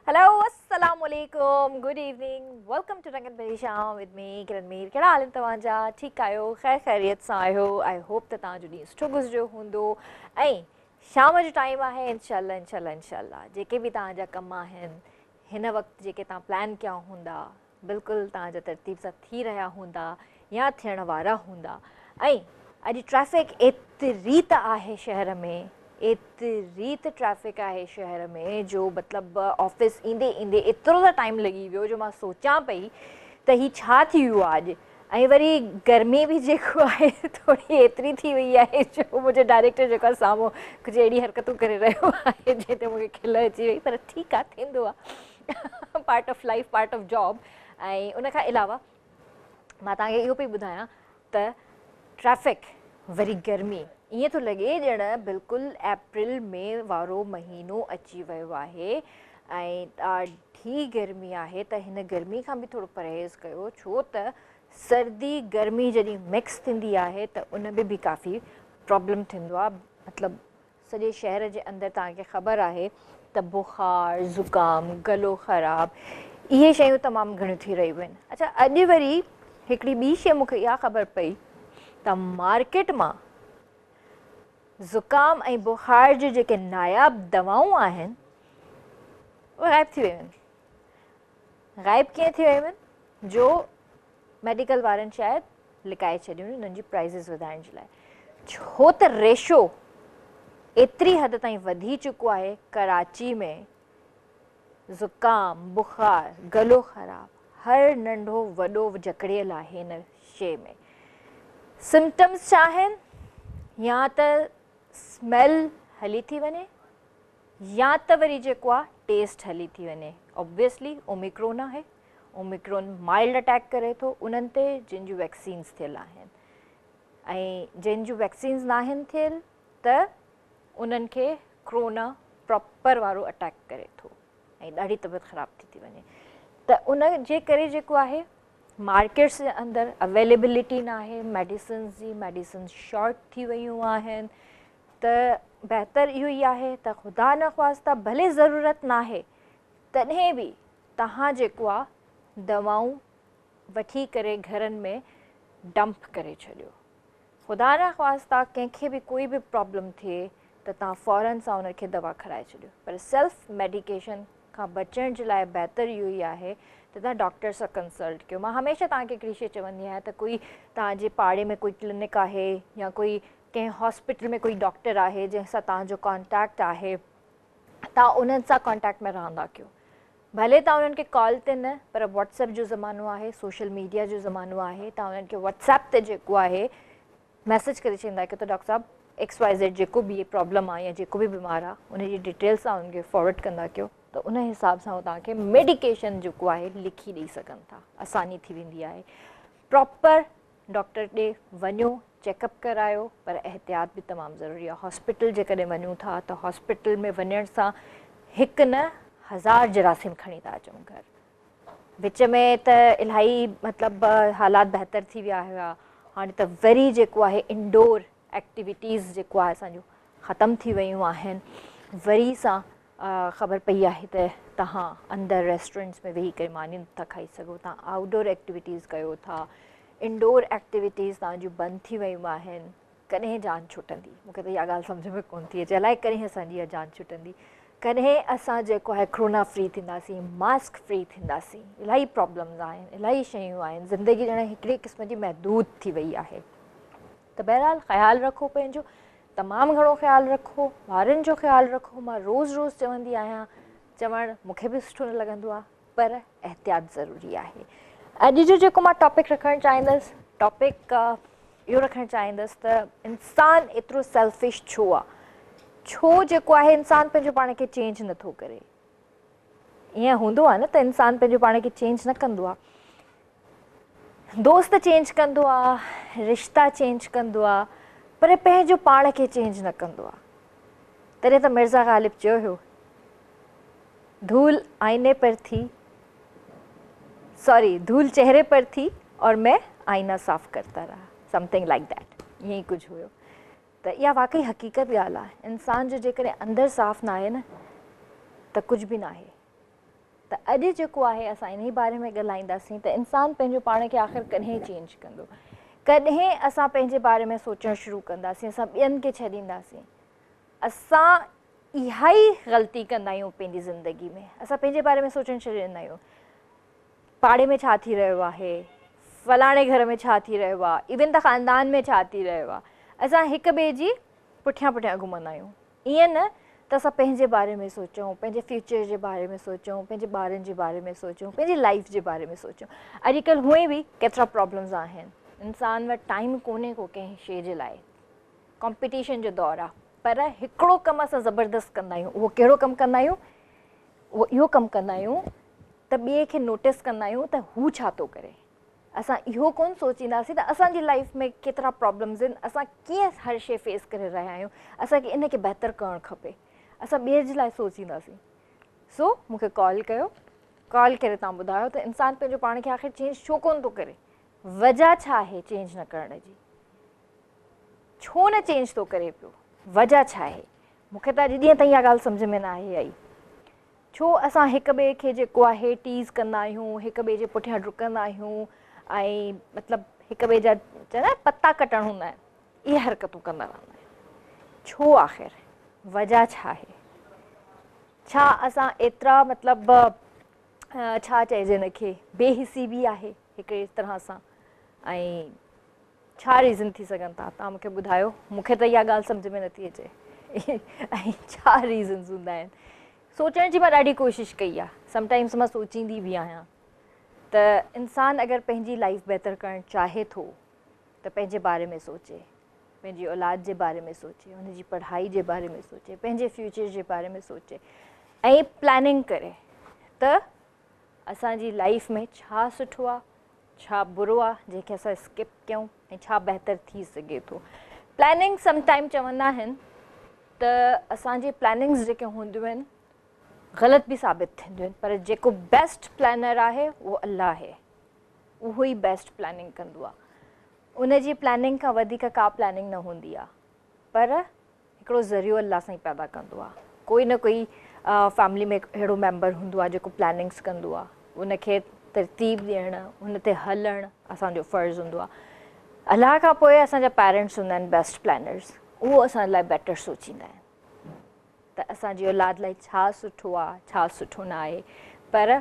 Hello السلام عليڪم good evening welcome two رنگن ڀري شام ود مي ڪرن مير. ڪهڙا حال آهن توهان جا؟ ٺيڪ آهيو؟ خير خيريت سان آهيو؟ I hope ته توهان جو ڏينهن سٺو گذريو هوندو ۽ شام جو ٽائيم آهي. انشاء الله انشاء الله انشاء الله جيڪي به توهان جا ڪم آهن هن وقت، جيڪي توهان پلان ڪيا هوندا، بلڪل توهان جا ترتيب سان ٿي رهيا هوندا يا ٿيڻ وارا هوندا. ۽ اڄ ٽريفڪ ايتري ته آهي شهر ۾، ايتري ته ٽريفڪ آهي شهر ۾ جو مطلب آفيس ايندي ايندي ايترو ته ٽائيم لڳي ويو جو مان سوچان پئي ته هي ڇا ٿي ويو آهي اڄ. ۽ وري گرمي به جيڪو آهي ٿوري ايتري ٿي وئي آهي جو منهنجو ڊائريڪٽر جيڪو آهي سامهون ڪجهه اهڙي حرڪتون ڪري رهيو آهي جنهن تي مونکي کل اچي وئي، پر ٺيڪ آهي، ٿيندو آهي، part of life, part of job. ۽ ان کان علاوه مان توهان کي اهو پئي ٻڌايان ته ٽريفڪ وري گرمي، ائين ٿو لڳي ڄڻ بلڪل اپريل مئي وارو مهينو اچي ويو آهي ۽ ڏاڍي گرمي آهي، ته هن گرمي کان به ٿورو پرهيز ڪيو، ڇو ته سردي گرمي جڏهن مڪس ٿيندي آهي ته ان ۾ به ڪافي پرابلم ٿيندو آهي. مطلب سڄي شهر جي اندر توهان کي خبر آهي ته بخار، زڪام، گلو خراب، اهي شيون تمام گهڻيون ٿي رهيون آهن. اڇا اڄ وري هڪڙي ٻي شيء مون کي اها خبر پئي ته مارڪيٽ مان زڪام ۽ بخار جون جيڪي ناياب دوائون آهن اهي غائب ٿي ويون آهن. غائب ڪيئن ٿي ويون آهن جو ميڊيڪل وارن شايد لڪائي ڇڏيون انهن جي پرائزز وڌائڻ جي لاء، ڇو ته ريشو ايتري حد تائين وڌي چڪو آهي ڪراچي ۾، زڪام، بخار، گلو خراب، هر ننڍو وڏو جڪڙيل آهي هن شيء ۾. سمپٽمز ڇا آهن؟ يا ته سميل هلي ٿي وڃي يا ته وري جيڪو آهي ٽيسٽ هلي ٿي وڃي. اوبويسلي اوميڪرون آهي، اوميڪرون مائلڊ اٽيڪ ڪري ٿو انهن تي جن جون ويڪسينز ٿيل آهن، ۽ جن جون ويڪسينز ناهن ٿيل ته انهن کي ڪرونا پراپر وارو اٽيڪ ڪري ٿو ۽ ڏاڍي طبيعت خراب ٿي ٿي وڃي. ته ان جي ڪري جيڪو آهي مارڪيٽس جي اندر اويليبلٽي ناهي ميڊيسنز جي، ميڊيسنز شارٽ ٿي ويون آهن. ته بهتر اهو ئي آهي ته خدا نخواسته ڀلي ضرورت ناهي تڏهن به توهان جيڪو آ دوائون وٺي ڪري گهرن ۾ ڊمپ ڪري ڇڏيو. خدا نخواسته ڪنهن کي به ڪوئي به پرابلم ٿئي ته توهان فورن سان ان کي دوا کارائي ڇڏيو، پر سيلف ميڊيڪيشن کان بچڻ جي لاء بهتر اهو ئي آهي ته توهان ڊاڪٽر سان ڪنسلٽ ڪيو. مان هميشه توهان کي هڪڙي شي چوندي آهيان ته ڪوئي توهان جي پاڙي ۾ ڪوئي ڪلينڪ آهي يا ڪوئي ڪنهن هاسپيٽل ۾ ڪوئي ڊاڪٽر آهي جنهن سان توهان جو ڪانٽيڪٽ آهي، توهان انهن سان ڪانٽيڪٽ ۾ رهندا ڪيو. ڀلي توهان انهن کي ڪال تي نه، پر واٽس ايپ جو زمانو آهي، سوشل ميڊيا جو زمانو آهي، توهان انهن کي واٽس ايپ تي جيڪو آهي ميسيج ڪري ڇڏيندا ڪيو ته ڊاڪٽر صاحب ايڪس وائي زيڊ جيڪو به پرابلم آهي يا جيڪو به بيمار آهي ان جي ڊيٽيلس توهان انهن کي فارورڊ ڪندا ڪيو ته ان حساب سان هو توهان کي ميڊيڪيشن جيڪو آهي لکي ڏئي سگهن ٿا، آساني ٿي ويندي آهي. پراپر ڊاڪٽر ڏي وڃو، چيڪ اپ ڪرايو، پر احتياط به تمام ضروري آهي. هاسپيٽل جيڪڏهن وڃون ٿا ته هاسپيٽل ۾ وڃڻ سان هڪ نه هزار جراثيم کڻي ٿا اچون گهر. وچ ۾ ته الاهي مطلب حالات بهتر ٿي ويا هيا، هاڻي ته وري جيڪو آهي انڊور ايڪٽيوٽيز جيڪو آهي اسان جون ختم ٿي ويون آهن. وري سان خبر پئي آهي ته توهان اندر ريسٽورنٽس ۾ ويهي ڪري ماني نٿا کائي سگهو، توهان آئوٽ ڊور ايڪٽيوٽيز ڪيو ٿا، انڊور ايڪٽيوٽيز توهان جون بند ٿي ويون آهن. ڪڏهن جان ڇٽندي؟ مون کي ته اها ڳالهه سمجهه ۾ ڪونه ٿي اچي، الائي ڪڏهن اسان جي اها جان ڇٽندي، ڪڏهن اسان جيڪو آهي ڪرونا فري ٿينداسين، ماسڪ فري ٿينداسين. الاهي پرابلمز آهن، الاهي شيون آهن، زندگي ڄڻ هڪڙي قسم جي محدود ٿي وئي آهي. ته بهرحال خيال رکو پنهنجو، تمام گهڻو خيال رکو، ٻارن جو خيال رکو. مان روز روز چوندي آهيان، چوڻ مون کي به سٺو نه لڳندو آهي، پر احتياط ضروري آهي. اڄ جو جيڪو مان ٽاپڪ رکڻ چاهيندس، ٽاپڪ اهو رکڻ چاهيندس ته انسان ايترو سيلفش ڇو آ؟ ڇو جيڪو آهي انسان پنهنجو پاڻ کي چينج نٿو ڪري؟ ائين هوندو آ نه ته انسان پنهنجو پاڻ کي چينج نه ڪندو آ، دوست چينج ڪندو آ، رشتا چينج ڪندو آ، پر پنهنجو پاڻ کي چينج نه ڪندو آ. تڏهن ته مرزا غالب چيو هيو، ڌول آئيني پر ٿي، سوري ڌول چهري پر ٿي اور مين آئينا صاف ڪرتا رها، سمٿنگ لائڪ that, ائين ئي ڪجهه هيو. ته اها واقعي حقيقت ڳالهه آ، انسان جو جيڪڏهن اندر صاف ناهي نه ته ڪجهه به ناهي. ته اڄ جيڪو آهي اسان انهي باري ۾ ڳالهائينداسين ته انسان پنهنجو پاڻ کي آخر ڪڏهن چينج ڪندو؟ ڪڏهن اسان پنهنجي باري ۾ سوچڻ شروع ڪنداسين؟ اسان ٻين کي ڇڏينداسين؟ اسان اها ئي غلطي ڪندا آهيون پنهنجي زندگي ۾ اسان پنهنجي باري ۾ سوچڻ ڇڏي ڏيندا آهيون. پاڙي ۾ ڇا ٿي رهيو آهي، فلاڻي گهر ۾ ڇا ٿي رهيو آهي، ايون ته خاندان ۾ ڇا ٿي رهيو آهي. اسان هڪ ٻئي جي پٺيان پٺيان گهمندا آهيون. ائين نه ته اسان پنهنجي باري ۾ سوچون، پنهنجي فيوچر جي باري ۾ سوچون، پنهنجي ٻارن جي باري ۾ سوچون، پنهنجي لائيف جي باري ۾ سوچون. اڄڪلهه هونئن به ڪيترا پرابلمز آهن. انسان وٽ ٽائيم ڪونهي ڪو ڪنهن شيء جي لاء. ڪامپيٽيشن جو دور آهي. پر هڪڙو ڪم اسان زبردست ڪندا آهيون. اهو ڪهڙو ڪم ڪندا آهيون؟ اهو اهو ڪم ڪندا آهيون ته ٻئي کي نوٽس ڪندا آهيون ته هو ڇا ٿو ڪري. اسان اهو ڪونه سوچينداسين ته اسان جي لائيف ۾ ڪيترا پرابلمز آهن، اسان ڪيئن هر شيء فيس ڪري رهيا آهيون، اسان کي ان کي بهتر ڪرڻ کپي. اسان ٻئي جي لاء سوچينداسين. سو مون کي ڪال ڪيو، ڪال ڪري توهان ٻڌايو ته انسان پنهنجو پاڻ کي آخر چينج ڇو ڪونه ٿو ڪري؟ وجهه ڇا آهي چينج نه ڪرڻ جي؟ ڇو نه چينج ٿو ڪري پيو؟ وجهه ڇا آهي؟ مون کي ته اڄ ڏينهن تائين اها ڳالهه سمجهه ۾ ناهي آئي. ڇو اسان هڪ ٻئي کي جيڪو آهي ٽيز ڪندا آهيون، هڪ ٻئي جي پٺيان ڊڪندا آهيون ۽ مطلب هڪ ٻئي جا چوندا آهن پتا ڪٽڻ هوندا آهن، اهي حرڪتون ڪندا رهندا آهيون. ڇو آخر؟ وجهه ڇا آهي؟ ڇا اسان ايترا مطلب ڇا چئجي ان کي بي حسي به آهي هڪڙي طرح سان ۽ ڇا ريزن ٿي سگهن ٿا توهان مونکي ٻڌايو مونکي ته اها ڳالهه سمجهه ۾ نٿي اچي ۽ ڇا ريزنز هوندا آهن سوچڻ جي مان ڏاڍي ڪوشش ڪئي آهي سم ٽائمز مان سوچيندي به آهيان ته انسان اگر پنهنجي لائف بهتر ڪرڻ چاهي ٿو ته پنهنجي باري ۾ سوچي پنهنجي اولاد جي باري ۾ سوچي ان جي پڙهائي جي باري ۾ سوچي پنهنجي فيوچر جي باري ۾ سوچي ۽ پلاننگ ڪري ته اسان جي لائف ۾ ڇا سٺو آهي ڇا برو آ جنهن کي اسان اسڪپ ڪيون ۽ ڇا بهتر ٿي سگهي ٿو. پلاننگ سم ٽائيم چوندا آهن ته اسان جي پلاننگز جيڪي هونديون آهن غلط به ثابت ٿينديون آهن پر جيڪو بيسٽ پلانر آهي اهو الله آهي اهو ئي بيسٽ پلاننگ ڪندو آهي ان جي پلاننگ کان وڌيڪ ڪا پلاننگ نه هوندي آهي پر هڪڙو ذريعو الله سائين پيدا ڪندو آ ڪوئي نه ڪوئي فيملي ۾ اهڙو ميمبر هوندو آ جيڪو پلاننگس ڪندو آ ان کي ترتيب ڏيڻ ان تي هلڻ اسان جو فرض هوندو آ الله کان پوء اسان جا پيرنٽس هوندا آهن بيسٽ پلانرس اهو اسان لاء بيٽر سوچيندا آهن ته اسان جي اولاد لاء ڇا سٺو آ ڇا سٺو نه آهي پر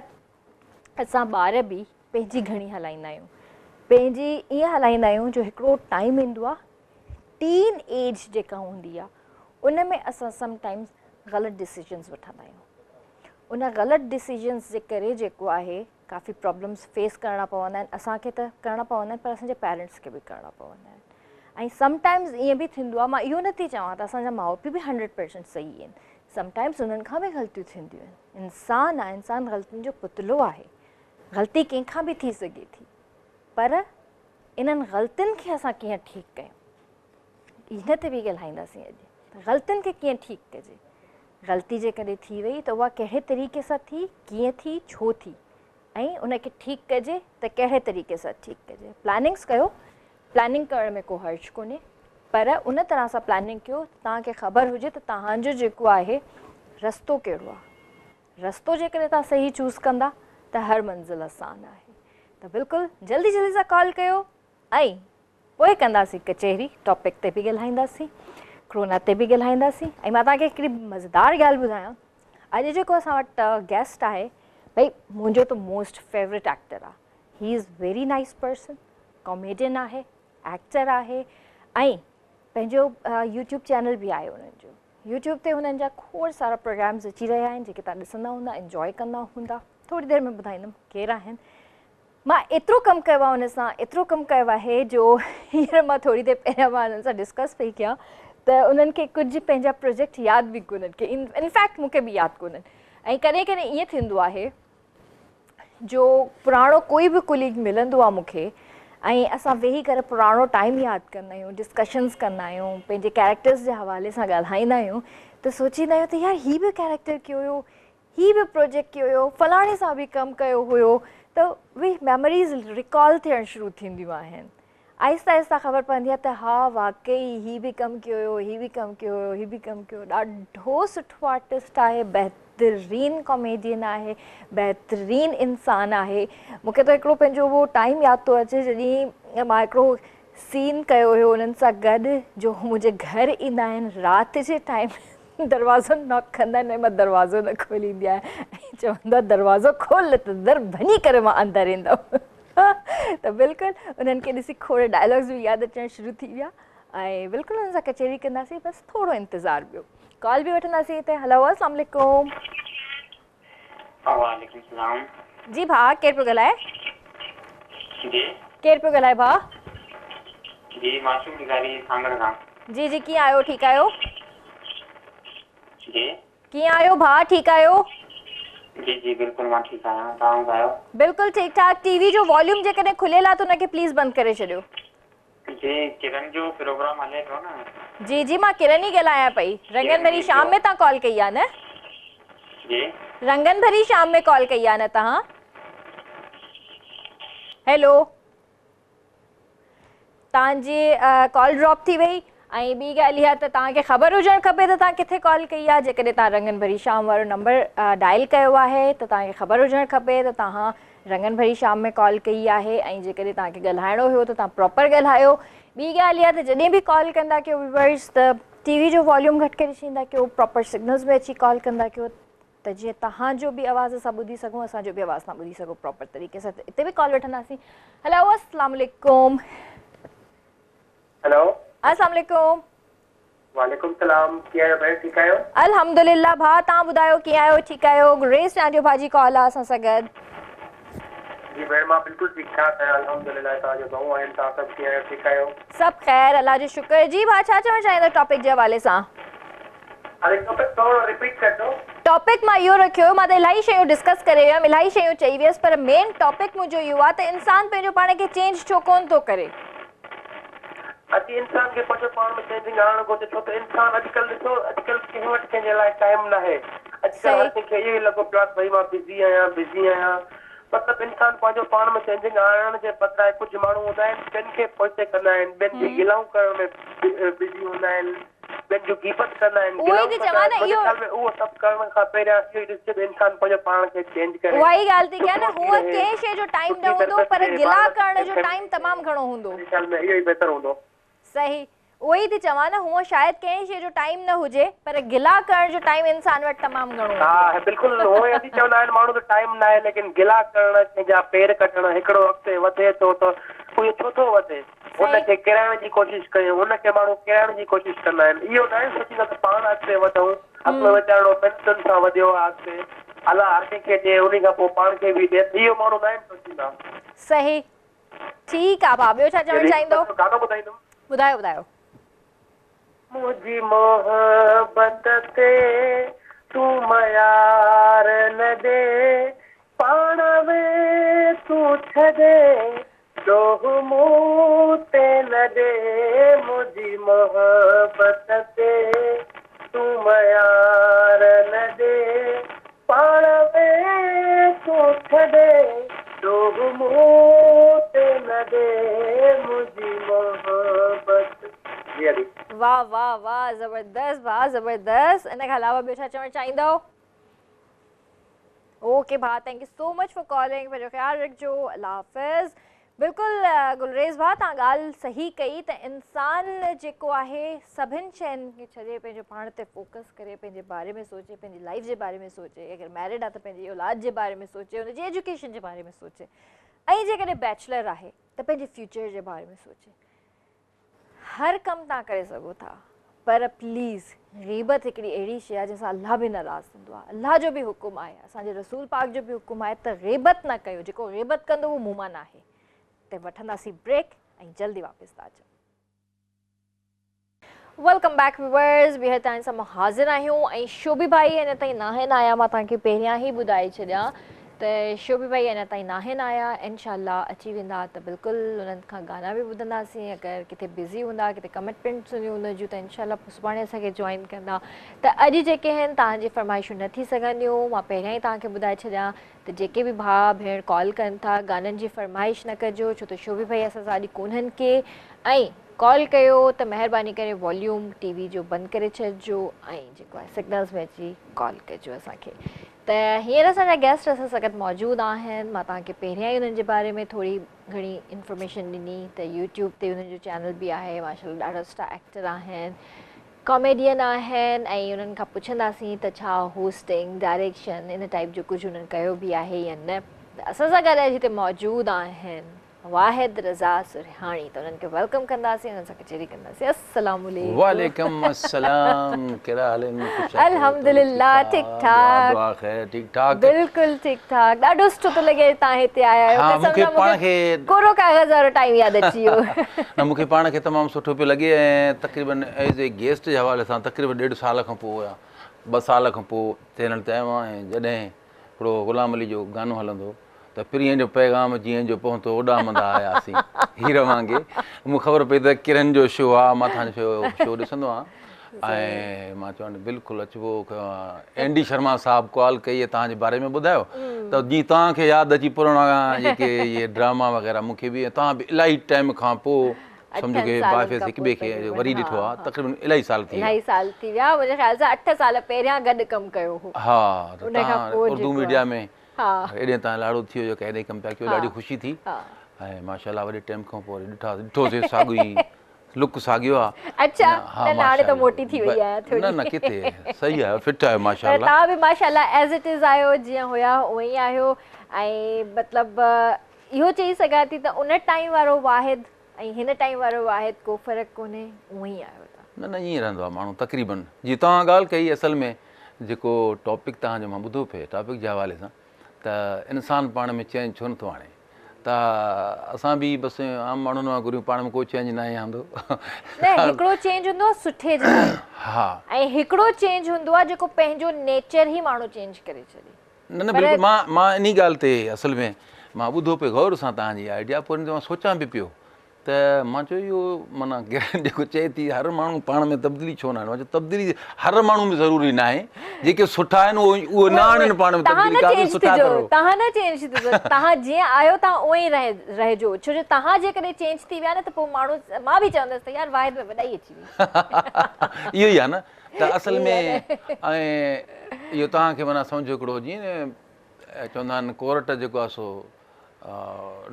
اسان ٻار به پنهنجي گهڻي هلائيندا آهيون پنهنجي ائين هلائيندا آهيون جو هڪڙو ٽائيم ايندو آ ٽين ايج جيڪا هوندي آ ان ۾ اسان سم ٽائمز غلط ڊسيزنز وٺندا آهيون ان غلط ڊسيزنز جي ڪري جيڪو آهي ڪافي پرابلمز فيس ڪرڻا پوندا آهن اسان کي ته ڪرڻا پوندا آهن پر اسان جي پيرنٽس کي به ڪرڻا پوندا آهن ۽ سم ٽائمز ائين به ٿيندو آهي مان اهو نٿي چوان ته اسان جا ماء پيء به هنڊريڊ پرسنٽ صحيح آهن سم ٽائمز انهن کان به غلطيون ٿينديون آهن انسان آهي انسان غلطين جو پتلو آهي غلطي ڪنهن کان به ٿي سگهي ٿي پر انهن غلطين کي اسان ڪيئن ٺيڪ ڪيون ان تي به ڳالهائينداسين اڄ ته غلطين کي ڪيئن ٺيڪ ڪجي غلطي جيڪڏهن ٿي وئي ته اها ڪهڙي طريقي سان ٿي ڪيئن ٿي ڇو ٿي ۽ ان کي ٺيڪ ڪجي ته ڪهڙي طريقي سان ٺيڪ ڪجي پلاننگس ڪيو پلاننگ ڪرڻ ۾ ڪو حرج ڪونهي پر ان طرح سان پلاننگ ڪيو توهان کي خبر هجي ته توهان جو جيڪو آهي رستو ڪهڙو آهي رستو جيڪڏهن توهان صحيح چوز ڪندا ته هر منزل آسان آهي ته بلڪل جلدي جلدي سان ڪال ڪيو ۽ پوء ڪنداسين ڪچهري ٽاپڪ تي به ڳالهائينداسين ڪرونا تي به ڳالهائينداسين ۽ مان توهان کي هڪڙي مزيدار ڳالهه ٻڌايان اڄ جيڪو اسان وٽ گيسٽ آهي ڀئي منهنجو ته موسٽ فيورٽ ايڪٽر آهي he is very nice person comedian آهي ايڪٽر آهي ۽ پنهنجو يوٽيوب چينل به آهي انهن جو يوٽيوب تي هنن جا کوڙ سارا پروگرامز اچي رهيا آهن جيڪي توهان ڏسندا هوندا انجوائي ڪندا هوندا ٿوري دير ۾ ٻڌائيندم ڪير آهن مان ايترو ڪم ڪيو آهي ان سان ايترو ڪم ڪيو آهي جو هينئر مان ٿوري دير پهريان مان انهن سان ڊسڪس پئي ڪيان ته انهن کي ڪجهه پنهنجا پروجيڪٽ ياد به ڪونهن ڪي انفيڪٽ مون کي به ياد ڪونهن ۽ ڪڏهن ڪڏهن ائين ٿيندو آهي جو پراڻو ڪوئي به ڪليگ ملندو آ مون کي ۽ اسان ويهي ڪري پراڻو ٽائيم ياد ڪندا آهيون ڊسڪشنز ڪندا آهيون پنهنجي ڪيريڪٽرز جي حوالي سان ڳالهائيندا آهيون ته سوچيندا آهيون ته يار هي به ڪيريڪٽر ڪيو هيو هي به پروجيڪٽ ڪيو هيو فلاڻي سان به ڪم ڪيو هيو ته اهي ميموريز ريڪال ٿيڻ شروع ٿينديون آهن آهستي آهستي خبر پوندي آهي ته ها واقعي هي به ڪم ڪيو هيو هي به ڪم ڪيو هيو هي به ڪم ڪيو ڏاڍو سٺو آرٽسٽ آهي بهتر. بهترين ڪاميڊين آهي، بهترين انسان آهي. مون کي ته هڪڙو پنهنجو اهو ٽائيم ياد ٿو اچي جڏهن مان هڪڙو سين ڪيو هيو انهن سان گڏ جو هو منهنجي گهر ايندا آهن رات جي ٽائيم دروازو ناڪ ڪندا آهن ۽ مان دروازو نه کوليندي آهيان ۽ چوندا دروازو کول نه ته در ڀڃي ڪري مان اندر ايندم ته بلڪل انهن کي ڏسي کوڙ ڊائلاگز به ياد اچڻ شروع ٿي ويا ۽ بلڪل انهن سان ڪچهري ڪنداسين بس ٿورو انتظار ٻيو ڪال به وٺنداسين هتي هلو السلام عليڪم. وعليڪم السلام. جي ڀاء ڪير پيو ڳالهائي؟ جي. ڪير پيو ڳالهائي ڀاء؟ جي معشوق لغاري سانگهڙ کان. جي جي ڪيئن آهيو ٺيڪ آهيو؟ جي. ڪيئن آهيو ڀاء ٺيڪ آهيو؟ جي جي بلڪل مان ٺيڪ آهيان توهان ٻڌايو؟ بلڪل ٺيڪ ٺاڪ ٽي وي جو واليوم جيڪڏهن کليل آهي ته ان کي پليز بند ڪري ڇڏيو. جي ڪرن جو پروگرام هلي پيو نه. جي جي مان ڪرن ئي ڳالهايان پئي. رنگن ڀري شام ۾ توهان ڪال ڪئي آ نه. جي. رنگن ڀري شام ۾ ڪال ڪئي آ نه توهان. هيلو. توهان جي ڪال ڊراپ ٿي وئي ۽ ٻي ڳالهه اها ته توهان کي خبر هجڻ کپي ته توهان ڪٿي ڪال ڪئي آ جيڪڏهن توهان رنگن ڀري شام وارو نمبر ڊائل ڪيو آهي ته توهان کي خبر هجڻ کپي ته توهان رنگن ڀري شام ۾ ڪال ڪئي آهي ۽ جيڪڏهن توهان کي ڳالهائڻو هيو ته توهان پراپر ڳالهايو. ٻي ڳالهه اها ته جڏهن به ڪال ڪندا ڪيو ويورز ته ٽي وي جو واليوم گهٽ ڪري ڇڏيندا ڪيو پراپر سگنلز ۾ اچي ڪال ڪندا ڪيو ته جيئن توهان جو به آواز اسان ٻڌي سگهون اسان جو به آواز توهان ٻڌي سگهو پراپر طريقي سان ته اتي به ڪال وٺنداسين هلو السلام عليڪم. هلو. السلام عليڪم. وعليڪم السلام ڪيئن آهيو ڀيڻ ٺيڪ آهيو. الحمدلله ڀاء توهان ٻڌايو ڪيئن آهيو ٺيڪ آهيو گلريز چانڊيو ڀاء جي ڪال آ اسان سان گڏ. جي ڀيڻ مان بلڪل ٺيڪ ٺاڪ آهيان الحمدلله توهان جو دعائون آهن توهان سڀ ڪيئن آهيو ٺيڪ آهيو. سڀ خير الله جو شڪر جي ڀاء ڇا چوڻ چاهيندو ٽاپڪ جي حوالي سان. هاڻي ٽاپڪ ٿورو رپيٽ ڪجو. ٽاپڪ مان اهو رکيو هيو مان ته الاهي شيون ڊسڪس ڪري ويم الاهي شيون چئي ويس پر مين ٽاپڪ منهنجو اهو آ ته انسان پنهنجو پاڻ کي چينج ڇو ڪون ٿو ڪري. اڄ انسان کي پنهنجو پاڻ ۾ چينجنگ آڻڻ گهرجي ڇو ته انسان اڄڪلهه ڏسو اڄڪلهه ڪنهن وٽ ڪنهن جي لاء ٽائيم ناهي اڄڪلهه هر صحيح. ڪنهن کي اهو ئي لڳو پيو آهي ته ڀئي مان بزي آهيان بزي آهيان مطلب انسان پنهنجو پاڻ ۾ چينجنگ آڻڻ جي بدران ڪجهه ماڻهو هوندا آهن ٻين کي پوئتي ڪندا آهن ٻين کي گلائون ڪرڻ ۾ بزي هوندا آهن ٻين جون غيبت ڪندا آهن، اهو ئي گلائون ٿي ڪندا چوان آهن، نه منهنجي اهو خيال ۾ اهو سڀ ڪرڻ کان پهريان اهو ئي ڏسجي ته انسان پنهنجو پاڻ کي چينج ڪري، اها ئي ڳالهه ٿي ڪيان نه سٺو ٿي هونء رهي، ڪنهن شيء جو ٽائيم نه سٺي هوندو تربيت پر ڏي، گلا ٻارن ڪرڻ کي جو فيملي ٽائيم کي، تمام گهڻو هوندو. منهنجي خيال ۾ اهو ئي بهتر هوندو. صحيح اهو ئي ٿي چوان نه هونء شايد ڪنهن شيء جو ٽائيم نه هجي پر گلا ڪرڻ جو ٽائيم انسان وٽ تمام گهڻو هوندو ها آهي. بلڪل هونء اسين چوندا آهن ماڻهو ته ٽائيم ناهي ليڪن گلا ڪرڻ ڪنهن جا پير ڪڍڻ هڪڙو اڳتي وڌي ٿو ته اهو ڇو ٿو وڌي؟ ان صحيح. کي ڪيرائڻ جي ڪوشش ڪيون، ان کي ماڻهو ڪيرائڻ جي ڪوشش ڪندا آهن، اهو ناهي سوچيندا ته پاڻ اڳتي وڌون، اڳ ۾ ويچارو محنتن سان وڌيو آهي اڳتي، الله هر ڪنهن کي ڏي، انهي کان پوء پاڻ کي به ڏي، اهو ماڻهو ناهن سوچيندا. صحيح ٺيڪ آ ڀاء ٻيو ڇا چوڻ چاهيندو. گانو ٻڌائيندم. ٻڌايو ٻڌايو. منهنجي محبت تي تون ميار نه ڏي، پاڻ ۾ تون ڇڏي، ڏوهه مون تي نه ڏي، منهنجي محبت تي تون ميار نه ڏي، پاڻ ۾ تون ڇڏي، ڏوهه مون تي نه ڏي، منهنجي محبت. جي ادي. واه واه واه زبردست ڀاء زبردست ان کان علاوه ٻيو ڇا چوڻ چاهيندؤ. اوڪي ڀاء thank you so much for calling پنهنجو خيال رکجو الله حافظ بلڪل گلريز ڀاء توهان ڳالهه صحيح ڪئي ته انسان جيڪو آهي سڀن شين کي ڇڏي پنهنجو پاڻ تي فوڪس ڪري پنهنجي باري ۾ سوچي پنهنجي لائف جي باري ۾ سوچي اگر ميرڊ آهي ته پنهنجي اولاد جي باري ۾ سوچي ان جي ايجوڪيشن جي باري ۾ سوچي ۽ جيڪڏهن بيچلر آهي ته پنهنجي فيوچر جي باري ۾ سوچي هر ڪم توهان ڪري سگهو ٿا پر پليز غيبت هڪڙي اهڙي شيء آهي جنهن سان الله به ناراض ٿيندو آهي الله جو به حڪم آهي اسان جي رسول پاڪ جو به حڪم آهي ته غيبت نه ڪيو جيڪو غيبت ڪندو اهو مون مان ناهي ته وٺنداسين بريڪ ۽ جلدي واپس ٿا اچون. Welcome back viewers ٻيهر توهان سان حاضر آهيون ۽ شوبي ڀائي اڃا تائين ناهن آيا مان توهان کي پهريان ئي ٻڌائي ڇڏيان ته شوبي ڀائي اڃا تائين ناهن آيا انشاء الله اچي ويندا ته بلڪل انهن کان گانا به ٻڌنداسين اگر ڪٿي بزي هوندا ڪٿي ڪمٽمينٽس هونديون انهن جون ته انشاء الله پوء سڀاڻي اسان کي جوائن ڪندا ته اڄ جيڪي آهن توهان جي فرمائشون نه ٿي سگهنديون مان پهريان ئي توهان کي ٻڌائي ڇڏيان ته جيڪي به ڀاء ڀيڻ ڪال ڪن ٿا گانن جي فرمائش نه ڪجو ڇو ته شوبي ڀائي اسان سان اڄ ڪونهن ڪي ۽ ڪال ڪيو ته مهرباني ڪري واليوم ٽي وي جو بند ڪري ڇڏجو ۽ جيڪو آهي سگنلز ۾ اچي ڪال ڪجو اسان کي. ته هينئر اسان جا گيسٽ اسان سان گڏ موجود آهن. مان توهان کي پهريان ئي انهن جي باري ۾ ٿوري گهڻي انفارميشن ڏني ته يوٽيوب تي انهن جو چينل به آهي. ماشاءالله ڏاڍا سٺا ايڪٽر آهن، ڪاميڊين آهن ۽ انهن کان پڇنداسين ته ڇا هوسٽنگ، ڊائريڪشن ان ٽائيپ جو ڪجهه انهن ڪيو به آهي يا نه. ته اسان سان گڏ اڄ هتي موجود آهن واحد رضا سرهاڻي ته انهن کي welcome ڪنداسين انهن سان ڪچهري ڪنداسين. السلام عليڪم. وعليڪم السلام ڪهڙا حال آهن خوش آهيو الحمدلله ٺيڪ ٺاڪ دعا خير ٺيڪ ٺاڪ بلڪل ٺيڪ ٺاڪ ڏاڍو سٺو ٿو لڳي توهان هتي آيا آهيو ها مون کي پاڻ کي ڪورو ڪاغذ وارو ٽائيم ياد اچي ويو نه مون کي پاڻ کي تمام سٺو پيو لڳي ۽ تقريبن ايز اي گيسٽ جي حوالي سان تقريبن ڏيڍ سال کان پوء يا ٻه سال کان پوء چينل تي آيو آهيان ۽ جڏهن هڪڙو غلام علي جو گانو هلندو ته پرينء جو پيغام جيئن جو پهتو اڏامندا آياسين هير وانگي مون خبر پئي ته ڪرن جو شو آ مان توهان جو شو ڏسندو آهيان ۽ مان چوان بلڪل اچبو اين ڊي شرما صاحب ڪال ڪئي توهان جي باري ۾ ٻڌايو ته جيئن توهان کي ياد اچي پراڻا جيڪي اهي ڊراما وغيره مون کي به توهان به الاهي ٽائيم کان پوء سمجهو ڪي باء فيس هڪ ٻئي کي وري ڏٺو آ تقريبن الاهي سال ٿي ويا. الاهي سال ٿي ويا منهنجي خيال سان 8 سال پهريان گڏ ڪم ڪيو هو. ها ته توهان اردو ميڊيا ۾ ايڏي توهان لاڙو ٿي ويو جو ڪڏهن ڪم پيا ڪيو ڏاڍي خوشي ٿي ۽ ماشاءالله وڏي ٽائيم کان پوء وري ڏٺا ڏٺوسي ساڳيو ئي لڪ ساڳيو آ. اڇا نه نه هاڻي ته موٽي ٿي وئي آهيان ٿوري. نه نه ڪٿي صحيح آهيو فٽ آهيو ماشاءالله. توهان به ماشاءالله ايز it is آهيو جيئن هيا اونئن ئي آهيو ۽ مطلب اهو چئي سگهان ٿي ته ان ٽائيم وارو واحد ۽ هن ٽائيم وارو واحد ڪو فرق ڪونهي اونئن ئي آهيو توهان. نه نه ائين رهندو آهي ماڻهو تقريبن جي توهان ڳالهه ڪئي اصل ۾ جيڪو ٽاپڪ توهان جو مان ٻڌو پئي ٽاپڪ جي حوالي سان ته انسان پاڻ ۾ چينج ڇو نٿو آڻي ته اسان به بس عام ماڻهن وانگر آهيون پاڻ ۾ ڪو چينج ناهي آندو. نه هڪڙو چينج هوندو آهي سٺي جي لاء ها ۽ هڪڙو چينج هوندو آهي جيڪو پنهنجو نيچر ئي ماڻهو چينج ڪري ڇڏي. نه نه بلڪل مان مان انهي ڳالهه تي اصل ۾ مان ٻڌو پئي غور سان توهان جي آئيڊيا پوء ان تي مان سوچان به پيو ته مان چيو اهو معنيٰ جيڪو چئي ٿي هر ماڻهو پاڻ ۾ تبديلي ڇو نه آڻي مان چيو تبديلي هر ماڻهو ۾ ضروري ناهي جيڪي سٺا آهن اهي اهي نه آڻين پاڻ ۾ توهان تبديلي نه ڪا به چينج سٺا ٿجو ته رهو توهان نه چينج ٿجو توهان جيئن آهيو توهان اونئن ئي رهجو ڇو جو توهان جيڪڏهن چينج ٿي ويا نه ته پوء ماڻهو مان به چوندس ته يار واحد ۾ وڏائي اچي وئي اهو ئي آهي نه ته اصل ۾ ۽ اهو توهان کي معنيٰ سمجهو هڪڙو جيئن چوندا آهن ڪورٽ جيڪو آهي سو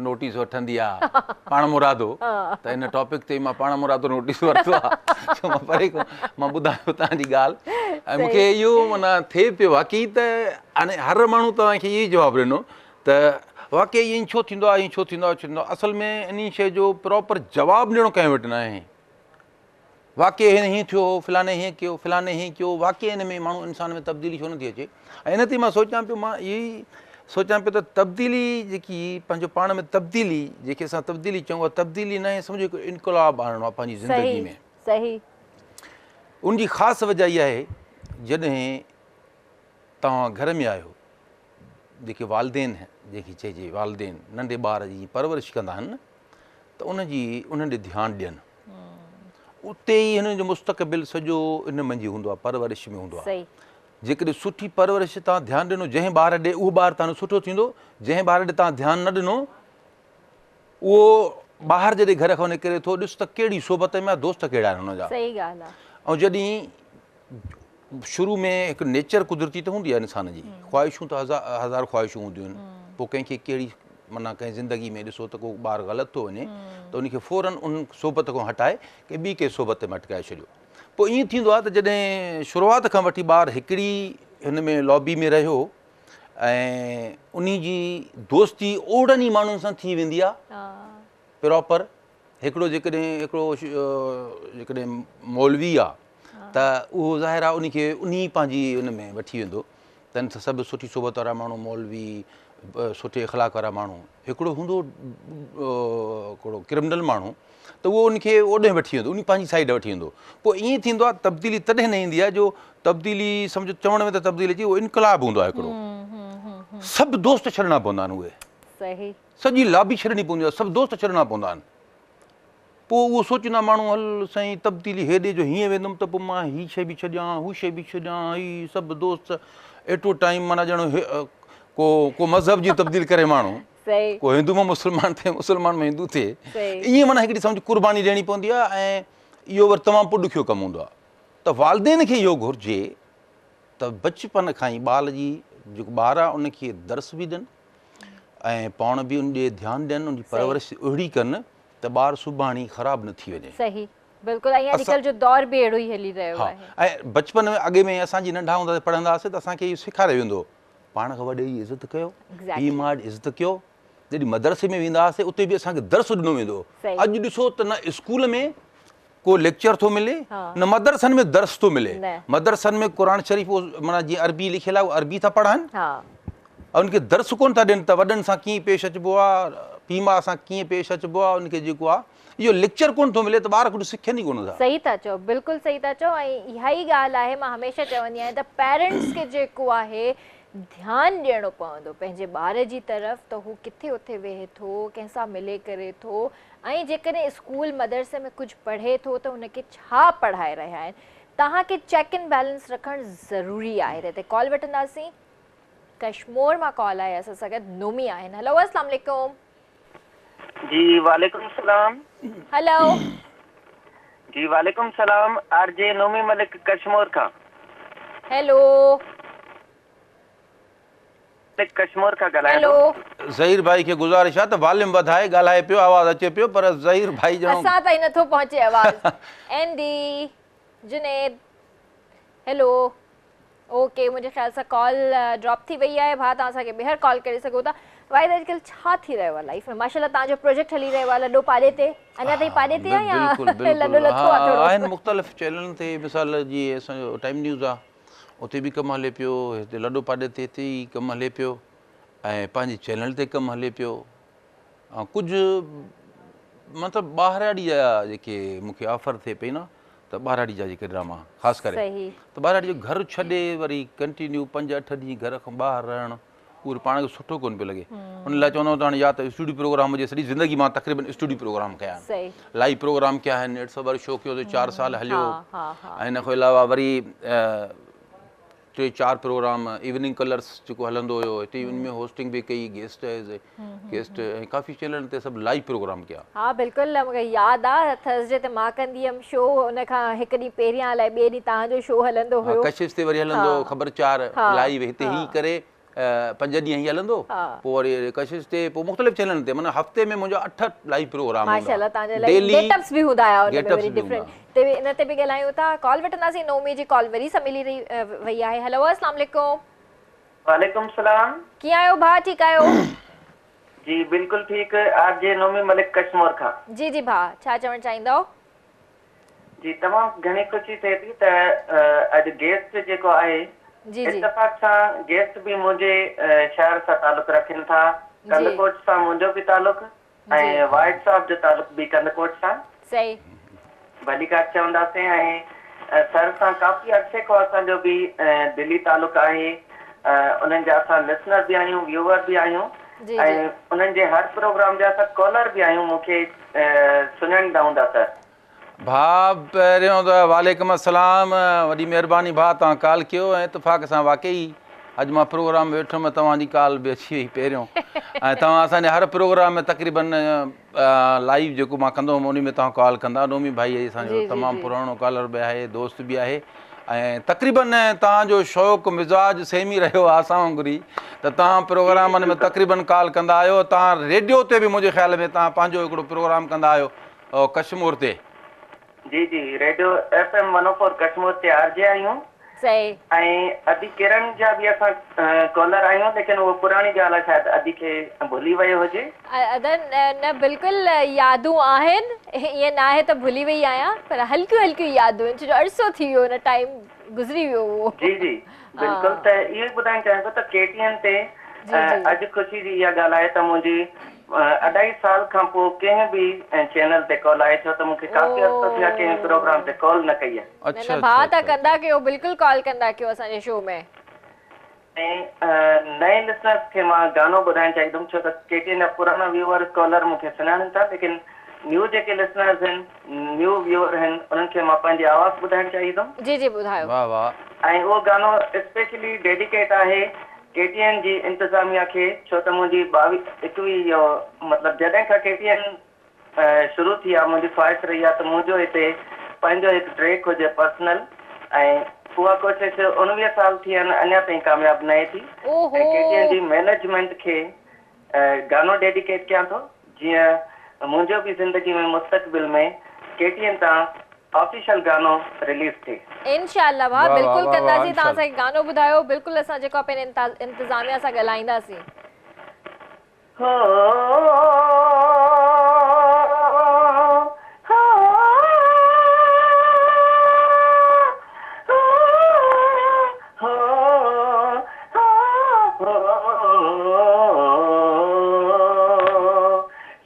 نوٽيس وٺندي آهي پاڻ مرادو ته ان ٽاپڪ تي مان پاڻ مرادو نوٽيس ورتو آهي سو مان پري کان مان ٻڌان پيو توهان جي ڳالهه ۽ مون کي اهو معنيٰ ٿئي پيو واقعي ته هاڻي هر ماڻهو توهان کي اهو ئي جواب ڏنو ته واقعي ائين ڇو ٿيندو آهي ائين ڇو ٿيندو آهي ڇو ٿيندو آهي اصل ۾ انهي شيء جو پراپر جواب ڏيڻو ڪنهن وٽ ناهي واقعي هن هيئن ٿيو هو، فلاني هيئن ڪيو، فلاني هيئن ڪيو، واقعي ان ۾ ماڻهو انسان ۾ تبديلي ڇو نٿي اچي؟ ۽ ان تي مان سوچان پيو مان اهو ئي سوچان پيو ته تبديلي جيڪي پنهنجو پاڻ ۾ تبديلي جنهن کي اسان تبديلي چئون اها تبديلي ناهي سمجهو هڪ انقلاب آڻڻو آهي پنهنجي زندگي ۾. صحيح. ان جي خاص وجه اها آهي جڏهن توهان گهر ۾ آهيو جيڪي والدين جنهن کي چئجي والدين ننڍي ٻار جي پرورش ڪندا آهن نه ته ان جي انهن ڏي ڌيان ڏين اتي ئي هنن جو مستقبل سڄو ان منجهه هوندو آهي پرورش ۾ هوندو آهي جيڪڏهن سٺي پرورش تان ڌيان ڏنو جنهن ٻار ڏي اهو ٻار تان سٺو ٿيندو جنهن ٻار ڏي تان ڌيان نه ڏنو اهو ٻاهر جڏهن گهر کان نڪري ٿو ڏس ته ڪهڙي صحبت ۾ آهي دوست ڪهڙا آهن هن جا صحيح ڳالهه آهي ۽ جڏهن شروع ۾ هڪ نيچر قدرتي ته هوندي آهي انسان جي خواهشون ته هزار خواهشون هونديون آهن پوء ڪنهن کي ڪهڙي معنيٰ ڪنهن زندگي ۾ ڏسو ته ڪو ٻار غلط ٿو وڃي ته ان کي فورن ان صحبت کان هٽائي ڪنهن ٻي ڪنهن صحبت ۾ اٽڪائي ڇڏيو پوء ائين ٿيندو آهي ته جڏهن شروعات کان وٺي ٻار هڪڙي هن ۾ لابي ۾ رهيو ۽ انهي جي دوستي اوڙن ئي ماڻهن سان ٿي ويندي آهي پراپر هڪڙو جيڪڏهن هڪڙو جيڪڏهن مولوي آ ته اهو ظاهر آ ان کي انهي پنهنجي ان ۾ وٺي ويندو ته ان سان سڀ سٺي صحبت وارا ماڻهو مولوي سٺي اخلاق وارا ماڻهو هڪڙو هوندو هڪڙو ڪرمنل ماڻهو ته اهو ان کي اوڏهن وٺي ويندو انهي پنهنجي سائيڊ وٺي ويندو پوء ائين ٿيندو آ تبديلي تڏهن نه ايندي آ جو تبديلي سمجهو چوڻ ۾ ته تبديلي اچي اهو انقلاب هوندو آ هڪڙو سڀ دوست ڇڏڻا پوندا آهن اهي صحيح سڄي لابي ڇڏڻي پوندي آهي، سڀ دوست ڇڏڻا پوندا آهن. پوء اهو سوچيندا ماڻهو هل سائين تبديلي هيڏي جو هيئن ويندم ته پوء مان هي شيء به ڇڏيان، هو شيء به ڇڏيان، هي سڀ دوست ايٽو ٽائيم معنيٰ ڄڻ ڪو ڪو مذهب جي تبديل ڪري ماڻهو. ڪو هندو مان مسلمان ٿئي مسلمان مان هندو ٿئي ائين معنيٰ هڪڙي سمجهه قرباني ڏيڻي پوندي آهي ۽ اهو وري تمام پوء ڏکيو ڪم هوندو آهي ته والدين کي اهو گهرجي ته بچپن کان ئي ٻال جي جيڪو ٻار آهي ان کي درس به ڏين ۽ پاڻ به ان ڏي ڌيان ڏين ان جي پرورش اهڙي ڪن ته ٻار سڀاڻي خراب نه ٿي وڃي. صحيح بلڪل ۽ اڄڪلهه جو دور به اهڙو ئي هلي رهيو آهي. ها ۽ بچپن ۾ اڳي ۾ اسان جي ننڍا هوندا پڙهندا هئاسين ته اسان کي اهو سيکاريو ويندو هو پاڻ کان وڏي جي عزت ڪيو پيء ماء جي عزت ڪيو جڏهن مدرسي ۾ ويندا هئاسين اتي به اسان کي درس ڏنو ويندو هو اڄ ڏسو ته نه اسڪول ۾ ڪو ليڪچر ٿو ملي نه مدرسن ۾ درس ٿو ملي مدرسن ۾ قرآن شريف معنيٰ جيئن عربي لکيل آهي عربي ٿا پڙهائن ان کي درس ڪون ٿا ڏين ته وڏن سان ڪيئن پيش اچبو آهي پيء ماء سان ڪيئن پيش اچبو آهي ان کي جيڪو آهي اهو ليڪچر ڪون ٿو ملي ته ٻار ڪجهه سکن ئي ڪونه ٿا. صحيح ٿا چئو بلڪل صحيح ٿا چئو ۽ اها ئي ڳالهه آهي مان هميشه چوندي آهيان ته پيرنٽس کي جيڪو آهي ڌيان ڏيڻو پوندو پنهنجي ٻار جي طرف ته هو ڪٿي اٿي ويهي ٿو ڪنهن سان ملي ڪري ٿو ۽ جيڪڏهن اسڪول مدرسي ۾ ڪجهه پڙهي ٿو ته ان کي ڇا پڙهائي رهيا آهن توهان کي چيڪ اينڊ بيلنس رکڻ ضروري آهي ته هتي ڪال وٺنداسين ڪشمور مان ڪال آهي اسان سان گڏ نومي آهن هلو اسلام عليڪم. جي وعليڪم السلام. هلو. جي وعليڪم السلام آر جي نومي ملڪ ڪشمور کان. هيلو. ملڪ ڪشمور کان ڳالهايان ٿو. هيلو. ظهير ڀائي کي گذارش آ ته واليوم وڌائي ڳالهائي پيو آواز اچي پيو پر ظهير ڀائي ڄڻو. اسان تائين نٿو پهچي آواز اينڊي جنيد هيلو. اوڪي منهنجي خيال سان ڪال ڊراپ ٿي وئي آهي ڀاء توهان اسان کي ٻيهر ڪال ڪري سگهو ٿا واحد اڄڪلهه ڇا ٿي رهيو آهي لائف ۾ ماشاءالله توهان جو پروجيڪٽ هلي رهيو آهي لڏو پاڏي تي اڃا تائين پاڏي تي آهي يا لڏو لٿو آهي ٿورو آهن مختلف چينلن تي مثال جي اسان جو ٽائيم نيوز آهي اتي به ڪم هلي پيو هتي لڏو پاڏي تي هتي ئي ڪم هلي پيو ۽ پنهنجي چينل تي ڪم هلي پيو ۽ ڪجهه مطلب ٻاهراڙي جا جيڪي مون کي آفر ٿئي پئي نه ته ٻاهراڙي جا جيڪي ڊراما خاص ڪري ته ٻاهراڙي جو گهر ڇڏي وري ڪنٽينيو پنج اٺ ڏينهن گهر کان ٻاهر رهڻ اهو وري پاڻ کي سٺو ڪونه پيو لڳي ان لاء چوندو آهيان ته هاڻي يا ته اسٽوڊيو پروگرام هجي سڄي زندگي مان تقريبن اسٽوڊيو پروگرام ڪيا آهن لائيو پروگرام ڪيا آهن it's our show ڪيو ته چار سال هليو ۽ ان کان علاوه وري ٽي چار پروگرام ايوننگ ڪلرس جيڪو هلندو هيو هتي ان ۾ هوسٽنگ به ڪئي گيسٽ ايز گيسٽ ۽ ڪافي چينلن تي سڀ لائيو پروگرام ڪيا. ها بلڪل مونکي ياد آ ٿرسڊي تي مان ڪندي هيم شو ان کان هڪ ڏينهن پهريان الائي ٻئي ڏينهن توهان جو شو هلندو هيو. ها ڪشش تي وري هلندو هو خبر چار لائيو هتي هي ڪري پنج ڏينهن هي هلندو پوء وري ڪشش تي پوء مختلف چينلن تي معنيٰ هفتي ۾ منهنجا اٺ لائيو پروگرام هوندا ماشاءالله توهان جا الائي گيٽ اپس به هوندا هيا ان ۾ وري ڊفرنٽ تي ان تي به ڳالهايون ٿا ڪال وٺنداسين نومي جي ڪال وري سان ملي رهي وئي آهي هلو اسلام عليڪم. وعليڪم السلام. ڪيئن آهيو ڀاء ٺيڪ آهيو. جي بلڪل ٺيڪ آر جي نومي ملڪ ڪشمور کان. جي جي ڀاء ڇا چوڻ چاهيندؤ. جي تمام گهڻي خوشي ٿئي ٿي ته اڄ گيسٽ جيڪو آهي جي جي. اتفاق سان گيسٽ به منهنجي شهر سان تعلق رکن ٿا ڪنڌڪوٽ سان منهنجو به تعلق ۽ واحد صاحب جو تعلق به ڪنڌڪوٽ سان. صحيح. ڀليڪار چونداسين ۽ سر سان ڪافي عرصي کان اسان جو به دلي تعلق آهي انهن جا اسان لسنر به آهيون ويوئر به آهيون ۽ انهن جي هر پروگرام جا اسان ڪالر به آهيون مون کي سڃاڻيندا هوندا سر. ڀاء پهريون ته وعليڪم السلام وڏي مهرباني ڀاء توهان ڪال ڪيو ۽ اتفاق سان واقعي اڄ مان پروگرام ۾ ويٺم توهان جي ڪال به اچي وئي پهريون ۽ توهان اسان جي هر پروگرام ۾ تقريبن لائيو جيڪو مان ڪندو هوم انهي ۾ توهان ڪال ڪندا نومي ڀائي اسان جو تمام پراڻو ڪالر به آهي دوست به آهي ۽ تقريبن توهان جو شوق مزاج سيم ئي رهيو آهي اسان وانگر ئي ته توهان پروگرامن ۾ تقريبن ڪال ڪندا آهيو توهان ريڊيو تي به منهنجي خيال ۾ توهان پنهنجو هڪڙو پروگرام ڪندا آهيو ڪشمور تي. جي جي radio F M one O four Kashmore تي آر جي آهيون. صحيح. ۽ ادي ڪرن جا به اسان ڪالر آهيون ليڪن اهو پراڻي ڳالهه آهي شايد ادي کي ڀلي ويو هجي. ادا نه بلڪل يادون آهن ائين ناهي ته ڀلي وئي آهيان پر هلڪيون هلڪيون يادون آهن ڇو جو عرصو ٿي ويو ان ٽائيم گذري ويو اهو. جي جي بلڪل ته اهو ئي ٻڌائڻ چاهيان ٿو ته ڪي ٽي اين تي اڄ خوشي جي اها ڳالهه آهي ته منهنجي اڍائي سال کان پوء ڪنهن به چينل تي ڪال آئي ڇو ته مون کي ڪافي عرصو ٿيو آهي ڪنهن پروگرام تي ڪال نه ڪئي آهي. نه نه ڀاء تان ڪندا ڪيو بلڪل ڪال ڪندا ڪيو اسان جي شو ۾. ۽ نئين لسنرس کي مان گانو ٻڌائڻ چاهيندم ڇو ته ڪي ٽي اين جا پراڻا ويوئر ڪالر مون کي سڃاڻن ٿا ليڪن نيو جيڪي لسنرس آهن نيو ويوئر آهن انهن کي مان پنهنجي آواز ٻڌائڻ چاهيندم. جي جي ٻڌايو. واه واه. ۽ اهو گانو اسپيشلي ڊيڊيڪيٽ آهي. ڪي ٽي اين جي انتظاميا کي ڇو ته منهنجي ٻاويهه ايڪويهه اهو مطلب جڏهن کان ڪي ٽي اين شروع ٿي آ منهنجي خواهش رهي آ ته منهنجو هتي پنهنجو هڪ ٽريڪ هجي پرسنل ۽ اها ڪوشش اڻويهه سال ٿي آهن اڃا تائين ڪامياب ناهي ٿي ۽ ڪي ٽي اين جي مئنيجمينٽ کي گانو ڊيڊيڪيٽ ڪيان ٿو جيئن منهنجو به زندگي ۾ مستقبل ۾ ڪي ٽي اين تان آفيشل گانو رليز ٿئي. انشاء الله ڀاء بلڪل ڪنداسين توهان اسان کي گانو ٻڌايو بلڪل اسان جيڪو آ پنهنجي انتظاميا سان ڳالهائينداسين. هو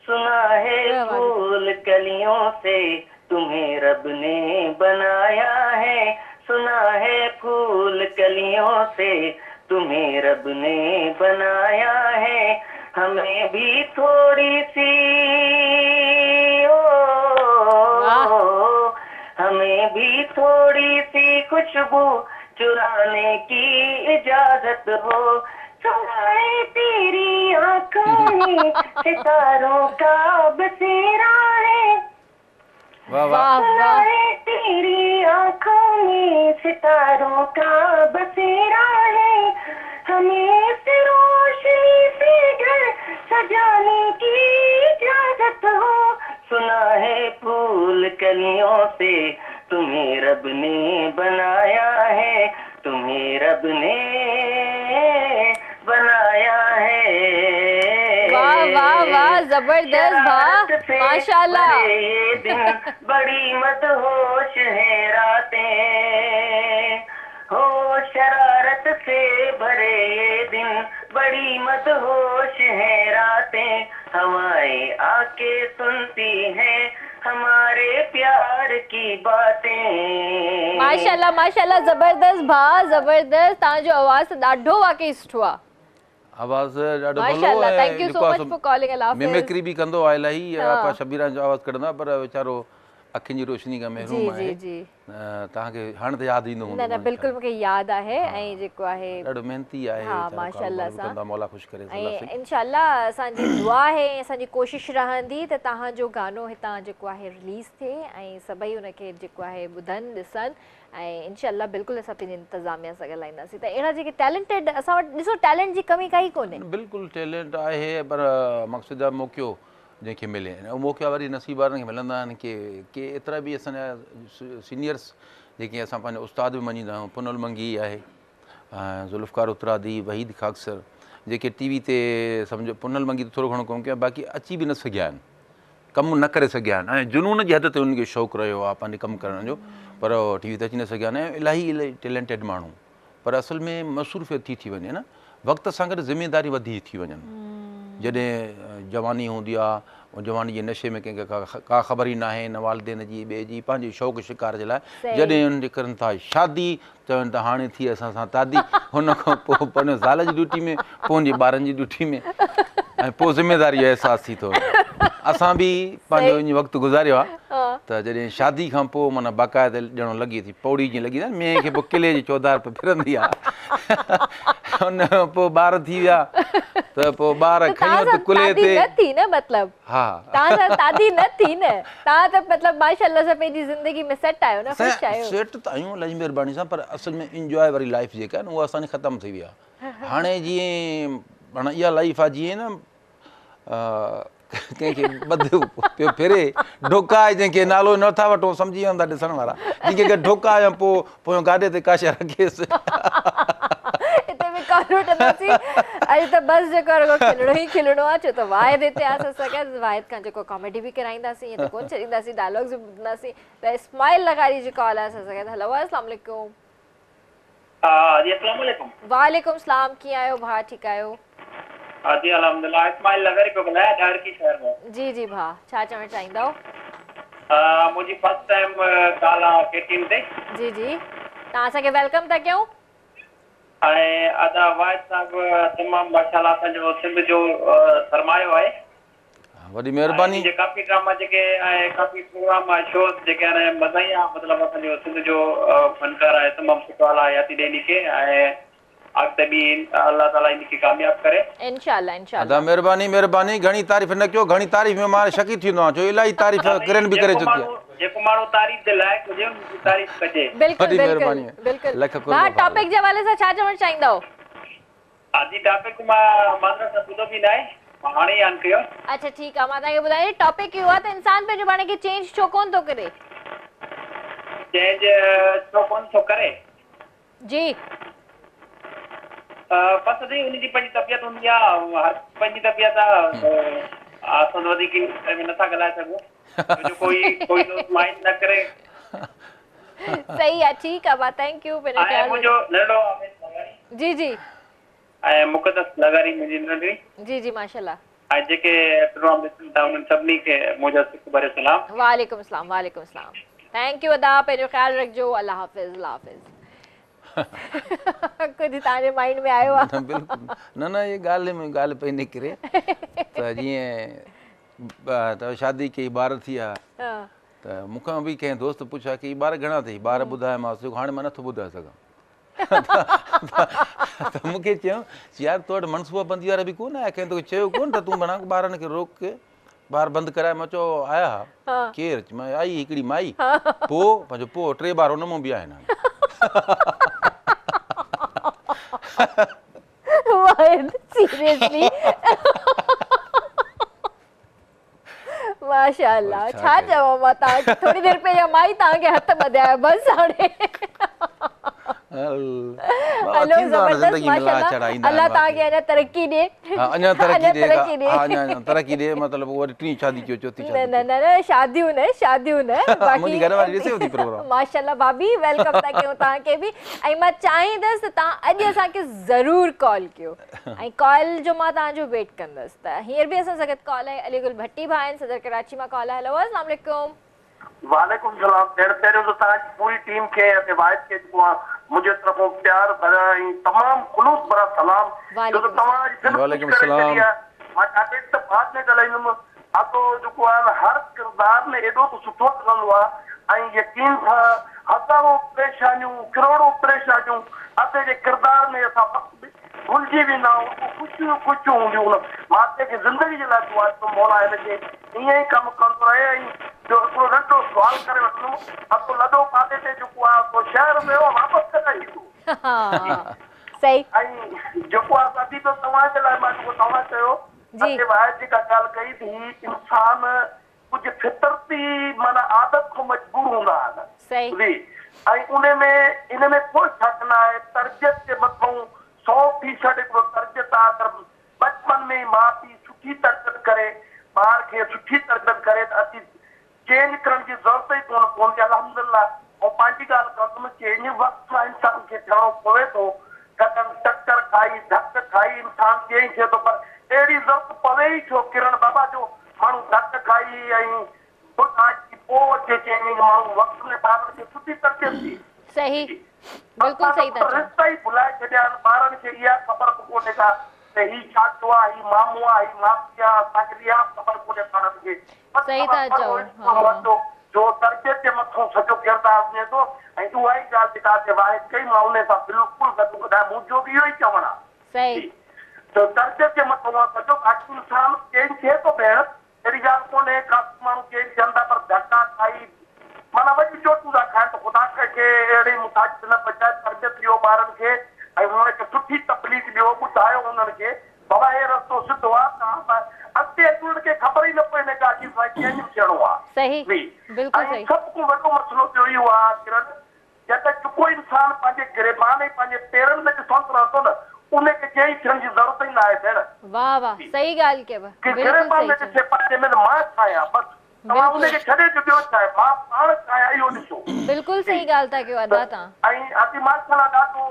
سنا هي ڦول ڪليون سي تمهين رب ني بنايا هي سنا هي ڦول ڪليون سي تمهين رب ني بنايا هي همين ڀي ٿوڙي سي او همين ڀي ٿوڙي سي خوشبو چراني ڪي اجازت هو سنا هي تيري آنکون ۾ ستارون ڪا بسيرا هي واه واه سنا هي تيري آنکون ۾ ستارون ڪا بسيرا هي همين اس روشني سي گهر سجاني ڪي اجازت هو سنا هي ڦول ڪليون سي تمهين رب ني بنايا هي تمهين رب ني بنايا هي. واه واه واه زبردست ڀاء ماشاءالله. شرارت سي ڀري يي دن بڙي مدهوش هي راتين هو شرارت سي ڀري يي دن بڙي مدهوش هي راتين هوائين آڪي سنتي هين هماري پيار ڪي باتين. ماشاءالله ماشاءالله زبردست ڀاء زبردست توهان جو آواز ته ڏاڍو واقعي سٺو آ. آواز ڏاڍو ڀلو ماشاءالله ۽ thank you سو جيڪو آ مچ سو فار ڪالنگ الله حافظ. ميمڪري به ڪندو آ الاهي ها آپا شبيران جو آواز ڪڍندو آ پر ويچارو اکين جي روشني کان جي محروم جي آهي جي. توهان کي هاڻي ته ياد ايندو نه هوندو نه منهنجي بلڪل خيال مونکي ياد آهي ها ۽ جيڪو آهي ڏاڍو محنتي آهي ها ويچارو ماشاءالله ڪاروبار به سان ڪندو آهي مولا خوش ڪريس ۽ الله سائين. انشاء الله اسان جي دعا آهي ۽ اسان جي ڪوشش رهندي ته توهان جو گانو هتان جيڪو آهي رليز ٿئي ۽ سڀئي ان کي جيڪو آهي ٻڌن ڏسن ۽ انشاء الله بلڪل اسان پنهنجي انتظاميا سان ڳالهائينداسين ته اهڙا جيڪي ٽيلنٽيڊ اسان وٽ ڏسو ٽيلنٽ جي ڪمي ڪائي ڪونهي. بلڪل ٽيلنٽ آهي پر مقصد آهي موقعو جنهن کي ملي ۽ موقعا وري نصيب وارن کي ملندا آهن ڪي ڪي ايترا به اسان جا سينيئرس جيڪي اسان پنهنجو استاد به مڃيندا آهيون پنهل منگي آهي ذوالفقار اترادي وحيد خاڪسر جيڪي ٽي وي تي سمجهو پنهل منگي ته ٿورو گهڻو ڪم ڪيو باقي اچي به نه سگهيا آهن ڪم نه ڪري سگهيا آهن ۽ جنون جي حد تي انهن کي شوق رهيو آهي پنهنجي ڪم ڪرڻ جو پر ٽي وي تي اچي نه سگهيا آهن ۽ الاهي الاهي ٽيلنٽيڊ ماڻهو پر اصل ۾ مصروفيت ٿي ٿي وڃي نه وقت سان گڏ ذميداري وڌي ٿي وڃن جڏهن جواني هوندي آ جواني جي نشي ۾ ڪنهن کي ڪا خبر ئي ناهي نه والدين جي ٻئي جي پنهنجي شوق شڪار جي لاء جڏهن انهن جي ڪرن ٿا شادي چون ٿا هاڻي ٿي اسان سان تعدي هن کان پوء پنهنجي زال جي ڊيوٽي ۾ پوء هن جي ٻارن جي ڊيوٽي ۾ ۽ پوء ذميداري جو احساس ٿي ٿو وڃي اسان به پنهنجو ائين وقت گذاريو آ ته جڏهن شادي کان پوء معنيٰ باقاعده ڄڻو لڳي ٿي پوڙي جيئن لڳي ٿي مينهن کي پوء قلعي جي چوڌار پئي ڦرندي آ ان کان پوء ٻار ٿي ويا ته پوء ٻار کنيو ته ڪلهي تي نه ٿي نه مطلب ها توهان سان تعدي نه ٿي نه توهان ته مطلب ماشاءالله سان پنهنجي زندگي ۾ سيٽ آهيو نه خوش آهيو سيٽ ته آهيون الله جي مهرباني سان پر اصل ۾ انجواء واري لائف جيڪا آهي نه اها اسان جي ختم ٿي وئي آ هاڻي جيئن معنيٰ اها لائف آ جيئن نه ڪنهن کي ٻڌ پيو ڦري ڍوڪا آهي جنهن کي نالو نه ٿا وٺون سمجهي ويندا ڏسڻ وارا جنهن کي ڍوڪا يا پوء پويان گاڏي تي ڪا شيء رکيس هتي به ڪال وٺنداسين اڄ ته بس جيڪو رڳو کلڻو ئي کلڻو آهي ڇو ته واحد هتي آهي اسان سان گڏ واحد کان جيڪو ڪاميڊي به ڪرائينداسين ائين ته ڪونه ڇڏينداسين ڊائلاگز به ٻڌنداسين ته اسماعيل لغاري جي ڪال آهي اسان سان گڏ هلو السلام عليڪم ها جي اسلام عليڪم. وعليڪم السلام ڪيئن آهيو ڀاء ٺيڪ آهيو. ها جي الحمدلله اسماعيل لغاري پيو ڳالهايان ڏاهرڪي شهر مان. جي جي ڀاء ڇا چوڻ چاهيندؤ. منهنجي فرسٽ ٽائيم ڪال آ ڪي ٽي اين تي. جي جي توهان اسان کي welcome ٿا ڪيون. ۽ ادا واحد صاحب تمام ماشاءالله اسان جو سنڌ جو سرمايو آهي. وڏي مهرباني. ۽ ڪافي ڊراما جيڪي ۽ ڪافي پروگرام ۽ شوز جيڪي آهن مزاحيه مطلب اسان جو سنڌ جو فنڪار آهي تمام سٺو الله حياتي ڏئي انهي کي ۽ اڳتي به الله تعالي ان کي ڪامياب ڪري. انشاء الله انشاء الله. ادا مهرباني مهرباني گهڻي تعريف نه ڪيو گهڻي تعريف ۾ مان شڪي ٿيندو آهيان ڇو الاهي تعريف ڪرين به ڪري چڪي آهي. جيڪو ماڻهو تعريف جي لائق هجي ان جي تعريف ڪجي. بلڪل بلڪل بلڪل لک قرب ڀاء ٽاپڪ جي حوالي سان ڇا چوڻ چاهيندؤ؟ اڄ ٽاپڪ مان معذرت سان ٻڌو به ناهي مان هاڻي ئي آن ڪيو. اڇا ٺيڪ آ مان توهان کي ٻڌايان ٿي ٽاپڪ اهو آ ته انسان پنهنجو پاڻ کي چينج ڇو ڪونه ٿو ڪري؟ چينج ڇو ڪونه ٿو ڪري؟ جي. بس سائين ان جي پنهنجي طبيعت هوندي آ هر پنهنجي طبيعت آ اسان ته وڌيڪ ان باري ۾ نٿا ڳالهائي سگهون ڇو جو ڪوئي ڪوئي دوست مائنڊ نه ڪري. صحيح آ ٺيڪ آ ڀاء thank you پنهنجو ۽ خيال منهنجو ننڍڙو آويس لغاري. جي جي. ۽ مقدس لغاري منهنجي ننڍڙي. جي جي ماشاءالله. ۽ جيڪي پروگرام ڏسن ٿا انهن سڀني کي منهنجا سڪ ڀريو سلام. وعليڪم السلام وعليڪم السلام thank you ادا پنهنجو خيال رکجو الله حافظ الله حافظ ڪجهه توهان جي مائنڊ ۾ آيو آ. بلڪل نه نه هي ڳالهه ۾ ڳالهه پئي نڪري ته جيئن ته شادي ڪئي ٻار ٿي ويا ته مون کان به ڪنهن دوست پڇيا ڪي ٻار گهڻا اٿئي ٻار ٻڌايومانس هاڻي مان نٿو ٻڌائي سگهان ته مون کي چيو يار تو وٽ منصوبه بندي وارا به ڪونه آيا ڪنهن توکي چيو ڪونه ته تون معنيٰ ٻارن کي روڪ ٻار بند ڪرائي مان چيو آيا ها ڪير مان آئي هڪڙي مائي پوء پنهنجو پوء ٽي ٻار ان مان به آهن هاڻي. واحد سيريسلي ماشاءالله ڇا چوان مان توهان کي ٿوري دير پهريان مان ئي توهان کي هٿ ٻڌيا بس هاڻي هلو زبردست ماشاءالله الله توهان کي اڃا ترقي ڏي اڃا ترقي ڏي اڃا ترقي ڏي مطلب وري ٽين شادي ڪيو چوٿين شادي نه نه نه شاديون نه شاديون نه باقي منهنجي گهر واري ڏسي ٿي پروگرام ماشاءالله ڀاڀي welcome ٿا ڪيون توهان کي به ۽ مان چاهيندس ته توهان اڄ اسان کي ضرور ڪال ڪيو ۽ ڪال جو مان توهان جو ويٽ ڪندس ته هينئر به اسان سان گڏ ڪال آهي علي گل ڀٽي ڀاء آهن صدر ڪراچي مان ڪال آهي هلو السلام عليڪم. وعليڪم السلام ڀيڻ پهريون ته توهان جي پوري ٽيم کي ۽ واحد کي جيڪو آ منهنجي طرفون پيار ڀريا ۽ تمام خلوص ڀريا سلام ڇو ته وعليڪم توهان اڄ دل خوش وعليڪم ڪري ڇڏي السلام آ مان ٽاپڪ ته بعد ۾ ڳالهائيندم ادو جيڪو آ نه هر ڪردار ۾ ايڏو ته سٺو لڳندو آ ۽ يقين سان هزارون پريشانيون ڪروڙون پريشانيون ادي جي ڪردار ۾ اسان وقت به ڀلجي ويندا آهيون رڳو خوشيون ئي خوشيون هونديون هن ماء کي زندگي جي لاء دعا ڏيندم مولا هن کي ائين ئي ڪم ڪندو رهي ۽ ٻيو هڪڙو ننڍڙو سوال ڪري وٺندم ادو لڏو ڪاڏي تي جيڪو آ سو شهر ۾ هو واپس ڪڏهن ايندو صحيح. ۽ جيڪو آ ادي ٻيو توهان جي لاء مان جيڪو توهان چيو ادي واحد جيڪا ڳالهه ڪئي ته هي انسان ڪجهه فطرتي معنيٰ عادت کان مجبور هوندا آهن جي ۽ ان ۾ ان ۾ ڪو شڪ نه آهي تربيت جي مٿئون سو فيصد هڪڙو تربيت آهي اگر بچپن ۾ ئي ماء پيء سٺي تربيت ڪري ٻار کي سٺي تربيت ڪري ته اسين چينج ڪرڻ جي ضرورت ئي ڪونه پوندي الحمدلله آئون پنهنجي ڳالهه ڪندم چينج وقت سان انسان کي ٿيڻو پوي ٿو ڪڏهن ٽڪر کائي ڌڪ کائي انسان چينج ٿئي ٿو پر اهڙي ضرورت پوي ئي ڇو ڪرڻ بابا جو ماڻهو ڌڪ کائي ۽ ٻڌائي پوء اچي چينجنگ ماڻهو وقت ۾ ٻارن کي سٺي تربيت ڏي. صحيح بلڪل اسان صحيح ته ٿا چئو. رشتا ئي ڀلائي ڇڏيا آهن ٻارن کي اها خبر به ڪونهي ڪا ته هي چاچو آ هي مامو آ هي ماسي آ اسان کي اها به خبر ڪونهي ٻارن کي بس صحيح ٿا خبر چئو پڙهو اسڪول ها. وڃو جو تربيت جي مٿون سڄو ڪردار وڃي ٿو ۽ اها ئي ڳالهه جيڪا ادي واحد ڪئي مان انهي سان بلڪل گڏو گڏ آهيان منهنجو به اهو ئي چوڻ آ. صحيح. ته تربيت جي مٿان آ سڄو باقي انسان چينج ٿئي ٿو ڀيڻ اهڙي ڳالهه ڪونهي ڪافي ماڻهو چينج ٿين ٿا پر ڌڪا کائي معنيٰ وڏيون چوٽون ٿا کائن ته خدا ڪنهن کي اهڙي مصاجت نه بچائي تربيت ڏيو ٻارن کي ۽ انهن کي سٺي تبليغ ڏيو ٻڌايو انهن کي بابا هي رستو سڌو آ توهان به اڳتي هلي انهن کي خبر ئي نه پوي هن ڳالهه جي سان چينج به ٿيڻو آ صحيح جي بلڪل ۽ صحيح. سڀ کان وڏو مسئلو ٻيو اهو آ ڪرن جڏهن جيڪو انسان پنهنجي گريبان ۽ پنهنجي پيرن ۾ ڏسندو رهندو نه، ان کي چينج ٿيڻ جي ضرورت ئي ناهي ڀيڻ. واه واه صحيح ڳالهه ڪئي ڪي بلڪل گريبان صحيح ۾ چيو. ڏسي پنهنجي ۾ ته مان ڇا آهيان بس توهان ان بلڪل. کي ڇڏي ڏيو ٻيو ڇا آهي مان پاڻ ڇا آهيان اهو ڏسو. بلڪل جي صحيح ڳالهه ٿا ڪيو ته ادا توهان. ۽ ادي ماشاءالله ڏاڍو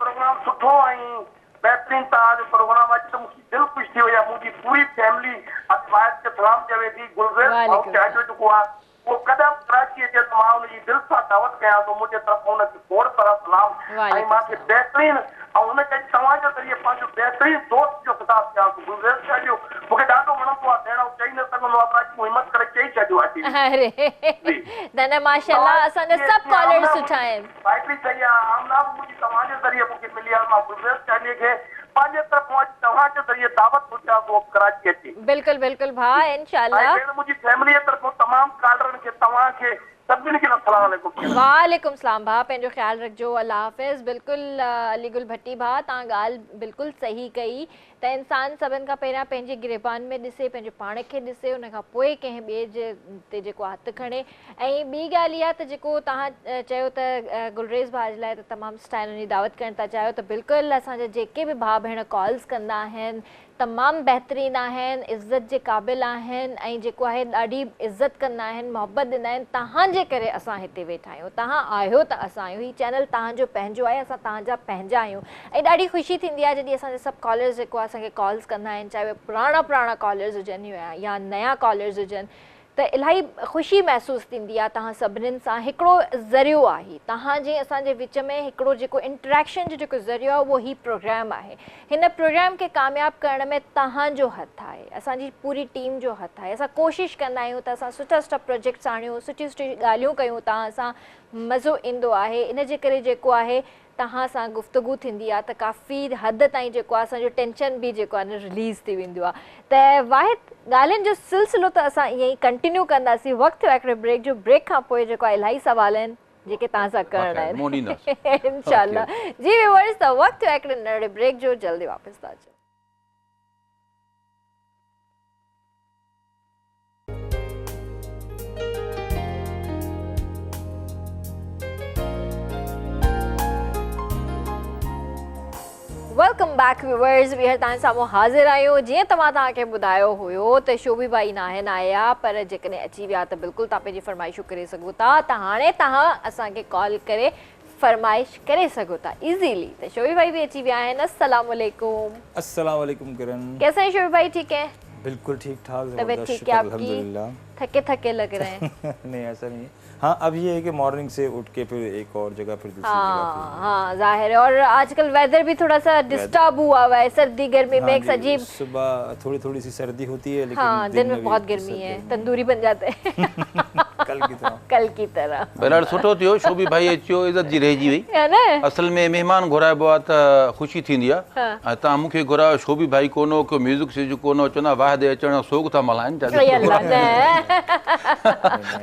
پروگرام سٺو ۽ بهترين توهان جو پروگرام اڄ ته مونکي دل خوش ٿي وئي آهي منهنجي پوري فيملي ادي واحد کي سلام چوي ٿي گلريز ڀائو وعليڪم چانڊيو السلام. جيڪو آهي اهو ڪڏهن به ڪراچي اچي ته مان ان جي دل سان دعوت ڪيان ٿو، منهنجي طرفان ان کي کوڙ سارا سلام ۽ وعليڪم مان کي السلام. بهترين ۽ ان کي اڄ توهان جي ذريعي پنهنجو بهترين دوست جو خطاب ڪيان ٿو، گلريز چانڊيو مون کي ڏاڍو وڻندو آهي ڀيڻ آئون چئي نه سگهندو آهيان پر اڄ مون همت ڪري چئي ڇڏيو آهي ٽي وي اري تي جي نه نه ماشاءالله توهان اسان جا جي سڀ جي ڪالرز آمنا سٺا منهنجي آهن. ڀائٽي صحيح آهي آمنا به منهنجي توهان جي ذريعي مون کي ملي آهي مان گلريز چانڊيو علي کي پنهنجي طرفون اڄ توهان جي ذريعي دعوت ٿو ڏيان ته اهو ڪراچي اچي. بلڪل بلڪل ڀاء انشاء الله. ۽ ڀيڻ منهنجي فيملي جي طرفون تمام ڪالرن کي توهان کي سڀني کي السلام عليڪم ڀيڻ. وعليڪم السلام ڀاء پنهنجو خيال رکجو الله حافظ. بلڪل علي گل ڀٽي ڀاء توهان ڳالهه بلڪل صحيح ڪئي ته انسان سڀن کان پهريان پنهنجي گريبان ۾ ڏسي پنهنجو پاڻ کي ڏسي ان کان پوء ڪنهن ٻئي جي تي جيڪو هٿ کڻي ۽ ٻي ڳالهه اها ته جيڪو توهان چيو ته گلريز ڀاء جي لاء ته تمام سٺا جي دعوت ڪرڻ ٿا چاهيو ته بلڪل اسان جا جيڪي به ڀاء ڀيڻ ڪالز ڪندا آهن تمام بهترين آهن عزت جي قابل آهن ۽ جيڪو آهي ڏاڍي عزت ڪندا آهن محبت ڏيندا آهن توهان جي ڪري اسان هتي ويٺا آهيون توهان آهيو ته اسان آهيون هي چينل توهان جو پنهنجو آهي اسان توهان جا پنهنجا آهيون ۽ ڏاڍي خوشي ٿيندي آهي جڏهن اسان جا سڀ ڪالرز جيڪو آهي اسان کي ڪالز ڪندا آهن چاهي اهي پراڻا پراڻا ڪالرز هجن يا نيا ڪالرز هجن ته الاهي خوشي محسوس ٿيندي آهي توهان سڀنين سان هڪڙو ذريعو آهي توهان جي اسان جي وچ ۾ هڪڙو جيڪو انٽريڪشن جو جيڪو ذريعو آهي اهو هي پروگرام آهي هن پروگرام کي ڪامياب ڪرڻ ۾ توهان جو هٿ آهي اسان جي پوري ٽيم جو هٿ آهي اسان ڪوشش ڪندا آهيون ته اسان سٺا سٺا پروجيڪٽس آڻيون سٺيون سٺيون ڳالهيون ڪيون توهان سان مزو ايندو آهي ان جي ڪري جيڪو آهي توهان سان گفتگو ٿيندي آ ته ڪافي حد تائين جيڪو آ اسان جو ٽينشن به جيڪو آ نه رليز ٿي ويندو آ ته واحد ڳالهين جو سلسلو ته اسان ائين ئي ڪنٽينيو ڪنداسين وقت ٿيو آ هڪڙي بريڪ جو بريڪ کان پوء جيڪو آ الاهي سوال آهن جيڪي توهان سان ڪرڻا آهن انشاء الله جي ويورز ته وقت ٿيو آ هڪڙي ننڍڙي بريڪ جو جلدي واپس ٿا اچون. Welcome back viewers ٻيهر توهان سامهون حاضر آهيون جيئن ته مان توهان کي ٻڌايو هيو ته شوبي ڀائي ناهن آيا پر جيڪڏهن اچي ويا ته بلڪل توهان پنهنجي فرمائشون ڪري سگهو ٿا ته هاڻي توهان اسان کي ڪال ڪري فرمائش ڪري سگهو ٿا ايزيلي ته شوبي ڀائي به اچي ويا آهن السلام عليڪم. السلام عليڪم ڪرن. ڪيسي هين شوبي ڀائي ٺيڪ هين. بلڪل ٺيڪ ٺاڪ طبيعت زبردست ٺيڪ هي شڪر آپ ڪي الحمدلله. ٿڪي ٿڪي لڳ رهي هين. نهين ايسا نهين هي هان اب يي هي ڪي مارننگ سي اٺ ڪي پهر ايڪ اور جگه پهر دوسري جگه پهر. ها ها ظاهر هي اور آج ڪل ويدر ڀي ٿوڙا سا ڊسٽرب هوا هوا هي سردي گرمي ها مڪس جي عجيب. صبح ٿوڙي ٿوڙي سي سردي هوتي هي ليڪن ها دن دن مين ۾ ڀي بهت گرمي هي تندوري بن جاتي هي. ڪل ڪي طرح. ڪل ڪي طرح. بهرحال سٺو ٿيو شوبي ڀائي اچي ويو عزت جي رهجي وئي. ها نه. اصل ۾ مهمان گهرائبو آ ته خوشي ٿيندي آ ۽ توهان مون کي گهرايو شوبي ڀائي ڪونه هو ڪو ميوزڪ شيوزڪ ڪونه هو چوندا واحد جي اچڻ جو سوڳ ٿا ملهائن چا اي الله نه.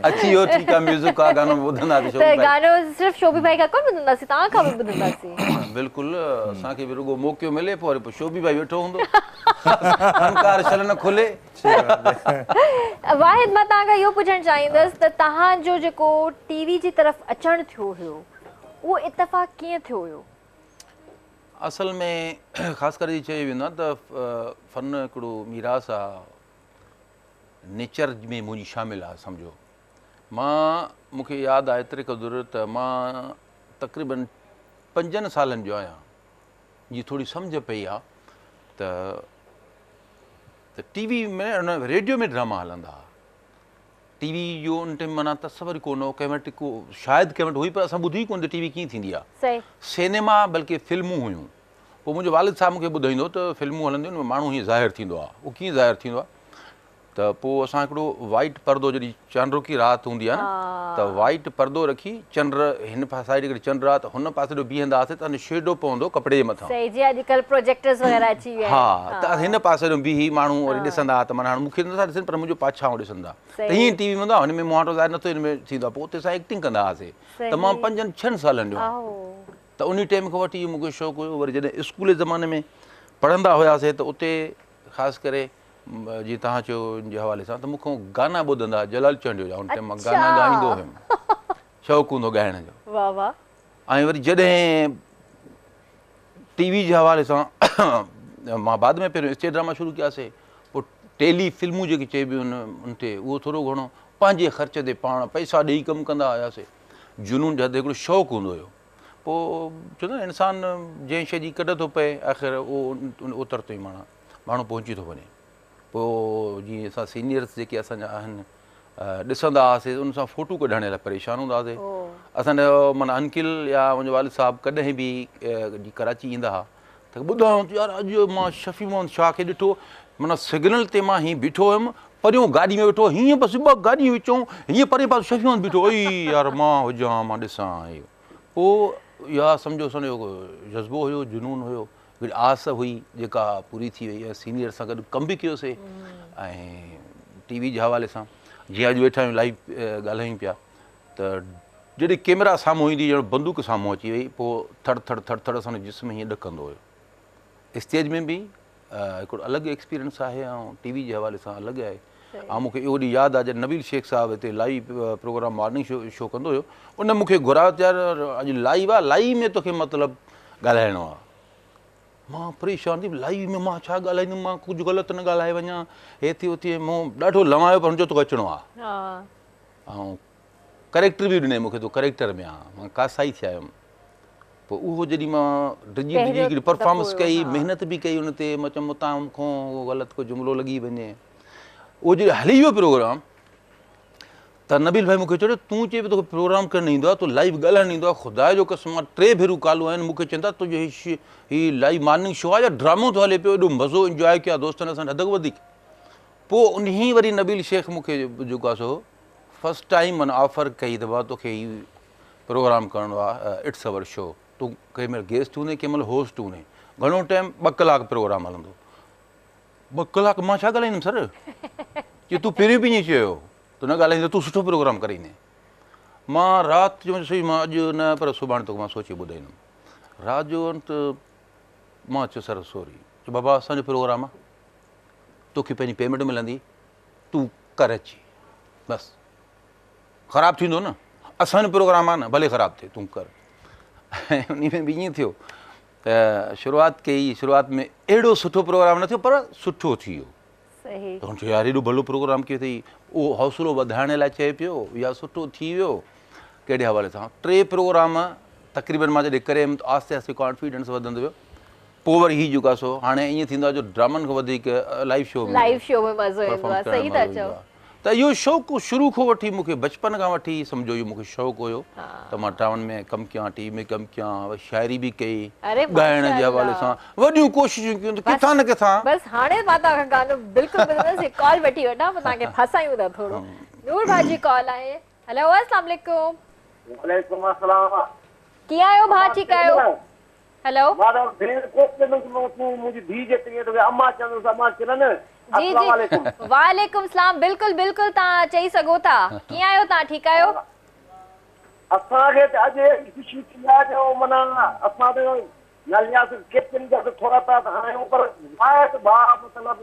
اچي ويو ٺيڪ آ ميوزڪ آ گانو به ٻڌنداسين شوبي ته ڀائي. گانو صرف شوبي ڀائي کان ڪونه ٻڌنداسين توهان کان به ٻڌنداسين. بلڪل اسان کي به رڳو موقعو ملي پوء وري پوء شوبي ڀائي ويٺو هوندو فنڪار شل نه کلي. واحد مان توهان کان اهو پڇڻ چاهيندس ته توهان جو جيڪو ٽي وي جي طرف اچڻ ٿيو هيو اهو اتفاق ڪيئن ٿيو هيو؟ اصل ۾ خاص ڪري جي چيو ويندو آهي ته فن هڪڙو ميراث آ نيچر ۾ منهنجي شامل آ سمجهو مان مون کي ياد آ ايتري قدر ته مان تقريبن پنجن سالن جو آهيان جي ٿوري سمجهه پئي آ ته ته ٽي وي ۾ ان ريڊيو ۾ ڊراما هلندا ها ٽي وي جو ان ٽائيم معنيٰ تصور ئي ڪونه هو ڪنهن وٽ ڪو شايد ڪنهن وٽ هئي پر اسان ٻڌي ئي ڪونه ته ٽي وي ڪيئن ٿيندي آهي سينيما بلڪه فلمون هيون پوء منهنجو والد صاحب مون کي ٻڌائيندو هو ته فلمون هلنديون آهن ماڻهو هيئن ظاهر ٿيندو آهي اهو ڪيئن ظاهر ٿيندو آهي ته پوء اسان هڪڙو وائيٽ پردو جڏهن چانڊوڪي رات هوندي آهي نه ته وائيٽ پردو رکي چنڊ هن سائيڊ هڪڙي چنڊ آهي ته هن پاسي ڏو بيهندا هئاسين ته شيڊو پوندو ڪپڙي جي مٿان. صحيح جي اڄڪلهه پروجيڪٽرز وغيره اچي ويا آهن. ها ته هن پاسي ڏو بيهي ماڻهو وري ڏسندا هئا ته معنيٰ هاڻي مون کي نٿا ڏسن پر منهنجو پاڇائون ڏسندا ته هيئن ٽي وي هوندو آهي هن ۾ مهانڊو ظاهر نٿو هن ۾ ٿيندو آهي پوء اتي اسان ايڪٽنگ ڪندا هئاسين ته مان پنجن ڇهن سالن جو هئم ته انهي ٽائيم کان وٺي اهو مون کي شوق هيو وري جڏهن اسڪول جي زماني ۾ پڙهندا هياسين ته اتي خاص ڪري جيئن توهان چيو ان جي حوالي سان ته مون کان گانا ٻڌندا هئا جلال چانڊيو جا ان ٽائيم مان گانا ڳائيندو هيم شوق هوندو ڳائڻ جو واه واه ۽ وري جڏهن ٽي وي جي حوالي سان مان بعد ۾ پهريون اسٽيج ڊراما شروع ڪياسي پوء ٽيلي فلمون جيڪي چئبيون آهن ان تي اهو ٿورو گهڻو پنهنجي خرچ تي پاڻ پئسا ڏيئي ڪم ڪندا هياسي جنون جي حد هڪڙو شوق هوندو هيو پوء چوندا آهن انسان جنهن شيء جي ڪڍ ٿو پئي آخر اهو اوتر تائين ماڻهو ماڻهو پهچي ٿو وڃي. پوء جيئن اسان سينيئرس جيڪي اسان جا آهن ڏسندا هئاسي ان سان فوٽو ڪڍائڻ لاء پريشان هوندا هئاسي. اسان جو معنيٰ انڪل يا منهنجو والد صاحب ڪڏهن به جي ڪراچي ايندا هئا ته ٻڌايو ته يار اڄ مان شفيع محمد شاهه کي ڏٺو معنيٰ سگنل تي مان هيئن بيٺو هيم پريون گاڏي ۾ ويٺو هيئن بس ٻه گاڏيون وچون هيئن پرين پاسي شفيع محمد بيٺو اي يار مان هجان مان ڏسان اهو پوء يا سمجهو اسان جو جذبو هيو جنون هيو هڪڙي آس هئي جيڪا پوري ٿي وئي ۽ سينيئر سان گڏ ڪم به ڪيوسي ۽ ٽي وي جي حوالي سان جيئن اڄ ويٺا آهيون لائيو ڳالهايون پيا ته جڏهن ڪيمرا سامهون ايندي ڄڻ بندوق سامهون اچي وئي پوء ٿڙ ٿڙ ٿڙ ٿڙ اسان جو جسم هيئن ڏڪندو هيو اسٽيج ۾ به هڪڙو الڳ ايڪسپيرينس آهي ۽ ٽي وي جي حوالي سان الڳ آهي ۽ مون کي اهو ڏينهن ياد آهي جڏهن نبيل شيخ صاحب هتي live programme morning show show ڪندو هيو ان مون کي گهرايو ته يار اڄ لائيو آهي لائيو ۾ توکي مطلب ڳالهائڻو آهي مان پريشان ٿي لائيو ۾ مان ڇا ڳالهائيندم مان ڪجهه غلط نه ڳالهائي وڃان هي ٿي هو ٿي مون ڏاڍو لنوايو پر هن چيو توکي اچڻو آهي ۽ ڪريڪٽر به ڏنائين مون کي تون ڪريڪٽر ۾ آ مان ڪاسائي ٿي آيم پوء اهو جڏهن مان ڊڄي ڊڄي هڪڙي پرفارمنس ڪئي محنت به ڪئي ان تي مان چيم متان مون کان غلط ڪو جملو لڳي وڃي اهو جڏهن هلي ويو پروگرام ته نبيل ڀائي مونکي چيو تون چئي پيو توکي پروگرام ڪرڻ ايندو آهي تو لائيو ڳالهائڻ ايندو آهي خدا جو قسم آ ٽي ڀيرو ڪالون آيون مونکي چون ٿا تنهنجو هي لائيو مارننگ شو آهي يا ڊرامو ٿو هلي پيو ايڏو مزو انجواء ڪيو دوستن اسان حد کان وڌيڪ پوء انهي وري نبيل شيخ مونکي جيڪو آهي سو فرسٽ ٽائيم معنيٰ آفر ڪئي ته بابا توکي هي پروگرام ڪرڻو آ it's اور شو تون ڪنهن مهل گيسٽ هوندين ڪنهن مهل هوسٽ هوندين گهڻو ٽائيم ٻه ڪلاڪ پروگرام هلندو ٻه ڪلاڪ مان ڇا ڳالهائيندم سر چي تون پهريون به ائين چيو تون نه ڳالهائيندين تون سٺو پروگرام ڪري ايندين مان رات جو سوچيو مان اڄ نه پر سڀاڻي توکي مان سوچي ٻڌائيندم رات جو ته مان چيو سر سوري چيو بابا اسانجو پروگرام آ توکي پنهنجي پيمينٽ ملندي تون ڪر اچي بس خراب ٿيندو نه اسان جو پروگرام آ نه ڀلي خراب ٿئي تون ڪر ۽ انهي ۾ به ائين ٿيو ته شروعات ڪئي شروعات ۾ اهڙو سٺو پروگرام نه ٿيو پر سٺو ٿي ويو صحيح ته هن چيو يار ايڏو ڀلو پروگرام ڪيو اٿئي اهو حوصلو وڌائڻ لاء چئي پيو يا سٺو ٿي ويو ڪهڙي حوالي سان ٽي پروگرام تقريبن مان جڏهن ڪري آيم ته آهستي آهستي ڪانفيڊنس وڌندو ويو پوء وري هي جيڪو آهي سو هاڻي ائين ٿيندو آهي جو ڊرامن کان وڌيڪ لائيو شو ۾ لائيو شو ۾ مزو ايندو پرفارم آهي ڪرڻ صحيح ٿا مزو چئو ايندو آهي ته اهو شوق شروع کان وٺي مون کي بچپن کان وٺي سمجهو اهو مون کي شوق هيو ته مان ڊرامن ۾ ڪم ڪيان ٽي وي ۾ ڪم ڪيان شاعري به ڪئي اري ڳائڻ جي حوالي ماشاءالله سان وڏيون ڪوششون ڪيون ته بس ڪٿان نه ڪٿان بس هاڻي مان توهان کان گانو بلڪل ٻڌندس هڪ ڪال وٺي وٺان پوء توهان کي ڦاسايون ٿا ٿورو نور ڀاء جي ڪال آهي هلو السلام عليڪم وعليڪم السلام ڪيئن آهيو ڀاء ٺيڪ آهيو هيلو. مان ته ڀيڻ ڪوڪ چوندس تون منهنجي ڌيء جيتري آهين توکي امان چوندس امان ڪرن جي السلام جي عليڪم. وعليڪم السلام بلڪل بلڪل توهان چئي سگهو ٿا ڪيئن آهيو توهان ٺيڪ آهيو. اسان کي ته اڄ ايڏي خوشي ٿي آهي جو معنيٰ اسان ته نالياس ڪيترن جا ته ٿورا ٿا آهيون پر زاهد ڀاء مطلب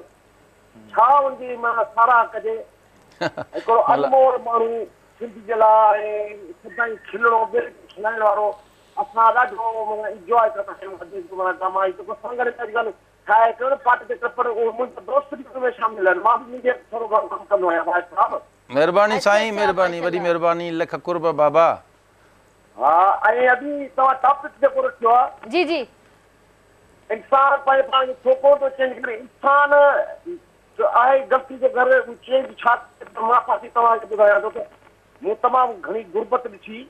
ڇا ان جي معنيٰ ساراهه ڪجي هڪڙو انمول ماڻهو سنڌ جي لاء ۽ سدائين کلڻو ٻين کي کلائڻ وارو اسان ڏاڍو معنيٰ انجواء ڪندا آهيون اڄ جو معنيٰ ڊراما هي جيڪو سانگهڙ ۾ اڄڪلهه ٺاهي ڪيو نه پاٽ تي ٽپڙ اهو منهنجا دوست به ان ۾ شامل آهن مان به ميڊيا تي ٿورو گهڻو ڪم ڪندو آهيان ڀائي صاحب. مهرباني اڇا سائين اڇا مهرباني وڏي ماشاءالله. مهرباني لک قرب بابا. ها ۽ ادي توهان ٽاپڪ جيڪو رکيو آهي. جي جي. انسان پنهنجي پاڻ کي ڇو ڪونه ٿو چينج ڪري انسان ته آهي غلطي جو گهر هو چينج ڇا ڪري پر مان ساٿي توهان کي ٻڌايان ٿو ته مون تمام گهڻي غربت ڏٺي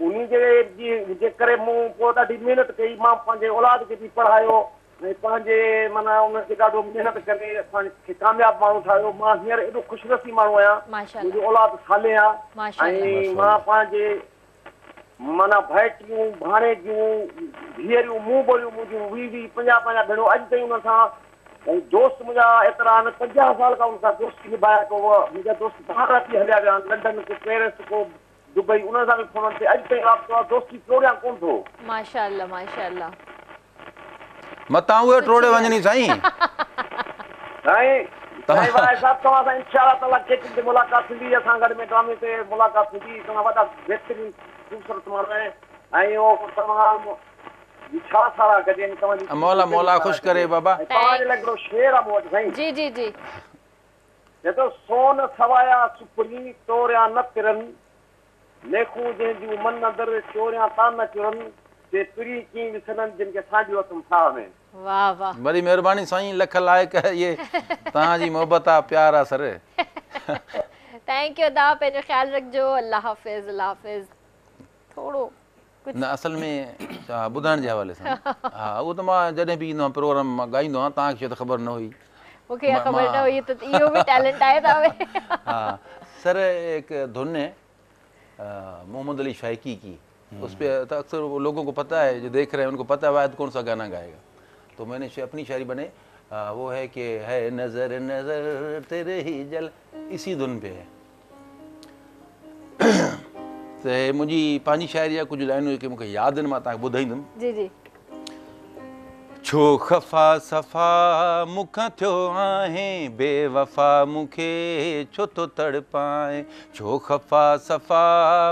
انهي جي ڪري مون پوء ڏاڍي محنت ڪئي مان پنهنجي اولاد کي به پڙهايو ۽ پنهنجي معنيٰ انهن کي ڏاڍو محنت ڪري اسان کي ڪامياب ماڻهو ٺاهيو مان هينئر ايڏو خوش نصيب ماڻهو آهيان منهنجو اولاد صالح آهي ۽ مان پنهنجي معنيٰ ڀائٽيون ڀاڻيجيون ڌيئريون منهن ٻوليون منهنجون ويهه ويهه پنجاهه پنجاهه ڀيڻون اڄ تائين انهن سان ۽ دوست منهنجا ايترا آهن 50 سال کان انهن سان دوستي نڀايان پيو منهنجا دوست ٻاهر اچي هليا ويا آهن لنڊن ڪو پيرس ڪو دبئي انهن سان به فونن تي اڄ تائين رابطو آهي دوستي ٽوڙيان ڪونه ٿو. ماشاءالله ماشاءالله. متان اهي سٺي ٽوڙي ڳالهه. وڃني سائين. سائين سائين واهي صاحب توهان سان انشاء الله تعالي ڪيچن تي ملاقات ٿيندي اسان گڏ ۾ ڊرامي تي ملاقات ٿيندي توهان وڏا بهترين خوبصورت ماڻهو آهيو ۽ اهو توهان جي ڇا ساراهه ڪجي ۽ توهان جي مولا ڪهڙي مولا ساراهه خوش ڪجي ڪري بابا. ۽ توهان جي لاء thanks هڪڙو شعر آهي مون وٽ سائين. جي جي جي. چئي ٿو، سون سوايا سپرين، توريان نه ترن، ميخون جنهن جون من اندر، چوريان تان نه چرن، سي پرين ڪيئن وسرن، جن کي سانڍيو اٿم ساهه ۾. واه واه. وڏي مهرباني سائين لک لائق اهي توهان جي محبت آ پيار آ سر. Thank you ادا پنهنجو خيال رکجو الله حافظ الله حافظ ٿورو ڪجهه. نه اصل ۾ ها ٻڌائڻ جي حوالي سان ها اهو ته مان جڏهن به ايندو آهيان پروگرام مان ڳائيندو آهيان توهان کي شايد خبر نه هئي. مون کي اها خبر نه هئي ته اهو به ٽيلنٽ آهي توهان ۾. ها سر هڪ ڌن هي محمد علي شائقي ڪي اس پي ته اڪثر لوگون ڪو پتا هي جو ديک رهي هي ان ڪو پتا هي واحد ڪون سا گانا گائي گا तो मैंने अपनी शायरी बने वो है कि है नज़र नज़र तेरे ही जल, इसी धुन पे है। त मुंहिंजी पंहिंजी शाइरी जा कुझु लाइनूं जेके मूंखे यादि आहिनि, मां तव्हांखे ॿुधाईंदुमि। जी जी। छो ख़फ़ा सफ़ा मूंखां थियो आहीं, बेवफ़ा मूंखे छो थो तड़पाएं। छो ख़फ़ा सफ़ा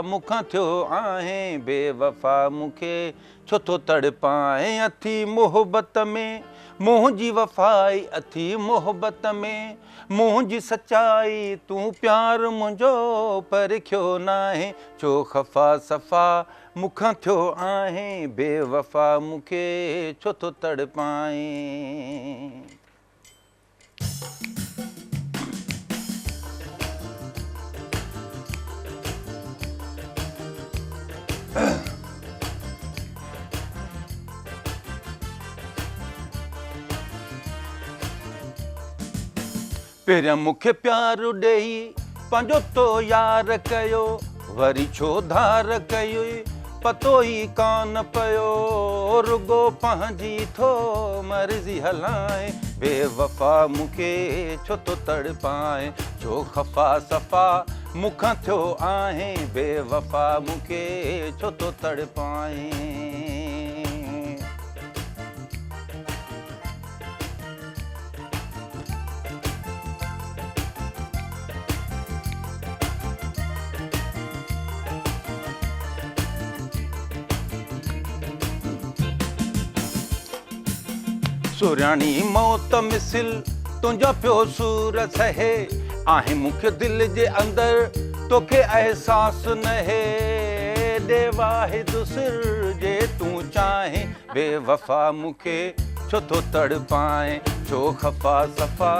मूंखां थियो आहीं, बेवफ़ा मूंखे छो थो तड़पाएं। अथी मोहबत में मुंहिंजी वफ़ाई, अथी मोहबत में मुंहिंजी सचाई, तूं प्यार मुंहिंजो परखियो नाहे। छो ख़फ़ा सफ़ा मूंखां थियो आहीं, बेवफ़ा मूंखे छो थो तड़पाएं। पहिरियां मूंखे प्यार ॾेई पंहिंजो तो यार कयो, वरी छो धार कयो पतो ई कान पियो। रुगो पंहिंजी थो मर्ज़ी हलाए, बेवफ़ा मूंखे छो थो तड़पाए। छो ख़फ़ा सफ़ा मूंखां थियो आहीं, बेवफ़ा मूंखे छो थो तड़पाए। सुराणी मौत मिसिल तुंहिंजो पियो सूर सहे, आहे मूंखे दिलि जे अंदरि तोखे अहसासु न हे। ॾे वाहिद सिर जे तूं चाहें, बेवफ़ा मूंखे छो थो तड़पाएं। छो ख़फ़ा सफ़ा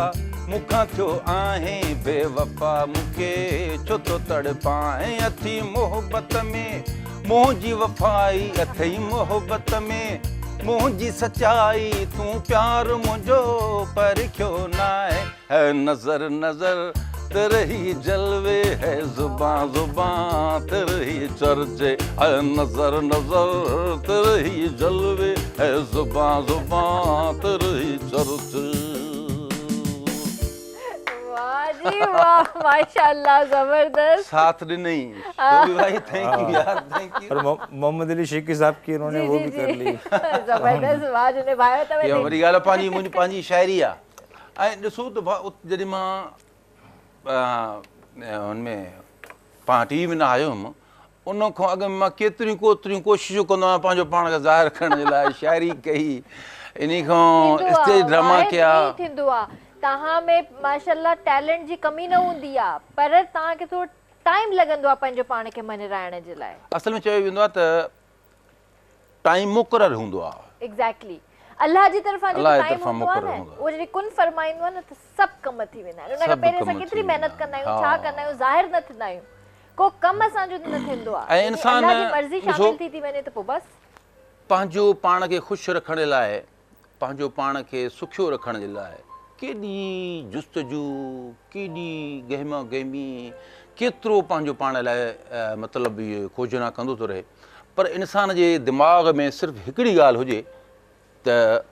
मूंखां थियो आहीं, बेवफ़ा मूंखे छो थो तड़पाएं। अथी मोहबत में मुंहिंजी वफ़ाई, अथई मोहबत में मुंहिंजी सचाई, तूं प्यार मुंहिंजो परखियो नाहे। है नज़र नज़र तेरे ही जलवे, है ज़ुबां ज़ुबां तेरे ही चर्चे। है नज़र नज़र तेरे ही जलवे, है ज़ुबां ज़ुबां तेरे ही चर्चे। वाह जी वाह, माशाअल्लाह, ज़बरदस्त साथ ॾिनई शोभी भाई, thank you यार, thank you. और मोहम्मद अली शेखी साहब की उन्होंने वो भी कर ली, ज़बरदस्त वाह जो निभायो त इहा वॾी ॻाल्हि आहे। पंहिंजी मुंहिंजी पंहिंजी शाइरी आहे। ऐं ॾिसो त जॾहिं मां हुन में पाण टीवी में न आयो हुउमि, उन खां अॻु में मां केतिरियूं कोतिरियूं कोशिशूं कंदो आहियां पंहिंजो पाण खे ज़ाहिर करण जे लाइ। शाइरी कई, इन खां स्टेज ड्रामा कया। थींदो आहे तव्हां में माशाअल्लाह टैलेंट जी कमी न हूंदी आहे, पर तव्हांखे थोरो टाइम लॻंदो आहे पंहिंजो पाण खे मञराइण जे लाइ। असल में चयो वेंदो आहे त टाइम मुक़ररु हूंदो आहे। एग्जैक्टली, अल्लाह जी तरफ़ां जेको टाइम हूंदो आहे न, उहो जॾहिं कुन फरमाईंदो आहे न त सभु कम थी वेंदा आहिनि। उन खां पहिरियों असां केतिरी महिनत कंदा आहियूं, छा कंदा आहियूं, ज़ाहिर न थींदा आहियूं, को कमु असांजो न थींदो आहे। ऐं इंसान अल्लाह जी मर्ज़ी शामिल थी थी वञे त पोइ बसि पंहिंजो पाण खे ख़ुशि रखण जे लाइ, पंहिंजो पाण खे सुखियो रखण जे लाइ केॾी जुस्तजू, केॾी गहमा गहमी, केतिरो पंहिंजो पाण लाइ मतिलबु इहो खोजना कंदो थो रहे। पर इंसान जे दिमाग़ में सिर्फ़ु हिकिड़ी ॻाल्हि हुजे त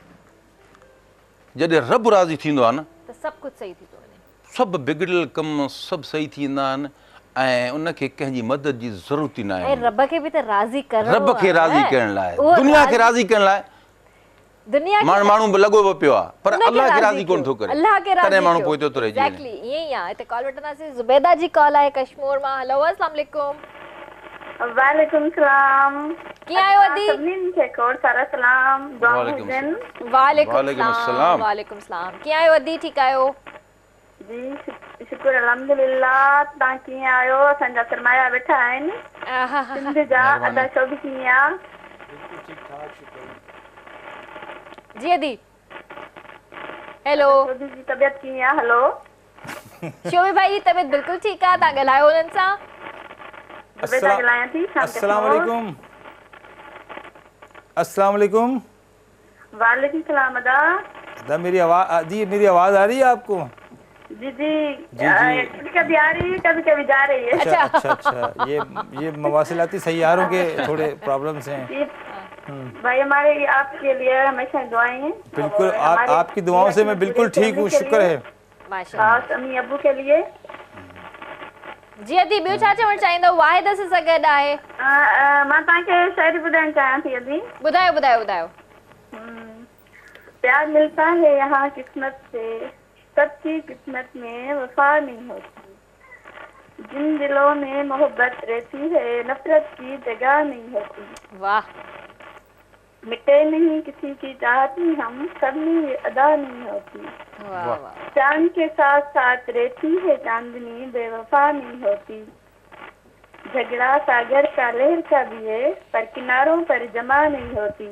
जॾहिं रब राज़ी थींदो आहे न त सभु कुझु सही थी थो वञे, सभु बिगड़ियल कम सभु सही थी वेंदा आहिनि ऐं उनखे कंहिंजी मदद जी ज़रूरत ई न आहे। रब खे बि त राज़ी करणो, रब खे राज़ी करण लाइ, दुनिया खे राज़ी करण लाइ दुनिया माण्हू बि लॻो पियो आहे, पर अल्लाह खे राज़ी कोन थो करे, अल्लाह खे राज़ी तॾहिं माण्हू पोइ थो रहिजी वञे। एग्जैक्टली ईअं ई आहे। हिते कॉल वठंदासीं, ज़ुबैदा जी कॉल आहे कश्मीर मां। हेलो, अस्सलाम वालेकुम। वालेकुम सलाम। कीअं आहियो अदी? सभिनीनि खे खोड़ सारा सलाम, दुआऊं हुजनि। वालेकुम सलाम, वालेकुम सलाम। कीअं आहियो अदी? ठीकु आहियो? जी शुक्र अल्हम्दुलिल्लाह। तव्हां कीअं आहियो? असांजा सरमाया वेठा आहिनि सिंध जा। अदा शोभी कीअं आहे? बिल्कुल ठीक ठाक, शुक्र। जी अदी, हेलो। शोभी जी तबियत कीअं आहे? हेलो शोभी भाई जी तबियत बिल्कुल ठीक आहे, तव्हां ॻाल्हायो हुननि सां। अस्सलाम वालेकुम। अस्सलाम वालेकुम। वालेकुम सलाम। अदा अदा मेरी आवाज, जी मेरी आवाज आ रही है आपको? जी जी जी, कभी कभी आ रही है, कभी कभी जा रही है। अच्छा अच्छा अच्छा, ये मवासिलाती सैयारों के थोड़े प्रॉब्लम्स हैं। भाई हमारे आपके लिए हमेशा दुआएं हैं। बिल्कुल, आपकी दुआओं से मैं बिल्कुल ठीक हूँ, शुक्र है। खास अम्मी अब्बू के लिए। जी अदी, ॿियो छा चवणु चाहींदो? वाहिद सां गॾु आहे। मां तव्हांखे शाइरी ॿुधाइणु चाहियां थी अदी। ॿुधायो ॿुधायो ॿुधायो। प्यार मिलता है यहाँ किस्मत से, सबकी किस्मत में वफा नहीं होती। जिन दिलों में मोहब्बत रहती है, नफरत की जगह नहीं होती। वाह। मिटे नहीं किसी की चाहत में हम, सब में ये अदा नहीं होती। वाह वाह। चांद के साथ साथ रहती है चांदनी, बेवफा नहीं होती। झगड़ा सागर का लहर का भी है, पर किनारों पर जमा नहीं होती।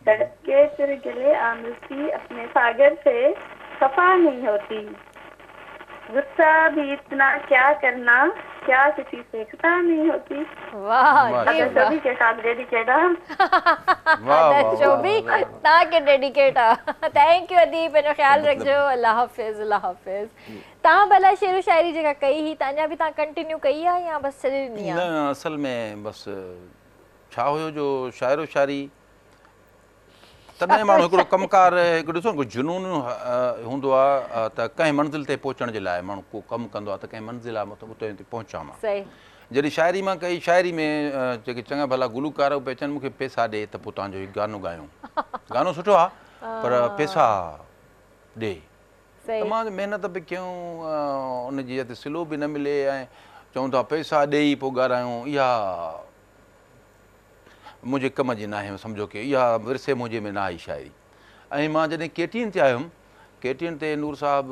सड़क के फिर गले आमिलती, अपने सागर से खफा नहीं होती। गुस्सा भी इतना क्या करना, क्या किसी से खता नहीं होती। वाह, शोभी के साथ डेडिकेट। वाह शोभी तव्हांखे डेडिकेट आहे। Thank you अदी, पंहिंजो ख़्यालु रखिजो। अल्लाह हाफ़िज़। अल्लाह हाफ़िज़। तव्हां भला शेरो शाइरी जेका कई हुई, त अञा बि तव्हां कंटिन्यू कई आहे या बसि छॾी ॾिनी आहे? न, असल में बसि छा हुयो जो शाइरो शाइरी तॾहिं माण्हू हिकिड़ो कमकार, हिकिड़ो ॾिसो न जुनून हूंदो आहे त कंहिं मंज़िल ते पहुचण जे लाइ माण्हू को कमु कंदो आहे त कंहिं मंज़िल आहे मतिलबु उते पहुचां मां। जॾहिं शाइरी मां कई, शाइरी में जेके चङा भला गुलूकार पिया अचनि, मूंखे पैसा ॾे त पोइ तव्हांजो हीउ गानो ॻायूं। गानो सुठो आहे पर पैसा ॾे। त मां महिनत बि कयूं, उनजी हथु सिलो बि न मिले ऐं चऊं था पैसा ॾेई पोइ ॻारायूं, इहा मुंहिंजे कम जी न आहे। सम्झो की इहा विरसे मुंहिंजे में न आई शाइरी। ऐं मां जॾहिं केटीएन ते आयुमि, केटीएन ते नूर साहब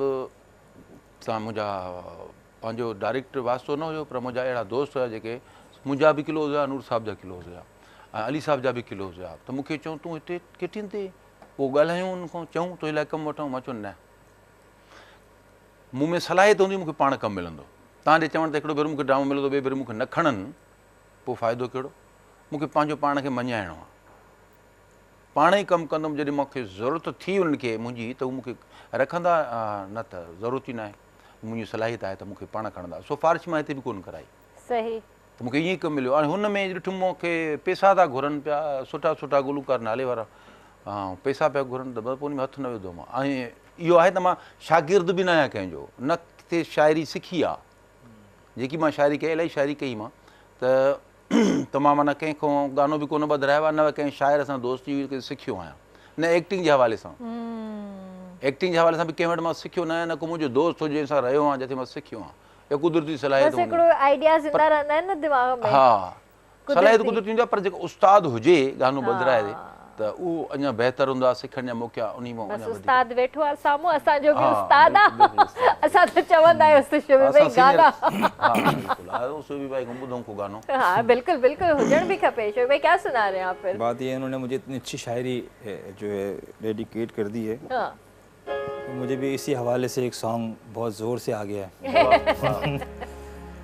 सां मुंहिंजा पंहिंजो डायरेक्ट वास्तो न हुयो, पर मुंहिंजा अहिड़ा दोस्त हुया जेके मुंहिंजा बि क्लोज़ हुया, नूर साहब जा क्लोज़ हुया ऐं अली साहब जा बि क्लोज़ हुया। त मूंखे चऊं तूं हिते केटीएन ते पोइ ॻाल्हायूं उन खां, चऊं तुंहिंजे लाइ कमु वठूं। मां चयो न, मूं में सलाहियत हूंदी मूंखे पाण कमु मिलंदो। तव्हांजे चवण ते हिकिड़ो भेरो मूंखे ड्रामो मिलंदो, ॿिए भेरो मूंखे न खणनि, पोइ फ़ाइदो कहिड़ो? मूंखे पंहिंजो पाण खे मञाइणो आहे, पाण ई कमु कंदुमि। जॾहिं मूंखे ज़रूरत थी उन्हनि खे मुंहिंजी त हू मूंखे रखंदा, न त ज़रूरत ई न आहे। मुंहिंजी सलाहियत आहे त मूंखे पाण खणंदा। सिफारिश मां हिते बि कोन कराई। सही। त मूंखे ईअं ई कमु मिलियो। हाणे हुन में ॾिठुमि मूंखे पैसा था घुरनि पिया, सुठा सुठा गुलूकार नाले वारा पैसा पिया घुरनि, त पोइ उन में हथु न विधो मां। ऐं इहो आहे त मां शागिर्द बि न आहियां कंहिंजो, न किथे शाइरी सिखी आहे। जेकी मां शाइरी कई, इलाही शाइरी कई मां, त मां माना कंहिंखां गानो बि कोन ॿधारायो आहे, न कंहिं शाइर सां दोस्ती हुई सिखियो आहियां, न एक्टिंग जे हवाले सां। एक्टिंग जे हवाले सां बि कंहिं वटि मां सिखियो न आहियां, न को मुंहिंजो दोस्त हुजे जंहिंसां रहियो आहियां, जिथे मां सिखियो आहियां। इहो कुदरती सलाहियत हिकिड़ो आइडिया ज़िंदा रहंदा आहिनि न दिमाग़ में। हा, सलाहियत कुदरती हूंदी आहे, पर जेको उस्ताद हुजे गानो ॿधाराए त उहो अञा बहितर हूंदो आहे, सिखण जा मौक़ा उन्ही मां अञा। उस्ताद वेठो आहे साम्हूं, असांजो बि उस्ताद आहे, असां त चवंदा आहियूं शोभी भाई गाना। हा बिल्कुल, हा शोभी भाई खां ॿुधूं को गानो। हाँ बिल्कुल बिल्कुल, हुजण भी खपे। शोभी भाई क्या सुना रहे हैं आप? फिर बात ये उन्होंने मुझे इतनी अच्छी शायरी जो है डेडिकेट कर दी है। हाँ। तो मुझे भी इसी हवाले से एक सॉन्ग बहुत ज़ोर से आ गया है।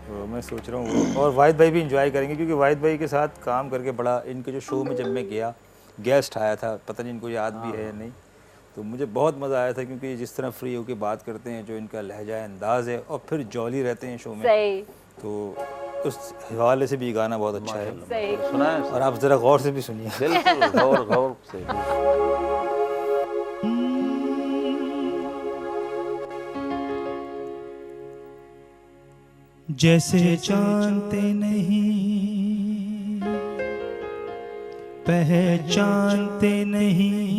तो मैं सोच रहा हूँ और वाहिद भाई भी इंजॉय करेंगे, क्योंकि वाहिद भाई के साथ काम करके बड़ा, इनके जो शो में जब मैं गया गेस्ट आया था, पता नहीं इनको याद भी है या नहीं, तो मुझे बहुत मज़ा आया था, क्योंकि जिस तरह फ्री होके बात करते हैं, जो इनका लहजा अंदाज़ है, और फिर जॉली रहते हैं शो में। सही। तो उस हवाले से भी गाना बहुत अच्छा है। सही। सुना है, और आप ज़रा गौर से भी सुनिए। बिल्कुल, गौर गौर से। जैसे जानते नहीं पहचानते नहीं,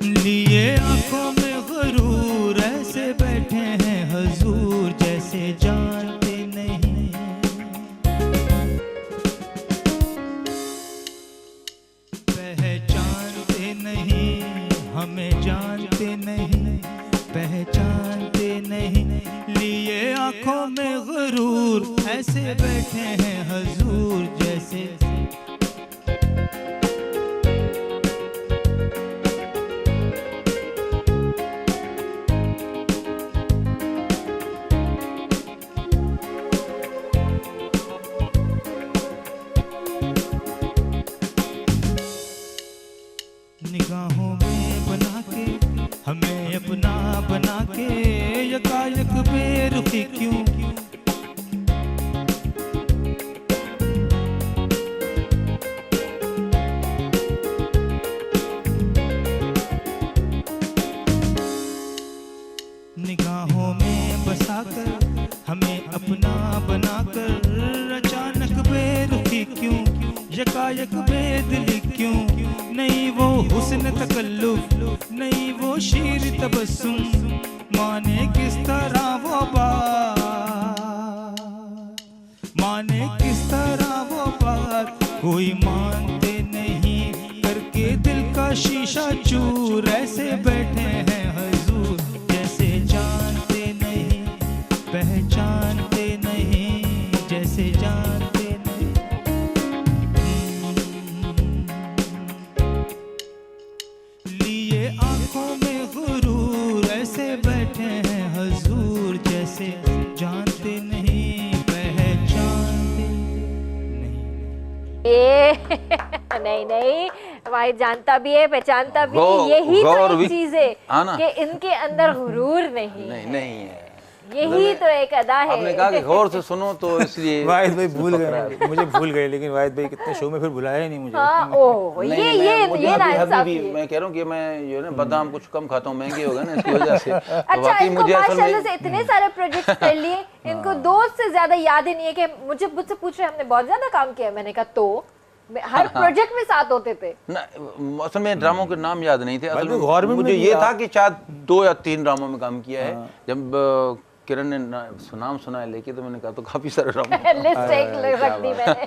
लिए आंखों में गरूर ऐसे बैठे हैं हुजूर, जैसे जानते नहीं पहचानते नहीं, हमें जानते नहीं पहचानते नहीं, लिए आंखों में गरूर ऐसे बैठे हैं हुजूर, जैसे बेरुखी क्यों? निगाहों में बसाकर हमें अपना बनाकर अचानक बेरुखी क्यों? यकायक बेदिली क्यों? नहीं वो हुस्न तकल्लुफ, नहीं वो शीर तबस्सुम, माने किस तरह वो बात, माने किस तरह वो बात, कोई मानते नहीं, करके दिल का शीशा चूर, ऐसे बैठे हैं हुजूर जैसे जानते नहीं, पहचानते नहीं, जैसे जानते नहीं। लिए आंखों में गुरूर, ऐसे बैठे हैं हुजूर जैसे जानते नहीं, पहचानते नहीं। ये नहीं नहीं, वाहिद जानता भी है, पहचानता भी है, यही तो एक चीज है कि इनके अंदर गुरूर नहीं नहीं नहीं है, यही तो एक अदा है। आपने कहा कि गौर से सुनो तो इसलिए वाहिद भाई भूल गए, मुझे भूल गए, लेकिन वाहिद भाई कितने शो में फिर बुलाया ही नहीं मुझे। हाँ, ओ ये नाइंसाफी है। मैं कह रहा हूँ कि मैं जो है ना बादाम कुछ कम खाता हूँ, महंगे हो गए ना इसकी वजह से। अच्छा, इनको माशाअल्लाह से इतने सारे प्रोजेक्ट्स कर लिए, इनको दोस्त से ज्यादा याद ही नहीं है कि मुझसे पूछ रहे हमने बहुत ज्यादा काम किया। मैंने कहा तो हर प्रोजेक्ट में साथ होते थे ना। असल में ड्रामों के नाम याद नहीं थे, असल में मुझे ये था कि शायद 2 या 3 ड्रामों में काम किया है। जब किरण ने नाम सुना है लेके तो मैंने कहा तो काफी सारे ड्रामों लिस्ट एक रख दी मैंने।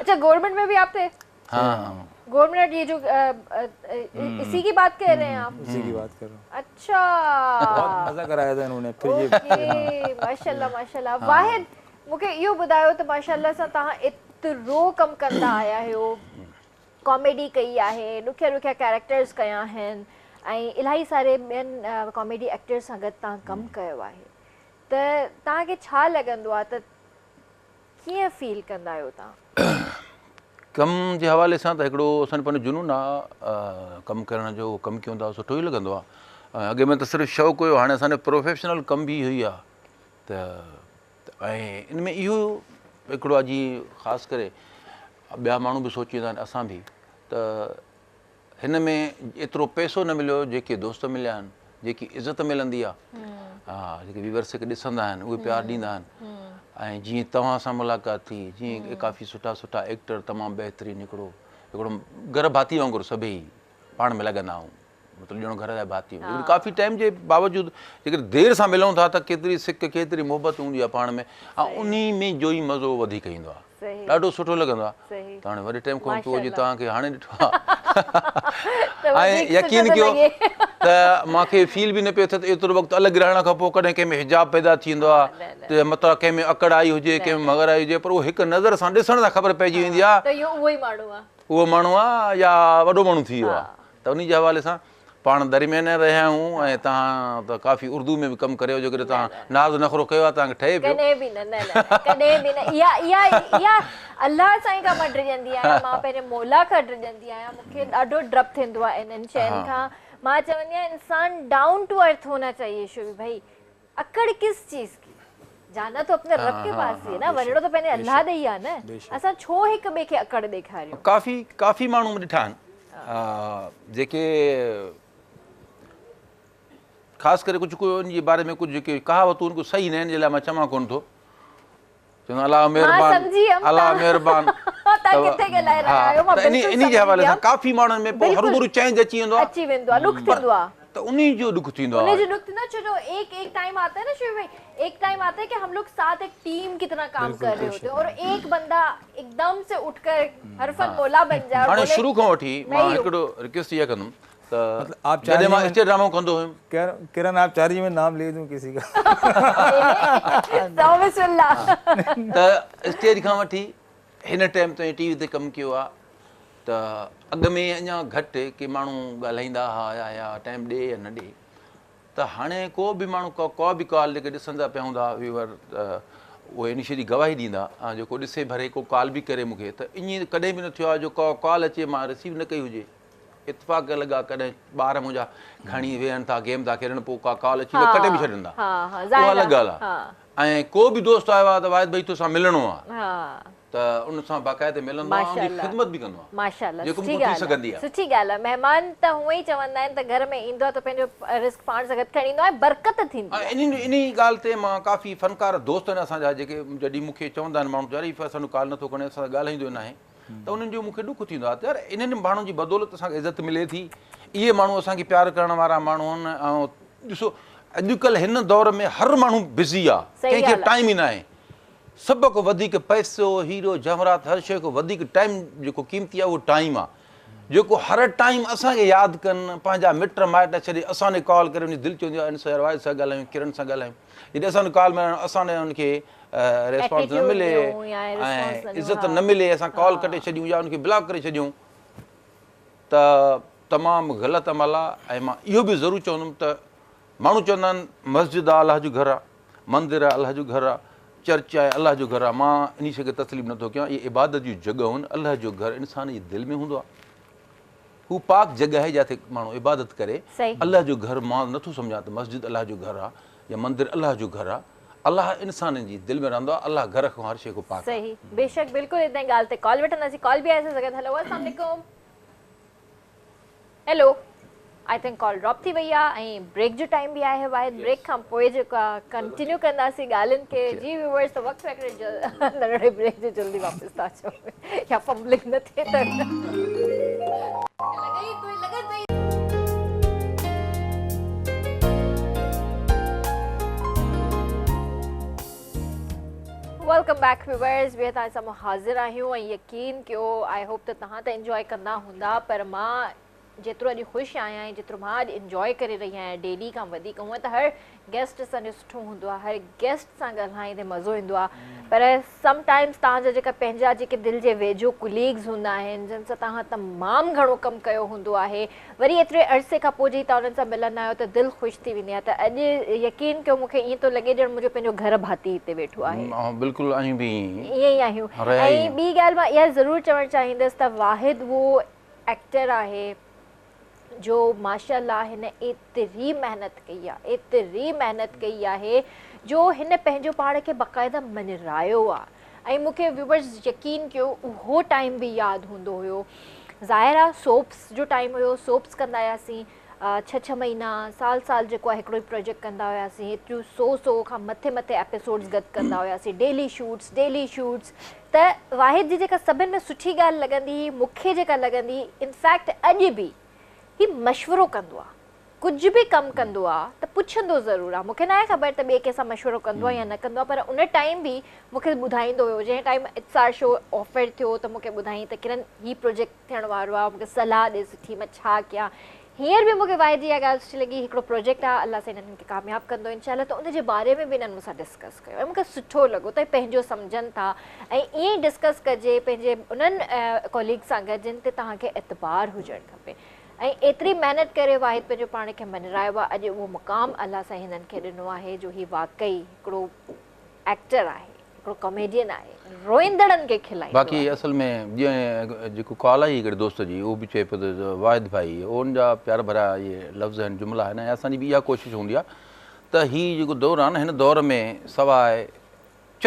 अच्छा, गवर्नमेंट में भी आप थे? हाँ, गवर्नमेंट ये जो इसी की बात कर रहे हैं आप? इसी की बात कर रहा हूँ। अच्छा, बहुत मजा कराया था इन्होंने फिर ये। माशाल्लाह माशाल्लाह। वाहिद, मूंखे इहो ॿुधायो त माशाल्लाह सां तव्हां एतिरो कमु कंदा आया आहियो, कॉमेडी कई आहे, ॾुखिया ॾुखिया कैरेक्टर्स कया आहिनि ऐं इलाही सारे ॿियनि कॉमेडी एक्टर्स सां गॾु तव्हां कमु कयो आहे, त तव्हांखे छा लॻंदो आहे त कीअं फील कंदा आहियो तव्हां? कम जे हवाले सां त हिकिड़ो असांजो पंहिंजो जुनून आहे कमु करण जो, कमु कयूं था सुठो ई लॻंदो आहे। अॻे में त सिर्फ़ु शौक़ु हुयो, हाणे असांजो प्रोफेशनल कमु बि इहो ई आहे। त ऐं इन में इहो हिकिड़ो आहे जीअं ख़ासि करे ॿिया माण्हू बि सोचींदा आहिनि, असां बि, त हिन में एतिरो पैसो न मिलियो जेके दोस्त मिलिया आहिनि, जेकी इज़त मिलंदी आहे, हा, जेके व्यूअर्स खे ॾिसंदा आहिनि उहे प्यार ॾींदा आहिनि। ऐं जीअं तव्हां सां मुलाक़ात थी, जीअं काफ़ी सुठा सुठा एक्टर तमामु बहितरीनु, हिकिड़ो हिकिड़ो घर भाती वांगुरु सभई पाण में लॻंदा आहियूं, मतिलबु ॼण घर जा भाती। काफ़ी टाइम जे बावजूद जेकॾहिं देरि सां मिलूं था त केतिरी सिक, केतिरी मोहबत हूंदी आहे पाण में, ऐं उन में जो ई मज़ो वधीक ईंदो आहे, ॾाढो सुठो लॻंदो आहे। त हाणे वॾे टाइम खां पोइ अॼु तव्हांखे हाणे ॾिठो आहे ऐं यकीन कयो त मूंखे फील बि न पियो थिए त एतिरो वक़्तु अलॻि रहण खां पोइ कॾहिं कंहिं में हिजाब पैदा थी वेंदो आहे, त मतां कंहिं में अकड़ आई हुजे, कंहिं में मगर आई हुजे, पर उहो हिकु नज़र सां ॾिसण सां ख़बर पइजी वेंदी आहे उहो माण्हू आहे या वॾो माण्हू थी वियो आहे। त उन जे हवाले सां पाण दरमियान रहिया आहियूं ऐं तव्हां त काफ़ी उर्दू में बि कमु करियो, जेकॾहिं तव्हां नाज़ नख़रो कयो आहे तव्हांखे ठहे पियो। कॾहिं बि न, न न कॾहिं बि न। इहा इहा इहा अलाह साईं खां मां डिॼंदी आहियां, मां पंहिंजे मौला खां डिॼंदी आहियां। मूंखे ॾाढो ड्रप थींदो आहे इन्हनि शयुनि खां। मां चवंदी आहियां इंसान डाउन टू अर्थ होना चाहिए। शुरू भाई, अकड़ किस चीज़ की? जाना तो अपने रब के पास ही है ना, वञिणो त पंहिंजे अल्लाह ॾे ई आहे न। असां छो हिक ॿिए खे अकड़ ॾेखारियूं? काफ़ी काफ़ी माण्हू ॾिठा आहिनि जेके ख़ासि करे कुझु उन जे बारे में कुझु जेके कहावतूं आहिनि, कुझु सही न आहिनि, जे लाइ मां चवां कोन थो। चवंदो अलाह महिरबान, अलाह महिरबान। इन जे हवाले सां काफ़ी माण्हुनि में पोइ हरूभरू चेंज अची वेंदो आहे, अची वेंदो आहे, ॾुख थींदो आहे। त उन्हीं जो दुख थींदो आहे, उन्हीं जो दुख थींदो आहे। छो जो एक एक टाइम आता है ना शिव भाई, एक टाइम आता है कि हम लोग साथ एक टीम की तरह काम कर रहे होते हैं और एक बंदा एकदम से उठकर हरफन मौला बन जाए। हाणे शुरू खां वठी मां हिकिड़ो रिक्वेस्ट इहा कंदुमि त आप जॾहिं मां स्टेज ड्रामो कंदो हुयुमि, किरण आप चाह रही मैं नाम ले दूं किसी का? त स्टेज खां वठी हिन टाइम ताईं टीवी ते कमु कयो आहे, त अॻु में अञा घटि की माण्हू ॻाल्हाईंदा हुआ या टाइम ॾे या न ॾे, त हाणे को बि माण्हू को बि कॉल जेके ॾिसंदा पिया हूंदा व्यूअर, उहे इन शइ जी गवाही ॾींदा, जेको ॾिसे भरे को कॉल बि करे मूंखे, त ईअं कॾहिं बि न थियो आहे जो कॉल अचे मां रिसीव न कई हुजे। اتفاق لڳا ڪڏهن ٻار منهنجا کڻي ويهن ٿا گيم ٿا کيڏن پوء ڪا ڪال اچي وئي ڪٽي به ڇڏن ٿا اها الڳ ڳالهه آهي ۽ ڪو به دوست آيو آهي ته واحد ڀائي توسان ملڻو آهي ته ان سان باقاعده ملندو آهيان ان جي خدمت به ڪندو آهيان ماشاءالله جيڪو سٺي مون کان ٿي ڳالهه سگهندي آهي آهي. سٺي ڳالهه آهي مهمان ته هونئن ئي چوندا آهن ته گهر ۾ ايندو آهي ته پنهنجو رزق پاڻ سان گڏ کڻي ايندو آهي ۽ برڪت ٿيندي ۽ آهي. انهي انهي ڳالهه تي مان ڪافي فنڪار دوست آهن اسان جا جيڪي جڏهن مون کي چوندا آهن ماڻهو ته يار هي اسان جو ڪال نٿو کڻي اسان سان ڳالهائيندو ئي ناهي ته انهن جو مون کي ڏک ٿيندو آهي ته يار انهن ماڻهن جي بدولت اسان کي عزت ملي ٿي اهي ماڻهو اسان کي پيار ڪرڻ وارا ماڻهو آهن ۽ ڏسو اڄڪلهه هن دور ۾ هر ماڻهو بزي آهي صحيح ڪنهن کي ڳالهه آهي. ٽائيم ئي ناهي سڀ کان وڌيڪ پئسو هيرو جواهرات هر شيء کان وڌيڪ ٽائيم جيڪو قيمتي آهي اهو ٽائيم آهي جيڪو هر ٽائيم اسان کي ياد ڪن پنهنجا مٽ مائٽ ڇڏي اسان ڏي ڪال ڪري ان جي دل چوندي آهي ان سان يار واحد سان ڳالهايون ڪرن سان ڳالهايون جڏهن اسان کي ڪال ملڻ اسان ڏي ان کي ريسپانس نه ملي ۽ عزت نه ملي اسان ڪال ڪٽي ڇڏيون يا ان کي بلاڪ ڪري ڇڏيون ته تمام غلط عمل آهي ۽ مان اهو به ضرور چوندم ته ماڻهو چوندا آهن مسجد آ الله جو گهر آ مندر آ الله جو گهر آ چرچ آهي الله جو گهر آ مان انهي شي کي تسليم نٿو ڪيان اهي عبادت جون جڳهون آهن الله جو گهر انسان جي دل ۾ هوندو آ هو پاڪ جڳهه آهي جاتي ماڻهو عبادت ڪري الله جو گهر مان نٿو سمجهان ته مسجد الله جو گهر آ يا مندر الله جو گهر آ الله انسانن جي دل ۾ رهندو آ الله گهر کان هر شي کان پاڪ آ. صحيح بيشڪ بلڪل ان ڳالهه تي ڪال وٺنداسين ڪال به آهي اسان سان گڏ هلو السلام عليڪم. Hello I think call drop ٿي وئي آ ۽ بريڪ جو ٽائيم به آهي واحد بريڪ کان پوء جيڪو آ ڪنٽينيو ڪنداسين ڳالهين کي جي ويورز ته وقت ٿيو هڪڙي ننڍڙي بريڪ جو جلدي واپس ٿا اچون يا فمبلنگ نه ٿئي ته لڳي پئي لڳن پئي. Welcome back viewers ٻيهر توهان جي سامهون حاضر آهيون ۽ يقين ڪيو I hope ته توهان ته انجواء ڪندا هوندا پر مان جيترو اڄ خوش آهيان ۽ جيترو مان اڄ انجواء ڪري رهي آهيان ڊيلي کان وڌيڪ هونئن ته هر گيسٽ اسان جو سٺو هوندو آهي هر گيسٽ سان ڳالهائيندي مزو ايندو آهي پر سم ٽائمز توهان جا جيڪا پنهنجا جيڪي دل جي ويجهو ڪليگز هوندا آهن جن سان توهان تمام گهڻو ڪم ڪيو هوندو آهي وري ايتري عرصي کان پوء جڏهن توهان انهن سان ملندا آهيو ته دل خوش ٿي ويندي آهي ته اڄ يقين ڪيو مون کي ائين ٿو لڳي ڄڻ منهنجو پنهنجو گهر ڀاتي هتي ويٺو آهي. ها بلڪل آهيون به ائين ئي. ائين ئي آهيون ۽ ٻي ڳالهه مان اها ضرور چوڻ چاهيندس ته واحد اهو ايڪٽر آهي جو ماشاء الله هن ايتري محنت ڪئي آهي ايتري محنت ڪئي آهي جو هن پنهنجو پاڻ کي باقاعده مڃرايو آهي ۽ مون کي ويوورز يقين ڪيو اهو ٽائيم به ياد هوندو هيو ظاهر آ سوپس جو ٽائيم هيو سوپس ڪندا هياسين ڇهه ڇهه مهينا سال سال جيڪو آ هڪڙو ئي پروجيڪٽ ڪندا هياسين ايتريون سو سو کان مٿي مٿي ايپيسوڊز گڏ ڪندا هياسين ڊيلي شوٽس ڊيلي شوٽس ته واحد جي جيڪا سڀن ۾ سٺي ڳالهه لڳندي هئي مون کي جيڪا لڳندي هئي انفيڪٽ اڄ به هي مشورو ڪندو آ ڪجهه به ڪم ڪندو آ ته پڇندو ضرور آ. مون کي ناهي خبر ته ٻئي ڪنهن سان مشورو ڪندو آ يا نه ڪندو آ پر ان ٽائيم به مون کي ٻڌائيندو هيو جنهن time it's R show offer ٿيو ته مون کي ٻڌائين ته ڪرن هي پروجيڪٽ ٿيڻ وارو آ مون کي صلاح ڏي سٺي مان ڇا ڪيان هينئر به مون کي واحد جي اها ڳالهه سٺي لڳي هڪڙو پروجيڪٽ آ الله سائين انهن کي ڪامياب ڪندو انشاء الله ته ان جي باري ۾ به انهن مون سان ڊسڪس ڪيو ۽ مون کي سٺو لڳو ته پنهنجو سمجهن ٿا ۽ ائين ئي ڊسڪس ڪجي پنهنجي انهن ڪوليگ سان گڏ جن تي توهان کي اعتبار هجڻ کپي. ۽ ايتري محنت ڪري واحد پنهنجو پاڻ کي مڃرايو آهي اڄ اهو مقام الله سائين هنن کي ڏنو آهي جو هي واقعي هڪڙو ايڪٽر آهي هڪڙو ڪاميڊين آهي روئيندڙن کي کلائيندو باقي آهي. اصل ۾ جيئن جيڪو ڪال آئي هڪڙي دوست جي اهو به چئي پيو ته واحد ڀائي ان جا پيار ڀريا اهي لفظ آهن جملا آهن ۽ اسان جي به اها ڪوشش هوندي آهي ته هي جيڪو دور آهي نه هن دور ۾ سواء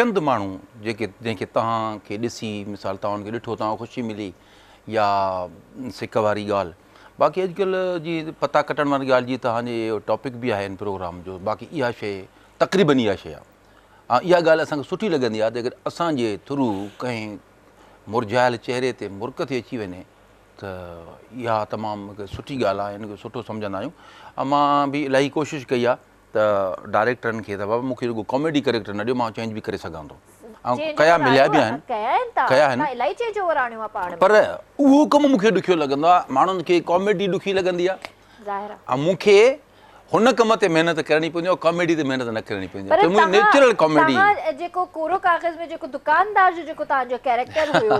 چند ماڻهو جيڪي جنهن کي توهان کي ڏسي مثال توهان ان کي ڏٺو توهان کي خوشي ملي يا سڪ واري ڳالهه باقي اڄڪلهه جي پتا ڪٽڻ واري ڳالهه جي توهان جي اهو ٽاپڪ به آهي هن پروگرام جو باقي اها شيء تقريبن اها شيء آهي ۽ اها ڳالهه اسان کي سٺي لڳندي آهي ته اگر اسان جي ٿرو ڪنهن مرجهايل چهري تي مرڪ ٿي اچي وڃي ته اها تمام هڪ سٺي ڳالهه آهي ان کي سٺو سمجهندا آهيون ۽ مان به الاهي ڪوشش ڪئي آهي ته ڊائريڪٽرن کي ته بابا مون کي رڳو ڪاميڊي ڪريڪٽر نه ڏيو مان چينج به ڪري سگهان ٿو ۽ ڪيا مليا به آهن ڪيا آهن پر اهو ڪم مون کي ڏکيو لڳندو آهي ماڻهن کي ڪاميڊي ڏکي لڳندي آهي ۽ مون کي هن ڪم تي محنت ڪرڻي پوندي آهي ڪاميڊي تي محنت نه ڪرڻي پوندي آهي منهنجي نيچرل ڪاميڊي جيڪو ڪورو ڪاغذ ۾ جيڪو دڪاندار جو جيڪو توهان جو ڪيريڪٽر هيو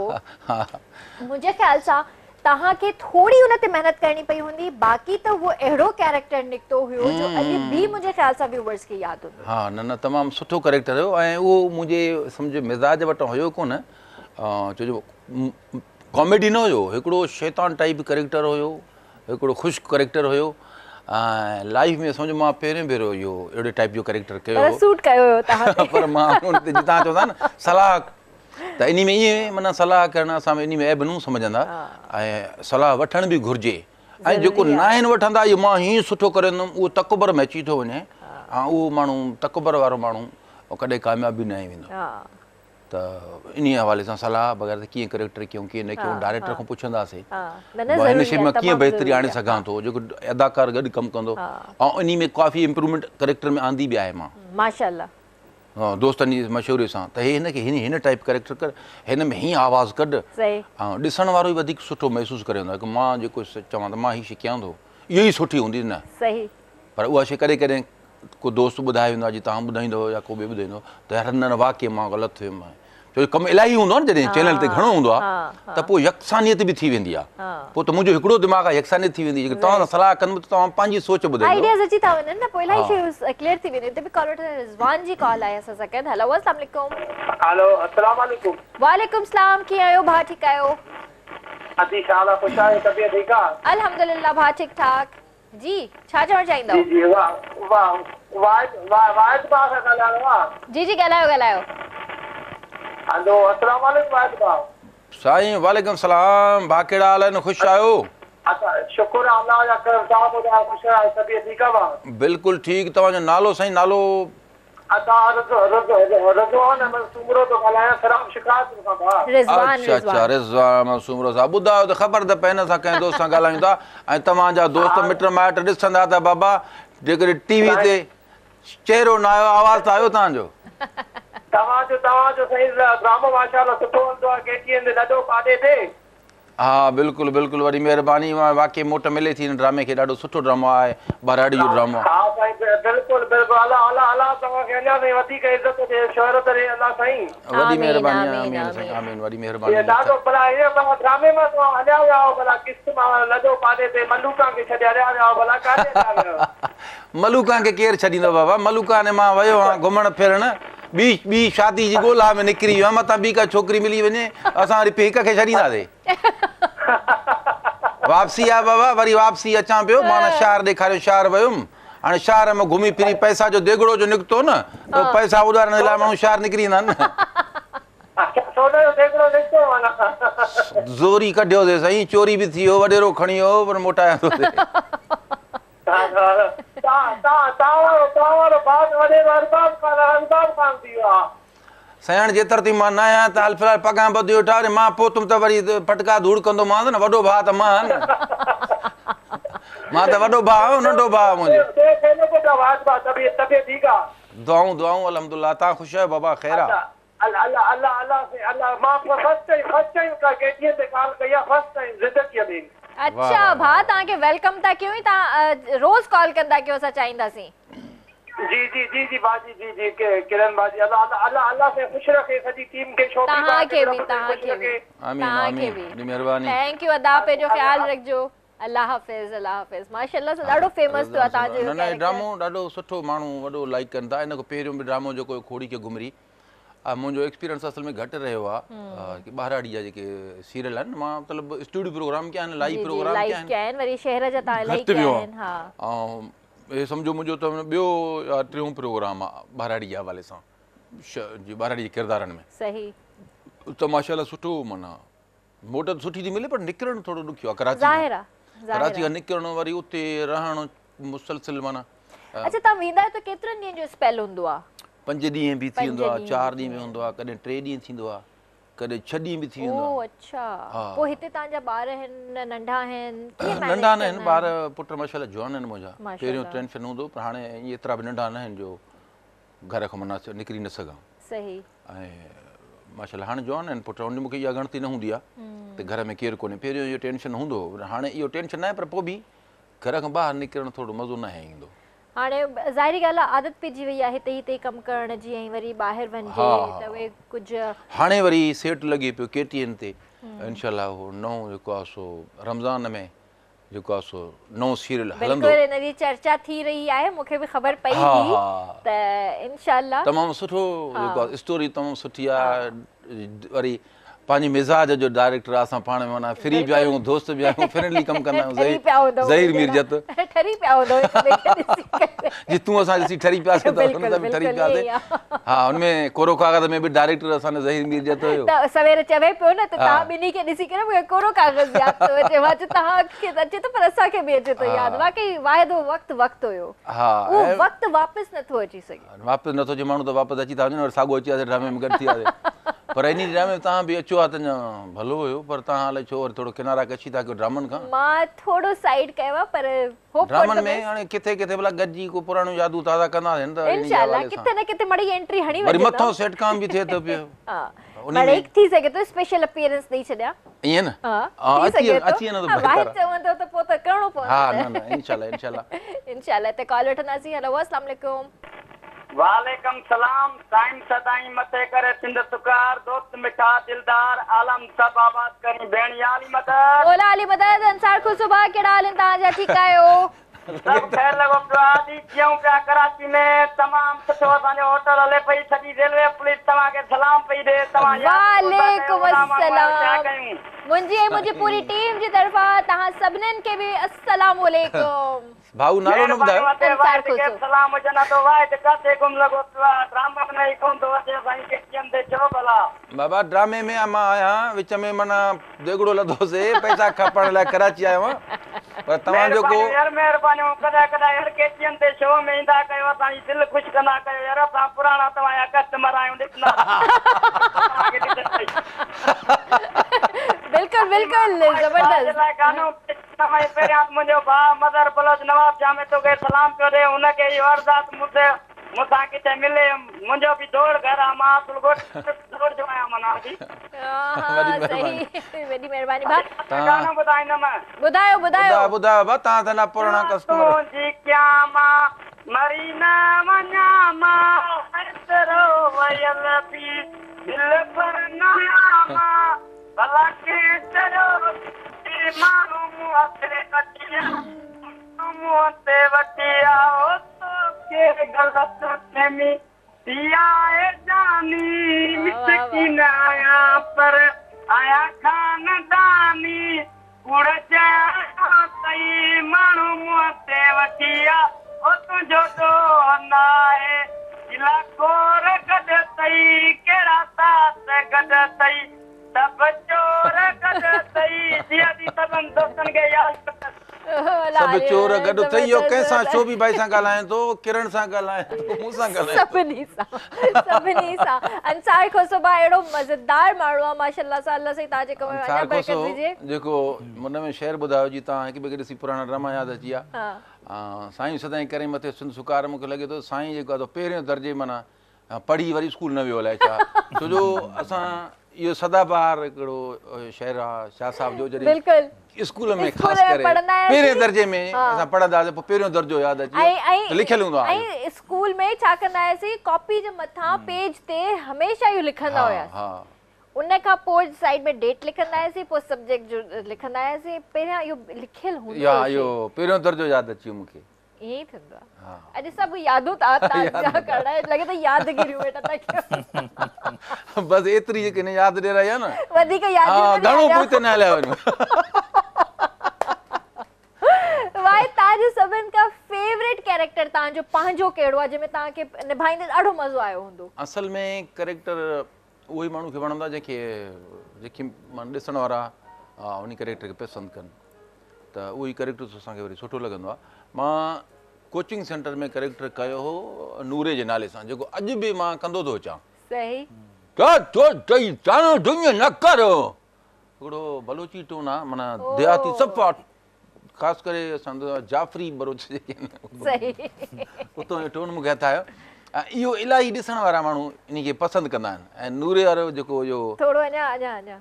منهنجي خيال سان توهان کي ٿوري ان تي محنت ڪرڻي پئي هوندي باقي ته اهو اهڙو ڪيريڪٽر نڪتو هيو جو اڄ به منهنجي خيال سان ويوورز کي ياد هوندو. ها نه نه تمام سٺو ڪريڪٽر هيو ۽ اهو منهنجي سمجهه مزاج وٽان هيو ڪونه ڇو جو ڪاميڊي نه هيو هڪڙو شيطان ٽائيپ ڪريڪٽر هيو هڪڙو خشڪ ڪريڪٽر هيو ۽ لائيف ۾ سمجهو مان پهريون ڀيرو اهو اهڙي ٽائيپ جو ڪريڪٽر ڪيو پر سوٽ ڪيو هيو توهان تي. پر مان ان تي توهان چوندا نه صلاح ته انهي ۾ ائين معنيٰ صلاح ڪرڻ اسان ۾ انهي ۾ عيب نه سمجهندا ۽ صلاح وٺڻ به گهرجي ۽ جيڪو ناهن وٺندا اهو مان هيئن سٺو ڪري ويندم اهو تڪبر ۾ اچي ٿو وڃي ۽ اهو ماڻهو تڪبر وارو ماڻهو ڪڏهن ڪامياب به ناهي ويندو. ته انهي حوالي سان صلاح بغير ته ڪيئن ڪريڪٽر ڪيون ڪيئن نه ڪيون ڊائريڪٽر کان پڇنداسين هن شي ۾ ڪيئن بهتري آڻي سگهان ٿو جيڪو اداڪار گڏ ڪم ڪندو ۽ انهي ۾ ڪافي امپروومينٽ ڪريڪٽر ۾ آندي به آهي مان ماشاءالله دوستن جي مشوري سان ته هي هن کي هن هن ٽائيپ ڪريڪٽر ڪر هن ۾ هيئن آواز ڪڍ ۽ ڏسڻ وارو ئي وڌيڪ سٺو محسوس ڪري ويندو آهي مان جيڪو چوان ته مان هي شي ڪيان ٿو اهو ئي سٺي هوندي نه صحيح پر اها شي ڪڏهن ڪڏهن ڪو دوست ٻڌائي ويندو آهي جي توهان ٻڌائيندو يا ڪو ٻيو ٻڌائيندو ته يار نه نه واقعي مان غلط ٿي ويم ڇو جو ڪم الاهي هوندو آهي نه جڏهن چينل تي گهڻو هوندو آهي ته پوء يڪسانيت به ٿي ويندي آهي پوء ته منهنجو هڪڙو دماغ آهي يڪسانيت ٿي ويندي جيڪڏهن توهان سان صلاح ڪندم ته توهان پنهنجي سوچ ٻڌائيندو آئيڊياز اچي ٿا وڃن نه پوء الاهي شيون ڪليئر ٿي وينديون هتي به ڪال وٺنداسين رضوان جي ڪال آهي اسان سان گڏ هلو السلام عليڪم. هلو السلام عليڪم. وعليڪم السلام ڪيئن آهيو ڀاء ٺيڪ آهيو. ادي ڇا حال آ خوش آهيو طبيعت ٺيڪ آ. الحمدلله ڀاء ٺيڪ ٺاڪ. جي ڇا چوڻ چاهيندؤ؟ جي جي واه واه واحد واحد ڀاء سان ڳالهائڻو آ. جي جي ڳالهايو ڳالهايو. هلو السلام عليڪم واحد ڀاء. سائين وعليڪم السلام ڀاء ڪهڙا حال آهن خوش آهيو. اچا شڪر آ الله جا ڪرم توهان ٻڌايو خوش آهيو طبيعت ٺيڪ آ ڀاء. بلڪل ٺيڪ توهان جو نالو سائين نالو. ادا رضوان احمد سومرو ٿو ڳالهايان سراب شڪارپور کان ڀاء. رضوان اڇا اڇا رضوان احمد سومرو صاحب ٻڌايو ته خبر ته پئي نه اسان ڪنهن دوست سان ڳالهايون ٿا ۽ توهان جا دوست مٽ مائٽ ڏسندا ته بابا جيڪڏهن ٽي وي تي چهرو نه آيو آواز ته آيو توهان جو. توهان جو توهان جو سائين ڊرامو ماشاءالله سٺو هلندو آهي ڪي ٽي اين تي لڏو پاڏي تي. ها بلڪل بلڪل وڏي مهرباني واقعي موٽ ملي ٿي هن ڊرامي کي ڏاڍو سٺو ڊرامو آهي ٻهراڙي جو ڊرامو. ها سائين بلڪل بلڪل الله الله الله توهان کي اڃا سائين وڌيڪ عزت ڏي شهرت ڏي الله سائين. وڏي مهرباني آمين سائين آمين وڏي مهرباني. ڏاڍو ڀلا هيئن ڀلا ڊرامي مان توهان هليا ويا آهو ڀلا قسط مان لڏو پاڏي تي ملوڪان کي ڇڏي هليا ويا آهو ڀلا ڪاڏي هليا ويا آهيو. ملوڪان کي ڪير ڇڏيندو بابا ملوڪان ۾ مان ويو آهيان گهمڻ ڦرڻ ٻي ٻي شادي جي ڳولا ۾ نڪري ويو آهيان متان ٻي ڪا ڇوڪري ملي وڃي اسان وري هڪ کي ڇڏينداسين واپسي آ بابا وري واپسي اچان پيو مان شهر ڏيکاريو شهر ويم هاڻي شهر ۾ گهمي ڦري پئسا جو ديڳڙو جو نڪتو نه ته پئسا اڏارڻ جي لاء ماڻهو شهر نڪري ايندا آهن نه زوري ڪڍيوسي سائين چوري به ٿي ويو وڏيرو کڻي ويو پر موٽائي آندوسي سائين هاڻي جيتر تائين مان نه آهيان ته حال في الحال پڳان ٻڌي ويٺا وري مان پهتم ته وري پٽڪا ڌوڙ ڪندومانس نه وڏو ڀاء ته مان آهيان نه مان ته وڏو ڀاء آهيان ننڍو ڀاء منهنجو دعائون دعائون الحمدلله توهان خوش آهيو بابا خير آ. الله الله الله الله سائين الله مان فرسٽ ٽائيم فرسٽ ٽائيم ڪا ڪي ٽي اين تي ڪال ڪئي آ فرسٽ ٽائيم زندگي ۾. اڇا ڀاء توهان کي welcome ٿا ڪيون توهان روز ڪال ڪندا ڪيو اسان چاهينداسين. جي جي جي جي باجي جي جي ڪرن باجي الله الله الله الله سائين خوش رکي سڄي ٽيم کي شوبي ڀاء توهان کي کي به به رب سائين توهان خوش کي به رکي. آمين توهان کي آمين به وڏي مهرباني. Thank you ادا پنهنجو خيال رکجو الله حافظ الله حافظ ماشاءالله سان ڏاڍو فيمس ٿيو آ توهان جو نه اهو نه هي ڪيريڪٽر. ڊرامو ڏاڍو سٺو ماڻهو وڏو لائيڪ ڪن ٿا ان کان پهريون به ڊرامو جيڪو کوڙي کي گهمري منهنجو ايڪسپيرينس اصل ۾ گهٽ رهيو آ ڪي ٻهراڙي جا جيڪي سيريل آهن مان مطلب اسٽوڊيو پروگرام ڪيا آهن لائيو جي جي پروگرام لائيو ڪيا آهن ڪيا آهن وري شهر جا توهان الاهي گهٽ ڪيا ويو آهن ها آ ۽ هي سمجهو منهنجو ته ٻيو يا ٽيون پروگرام آ ٻهراڙي جي حوالي سان جي ٻهراڙي جي ڪردارن ۾ صحيح ته ماشاءالله سٺو معنيٰ موٽ ته سٺي ٿي ملي پر نڪرڻ ٿورو ڏکيو آ ڪراچي ظاهر آ ظاهر ڪراچي آ کان نڪرڻ وري اتي رهڻ مسلسل معنيٰ. اڇا توهان ويندا آهيو ته ڪيترن ڏينهن جو اسپيل هوندو آ؟ پنج ڏينهن به ٿي پنج ويندو آ، ڏينهن چار به ڏينهن ٿي به هوندو آ، ڪڏهن ٽي ڏينهن ٿيندو آ، ڪڏهن ڇهه ڏينهن به ٿي ويندو او آ. اڇا ها. پوء هتي توهان جا ٻار آهن ننڍا آهن ڪيئن مينيج ننڍا نه آهن ڪندا ٻار آهن؟ پٽ ماشاءالله جوان آهن منهنجا. ماشاءالله. پهريون ٽينشن هوندو پر هاڻي ايترا به ننڍا نه آهن جو گهر کان معنيٰ نڪري نه سگهان. صحيح. ۽ ماشاءالله هاڻي جوان آهن پٽ ان جي مونکي اها ڳڻتي نه هوندي آهي ته گهر ۾ ڪير ڪونهي پهريون اهو ٽينشن هوندو هو پر هاڻي اهو ٽينشن ناهي پر پوء به گهر کان ٻاهر نڪرڻ ٿورو مزو ناهي ايندو. هاڻي ظاهري ڳالهه آهي عادت پئجي وئي آهي هتي هتي ڪم ڪرڻ جي ۽ وري ٻاهر وڃجي ته اهي ڪجهه. هاڻي وري سيٽ لڳي پيو ڪي ٽي اين تي انشاء الله اهو نئون جيڪو آهي سو رمضان ۾ جيڪو آهي سو نئون سيريل هلندو. بلڪل ان جي چرچا ٿي رهي آهي مون کي به خبر پئي هئي ته انشاء الله. تمام سٺو جيڪو آهي اسٽوري تمام سٺي آهي وري پنهنجي مزاج جو ڊائريڪٽر آ اسان پاڻ ۾ معنيٰ فري به آهيون دوست به آهيون فرينڊلي ڪم ڪندا آهيون ٺري پيا هوندؤ ظهير ميرجت ٺري پيا هوندؤ هڪ ٻئي کي ڏسي ڪري جي تون اسان ڏسي ٺري پياسي ته اسان به ٺري پياسي ها ان ۾ ڪورو ڪاغذ ۾ به ڊائريڪٽر اسان جو ظهير ميرجت هيو ته سوير چوي پيو نه ته توهان ٻنهي کي ڏسي ڪري مونکي ڪورو ڪاغذ ياد ٿو اچي مان چيو توهان کي ته اچي ٿو پر اسان کي به اچي ٿو ياد واقعي واحد اهو وقت وقت هيو اهو وقت واپس نٿو اچي سگهي. واپس نٿو اچي ماڻهو ته واپس اچي ٿا وڃن وري ساڳو اچي وياسي ڊرامي ۾ گڏ ٿي وياسي پر انهي ڊرامي ۾ توهان به اچو ها ته اڃا ڀلو هيو پر توهان الائي ڇو وري ٿورو ڪنارا ڪشي ٿا ڪيو ڊرامن کان. مان ٿورو سائيڊ ڪيو آهي پر هوپ فار ڊرامن the ۾ best. هاڻي ڪٿي ڪٿي ڀلا گڏجي ڪو پراڻيون يادون تازا ڪنداسين ته انهي جي انشاء الله حوالي سان ڪٿي نه ڪٿي مڙئي انٽري هڻي وري وٺندم. مٿان سيٽ ڪام به ٿئي ٿو پيو. ها انهي مڙئي ۾ ٿي سگهي ٿو اسپيشل اپيئرنس ڏئي ڇڏيان. ائين نه ها ها ٿي اچي سگهي ٿو. اچي وڃو ته ها بهتر واحد آهي. چوندو ته پوء ته ڪرڻو پوندو ها نه. نه نه انشاء الله انشاء الله. انشاء الله هتي ڪال وٺنداسين هيلو السلام عليڪم. وعليڪم سلام سائين سدائين مٿي ڪري سنڌ سڪار دوست مٺا دلدار عالم سڀ آباد ڪرين ڀيڻ يا علي مدد. مولا علي مدد انصار کوسو ڀاء ڪهڙا حال آهن توهان جا ٺيڪ آهيو. سڀ خير لڳو پيو آ ادي جيئون پيا ڪراچي ۾ تمام سٺو اسان جو هوٽل هلي پئي سڄي ريلوي پوليس توهان کي سلام پئي ڏي توهان ياد ڪونه ٿا ڪيو وعليڪم ڀلا ماڻهو آهيو ڇا السلام ڪيون. منهنجي ۽ منهنجي پوري ٽيم جي طرفان توهان سڀنين کي به السلام عليڪم. ڀائو نالو نه ٻڌايو. مهربانيون ادي انصار واحد کي کوسو. به سلام هجن ادو واحد ڪاٿي گم لڳو پيو آ ڊرامن ۾ ئي ڪونه ٿو اچي سائين ڪي ٽي اين تي ڇو ڀلا. بابا ڊرامي ۾ مان آهيان وچ ۾ معنيٰ ديڳڙو لڌوسي پئسا کپائڻ لاء ڪراچي آيو آهيان پر توهان جو ڪو. مهربانيون يار مهربانيون ڪڏهن ڪڏهن يار ڪي ٽي اين تي شو ۾ ايندا ڪيو اسان جي دل خوش ڪندا ڪيو يار اسان پراڻا توهان جا ڪسٽمر آهيون ڏسندا توهان کي ڏسندي. بلڪل بلڪل زبردست. لاء گانو سڀني پهريان ته منهنجو ڀاء مظهر بلوچ نواب شاهه ۾ توکي سلام پيو ڏي هن کي اهو عرض آ ته مون سي مون سان ڪٿي ملي منهنجو به دوڙ گهر آ مان اصل ڳوٺ دوڙ جو آهيان معنيٰ جي. وڏي ها مهرباني. صحيح وڏي مهرباني ڀاء. گانو ٻڌائيندم. ٻڌايو ٻڌايو. ٻڌايو ٻڌايو ڀاء توهان ته اڃا پراڻا ڪسٽمر. تنهنجي ڪيان مان مري نه وڃان مان ايترو ويل به دلبر ناهيان مان ڀلا ڪنهن چيو ته ماڻهو منهن تي وٺي آ منهن تي وٺي آ او توکي غلط فهمي ٿي آهي جاني مسڪين آهيان پر آهيان خانداني ڪوڙ چيان اٿئي ماڻهو منهن تي وٺي آ او تنهنجو ڏوهه ناهي گلا گور گڏ اٿئي ڪهڙا ساٿ گڏ اٿئي سڀ چور گڏ اٿئي جي ادي سڀن دوستن کي ياد ڪندس. سڀ چور گڏ اٿئي اهو ڪنهن سان شوبي ڀائي سان ڳالهائين ٿو ڪرڻ سان ڳالهائين ٿو مون سان ڳالهائين ٿو. سڀني سان سڀني سان انصار کوسو ڀاء اهڙو مزيدار ماڻهو آ ماشاءالله سان الله سائين توهان جي ڪم ۾ اڃا انصار برڪت کوسو وجهي. جيڪو ان ۾ شعر ٻڌايو جي توهان هڪ ٻئي کي ڏسي پراڻا ڊراما ياد اچي ويا سائين سدائين ڪرين مٿي سنڌ سڪار مون کي لڳي ٿو سائين جيڪو آ سو پهريون درجي معنيٰ پڙهي وري اسڪول نه ويو الائي ڇا ڇو جو اسان اهو سدا بهار هڪڙو شعر آ شاهه صاحب جو جڏهن بلڪل اسڪول ۾ اسڪول خاص ۾ ڪري پڙهندا پهرين هياسين درجي ۾ ها اسان پڙهندا هئاسين پوء پهريون درجو ياد اچي ۽ ويو ۽ ته لکيل هوندو آ ۽ اسڪول ۾ ڇا ڪندا هياسين ڪاپي جي مٿان پيج تي هميشه اهو لکندا ها هياسين ها ان کان پوء سائيڊ ۾ ڊيٽ لکندا هياسين پوء سبجيڪٽ جو لکندا هياسين پهريان اهو لکيل هوندو يا هو شعر. اهو پهريون درجو ياد اچي ويو مون کي ائين ئي ٿيندو آهي. ها. اڄ سڀ يادون ٿا تازا ڪرڻ لڳي ٿو يادگيريون ويٺا ٿا ڪيون. بس ايتري جيڪي هن ياد ڏيارائي آهي نه. وڌيڪ ياديون ها نه گهڻو ڏياريان. پوئتي نه هليا وڃون. واحد توهان جو سڀن کان فيوريٽ ڪيريڪٽر توهان جو پنهنجو ڪهڙو آهي جنهن ۾ توهان کي نڀائيندي ڏاڍو مزو آيو هوندو؟ اصل ۾ ڪيريڪٽر اهو ئي ماڻهو کي وڻندو آهي جنهن کي جيڪي معنيٰ ڏسڻ وارا انهي ڪيريڪٽر کي پسند ڪن. ته اهو ئي ڪريڪٽر اسان کي وري سٺو لڳندو آهي. مان ڪوچنگ سينٽر ۾ ڪريڪٽر ڪيو هو نوري جي نالي سان جيڪو اڄ به مان ڪندو ٿو اچان. صحيح. ڇا ٿو چئي جانو ائين نه ڪر. هڪڙو بلوچي ٽون آ معنيٰ ديهاتي صفا خاص ڪري اسان جا جعفري بلوچ جيڪي آهن صحيح. اتان جو ٽون مون کي هٿ آيو ۽ اهو الاهي ڏسڻ وارا ماڻهو انهي کي پسند ڪندا آهن ۽ نوري وارو جيڪو اهو. ٿورو اڃا اڃا اڃا.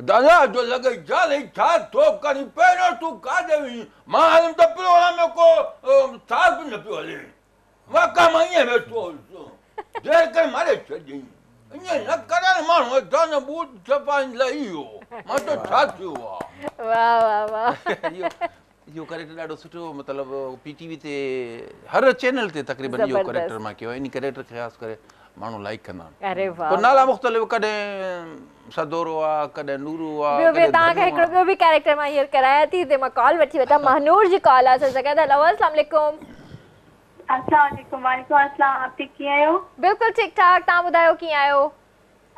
دادا جو لڳئي جالئي ڇا ٿو ڪرين پهريون تون ڪاڏي وئين مان آيم ته پروگرام ۾ ڪو ساز به نه پيو هلي واقعا مان ائين ويٺو هوس دير ڪري ماري ڇڏيائين ائين نه ڪر نه ماڻهو اڌا نه ٻوٽ صفا لهي ويو مان چيو ڇا ٿيو آ واه واه واه اهو ڪريڪٽر ڏاڍو سٺو مطلب پي ٽي وي تي هر چينل تي تقريبن اهو ڪريڪٽر مان ڪيو آهي ان ڪريڪٽر کي خاص ڪري ماڻهو لائيڪ ڪندا آهن. اري واه. پوء نالا مختلف ڪڏهن سدورو آ ڪڏهن نورو آ ٻيو ٻيو ڪڏهن توهان کان ڌنو هڪڙو آ. ٻيو به ڪيريڪٽر مان هينئر ڪرايان ٿي هتي مان ڪال وٺي وٺان مهنور جي ڪال آ اسان سان گڏ هيلو السلام عليڪم. السلام عليڪم وعليڪم السلام آپي ڪيئن آهيو؟ بلڪل ٺيڪ ٺاڪ توهان ٻڌايو ڪيئن آهيو؟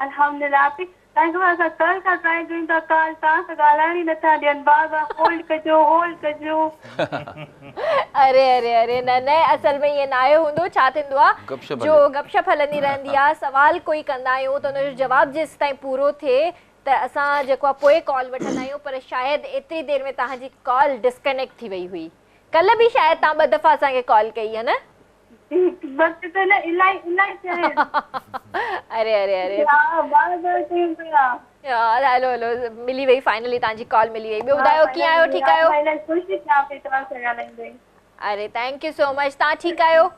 الحمدلله آپي توهان کي خبر اسان ڪالهه کان ٽرائي ڪيون ٿا ڪال توهان سان ڳالهائڻ ئي نٿا ڏين بار بار هولڊ ڪجو هولڊ ڪجو. اري اري اري نه نه اصل ۾ ائين ناهي هوندو ڇا ٿيندو آ گپ شپ جو هلي. گپ شپ هلندي رهندي آ سوال ڪوئي ڪندا آهيون ته ان جو جواب جيستائين پورو ٿئي ته اسان جيڪو آ پوء ڪال وٺندا آهيون پر شايد ايتري دير ۾ توهان جي ڪال ڊسڪنيڪٽ ٿي وئي هئي ڪلهه به شايد توهان ٻه دفعا اسان کي ڪال ڪئي هي نه. ٻه ته نه الائي الائي چئي. اري اري اري. ها بار بار چيون پيا. ها هلو هلو ملي وئي فائنلي توهان جي ڪال ملي وئي ٻيو ٻڌايو ڪيئن آهيو ٺيڪ آهيو. مان الائي خوش ٿيان پئي توهان سان ڳالهائيندي. اري thank you سو مچ توهان ٺيڪ آهيو.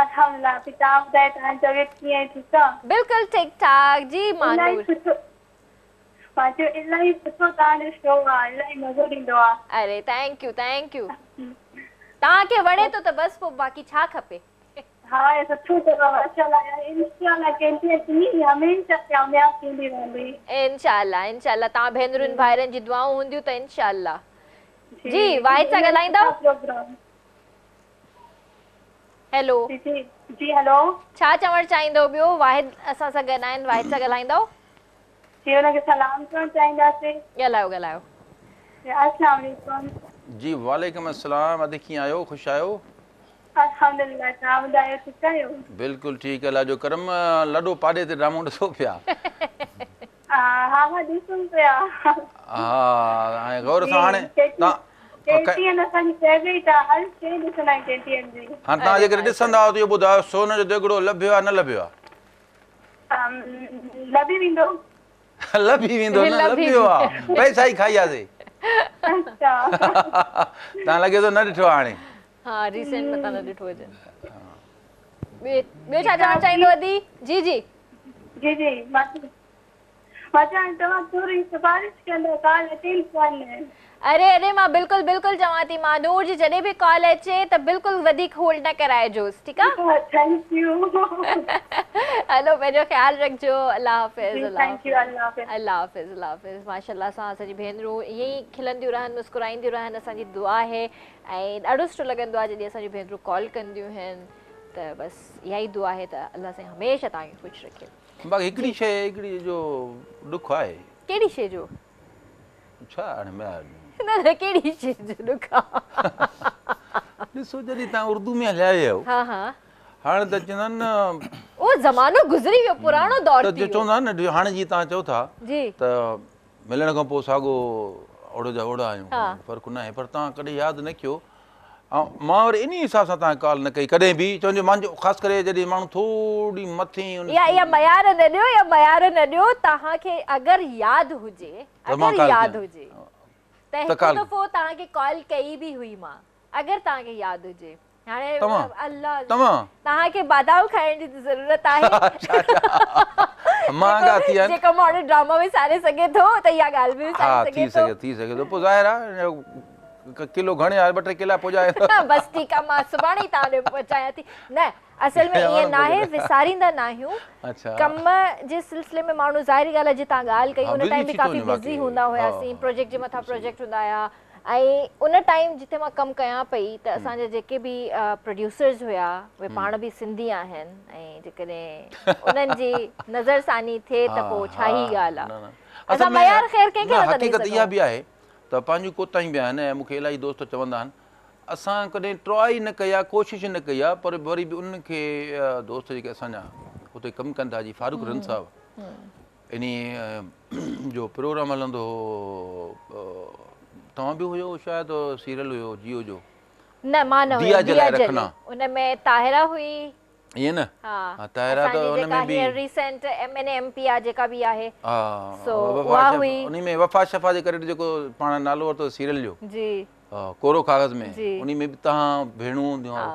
الحمدلله آپي توهان ٻڌايو توهان جي طبيعت ڪيئن آهي ٺيڪ آ. بلڪل ٺيڪ ٺاڪ جي الائي مهنور. سٺو مان چيو الائي سٺو توهان جو شو آ الائي مزو ڏيندو آ. اري thank you thank you توهان کي وڻي ٿو ته بس پوء باقي ڇا کپي. ها سٺو اٿو ماشاءالله انشاءالله ڪي ٽي اين ائين ئي هميشه ڪامياب ٿيندي رهندي. انشاءالله انشاءالله توهان ڀينرن ڀائرن جي دعائون هونديون ته انشاءالله جي واحد سان ڳالهائيندؤ. هيلو. جي جي جي هيلو. ڇا چوڻ چاهيندؤ ٻيو واحد اسان سان گڏ آهن واحد سان ڳالهائيندؤ. جي ان کي سلام چوڻ چاهينداسين. ڳالهايو ڳالهايو. السلام عليڪم. جي وعليڪم السلام ادي ڪيئن آهيو خوش آهيو. الحمدلله توهان ٻڌايو ٺيڪ آهيو. بلڪل ٺيڪ الله جو ڪرم لڏو پاڏي تي ڊرامو ڏسو پيا. ها ها ڏسون پيا. ها ۽ غور سان هاڻي تان ڪي ٽي اين اسان جي فيوريٽ آ هر شي ڏسندا آهيون ڪي ٽي اين جي. هاڻي توهان جيڪڏهن ڏسندا آهيو ته اهو ٻڌايو سون جو ديڳڙو لڀيو آ نه لڀيو آ. لڀي ويندو. لڀي ويندو نه لڀيو آ پئسا ئي کائي وياسي. اڇا. توهان لڳي ٿو نه ڏٺو آ هاڻي. ها ريسينٽ متان نه ڏٺو هجي. ٻيو ڇا چوڻ چاهيندو ادي جي جي. جي جي مان چوان توهان ٿوري سفارش ڪندا ڪال اچي ئي ڪانه. اري اري مان بلڪل بلڪل چوان ٿي مهنور جي جڏهن به ڪال اچي ته بلڪل وڌيڪ هولڊ نه ڪرائجوس ٺيڪ آ. Thank you. هلو پنهنجو خيال رکجو الله حافظ جي الله thank you الله حافظ. الله حافظ الله حافظ ماشاءالله سان اسان جي ڀينرون ائين ئي کلنديون رهن مسڪرائينديون رهن اسان جي دعا آهي ۽ ڏاڍو سٺو لڳندو آهي جڏهن اسان جون ڀينرون ڪال ڪنديون آهن ته بس اها ئي دعا آهي ته الله سائين هميشه توهان کي خوش رکي. باقي هڪڙي شيء هڪڙي جو ڏک آهي. ڪهڙي شيء جو؟ ڇا هاڻي ميان. نه نه ڪهڙي شيء جو ڏک آ. ڏسو جڏهن توهان اردو ۾ هليا ويا آهيو. ها ها. هاڻي ته چوندا آهن نه. اهو زمانو گذري ويو پراڻو دور ٿي ويو. ته چوندا آهن نه هاڻي جيئن توهان چئو ٿا جي. ته ملڻ کان پوء ساڳو اوڙي جا اوڙا آهيون فرق ناهي پر توهان ڪڏهن ياد نه ڪيو ۽ مان وري انهي حساب سان توهان کي ڪال نه ڪئي ڪڏهن به چون جو مانجو خاص ڪري جڏهن ماڻهو ٿوري مٿي اها اها ميار نه ڏيو اها ميار نه ڏيو توهان کي اگر ياد هجي اگر ياد هجي ته هڪ دفعو توهان کي ڪال ڪئي به هئي مان اگر توهان کي ياد هجي هاڻي الله توهان توهان کي بادام کائڻ جي ضرورت آهي مهانگا ٿي ويا آهن جيڪو ماڻهو ڊراما وساري سگهي ٿو ته اها ڳالهه به وساري سگهي ٿو ها ٿي سگهي ٿو پوء ظاهر آهي ڪلو گهڻي آهي ٻه ٽي ڪلا پڄائي بس ٺيڪ آهي مان سڀاڻي ئي توهان ڏي پهچايان ٿي نه اصل ۾ ائين ناهي وساريندا ناهيون ڪم جي سلسلي ۾ ماڻهو ظاهري ڳالهه آهي جي توهان ڳالهه ڪئي ان ٽائيم به ڪافي بزي هوندا هياسين پروجيڪٽ جي مٿان پروجيڪٽ هوندا هيا ۽ ان ٽائيم جتي مان ڪم ڪيان پئي ته اسان جا جيڪي به پروڊيوسرز هيا اهي پاڻ به سنڌي آهن ۽ جيڪڏهن انهن جي نظر ثاني ٿئي ته پوء ڇا ئي ڳالهه آهي اسان ميار خير ڪنهن کي نٿا ڏئي حقيقت اها به آهي ته پنهنجون ڪوتاهيون به آهن ۽ مون کي الاهي دوست چوندا آهن اسان ڪڏهن ٽرائي نه ڪئي آهي ڪوشش نه ڪئي آهي پر وري به انهن کي دوست جيڪي اسان جا اتي ڪم ڪن ٿا جي فاروق رند صاحب انهي جو پروگرام هلندو هو توهان به هيو شايد سيريل هيو جيو جو نه مان نه ديا جلائي رکنا ان ۾ طاهره هئي ائين نه ها طاهره ته ان ۾ به recent M N A M P آ جيڪا به آهي ها سو اها هئي انهي ۾ وفا شفا جي ڪري جيڪو پاڻ نالو ورتو سيريل جو جي ڪورو ڪاغذ ۾ جي انهي ۾ به توهان ڀيڻون هونديون ها.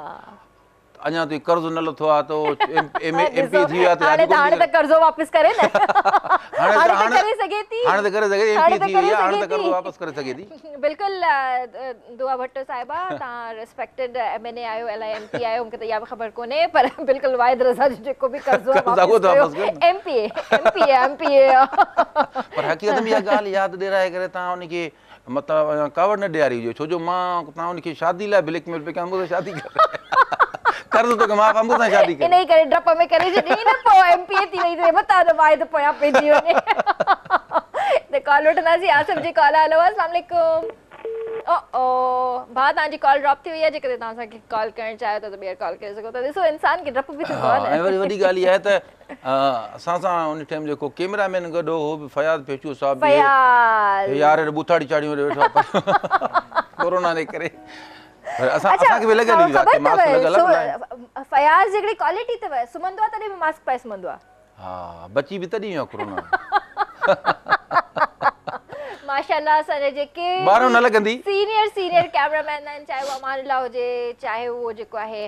اڃا تائين قرض نه لٿو آ ته ايم ايم پي ٿي ويو آ ته هاڻي ته هاڻي ته قرضو واپس ڪري نه هاڻي ته ڪري سگهي ٿي هاڻي ته ڪري سگهي ايم پي ٿي وئي آ هاڻي ته قرضو واپس ڪري سگهي ٿي. بلڪل دعا ڀٽو صاحبه توهان ريسپيڪٽيڊ ايم اين اي آهيو الائي ايم پي آهيو مونکي ته اها به خبر ڪونهي پر بلڪل واحد رضا جو جيڪو به قرضو آ واپس ڪيو M P A M P A M P A آ. پر حقيقت ۾ اها ڳالهه ياد ڏيارائي ڪري توهان ان کي متان اڃا ڪاوڙ نه ڏياري هجي ڇو جو مان تان ان کي شادي لاء بليڪ ميل پئي ڪيان مون سان شادي ڪر قرض توکي معاف آ مون سان شادي ڪر. انهي ڪري ڊپ ۾ ڪري ڇڏيائين نه پوء ايم پي اي ٿي وئي ته متان ته واحد پويان پئجي وڃي ته ڪال وٺنداسين آصف جي ڪال هلو اسلام عليڪم او او ڀاء توهان جي ڪال ڊراپ ٿي وئي آهي جيڪڏهن توهان اسان کي ڪال ڪرڻ چاهيو ٿا ته ٻيهر ڪال ڪري سگهو ٿا ڏسو انسان کي ڊپ به ٿيندو آهي نه ۽ وري وڏي ڳالهه اها آهي ته اسان سان ان ٽائيم جيڪو ڪيمرا مين گڏ هو اهو به فياض پيچوهو صاحب به فياض يار هيڏو ٻوٿاڙي چاڙهيون هيڏو ويٺو آهي ڪورونا جي ڪري پر اسان اسان کي به لڳل هئي واقعي ماسڪ لڳل آهي فياض جي هڪڙي ڪوالٽي اٿو سمهندو آهي تڏهن به ماسڪ پائي سمهندو آهي ها بچي به تڏهن ويو آهي ڪورونا ماشاءالله اسان جا جيڪي ٻارهن نه لڳندي سينيئر سينيئر ڪيمرا مين آهن چاهي اهو امان الله هجي چاهي اهو جيڪو آهي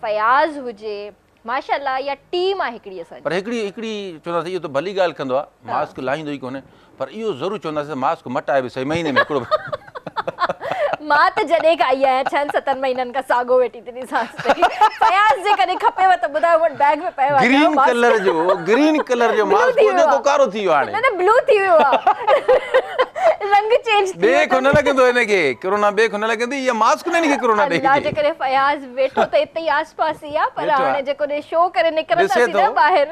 فياض هجي ماشاءالله اها ٽيم آهي هڪڙي اسان جي. پر هڪڙي هڪڙي چونداسين اهو ته ڀلي ڳالهه ڪندو آهي ماسڪ لاهيندو ئي ڪونهي پر اهو ضرور چونداسين ته ماسڪ مٽائي به سهي مهيني ۾ هڪڙو مان ته جڏهن کان آئي آهيان ڇهن ستن مهينن کان ساڳو ويٺي ٿي ڏسانس پئي فياض جيڪڏهن کپيو ته ٻڌايو مون وٽ بيگ ۾ پيو آهي گرين ڪلر جو گرين ڪلر جو ماسڪ هو جيڪو ڪارو ٿي ويو هاڻي نه نه بلو ٿي ويو آهي رنگ چينج ٿي ويو ٻئي کان نه لڳندو هن کي ڪورونا ٻئي کان نه لڳندي اها ماسڪ نه هن کي ڪورونا ڏئي الله جي ڪري فياض ويٺو ته اتي ئي آس پاس ئي آ پر هاڻي جيڪو ڏي شو ڪري نڪرنداسين نه ٻاهر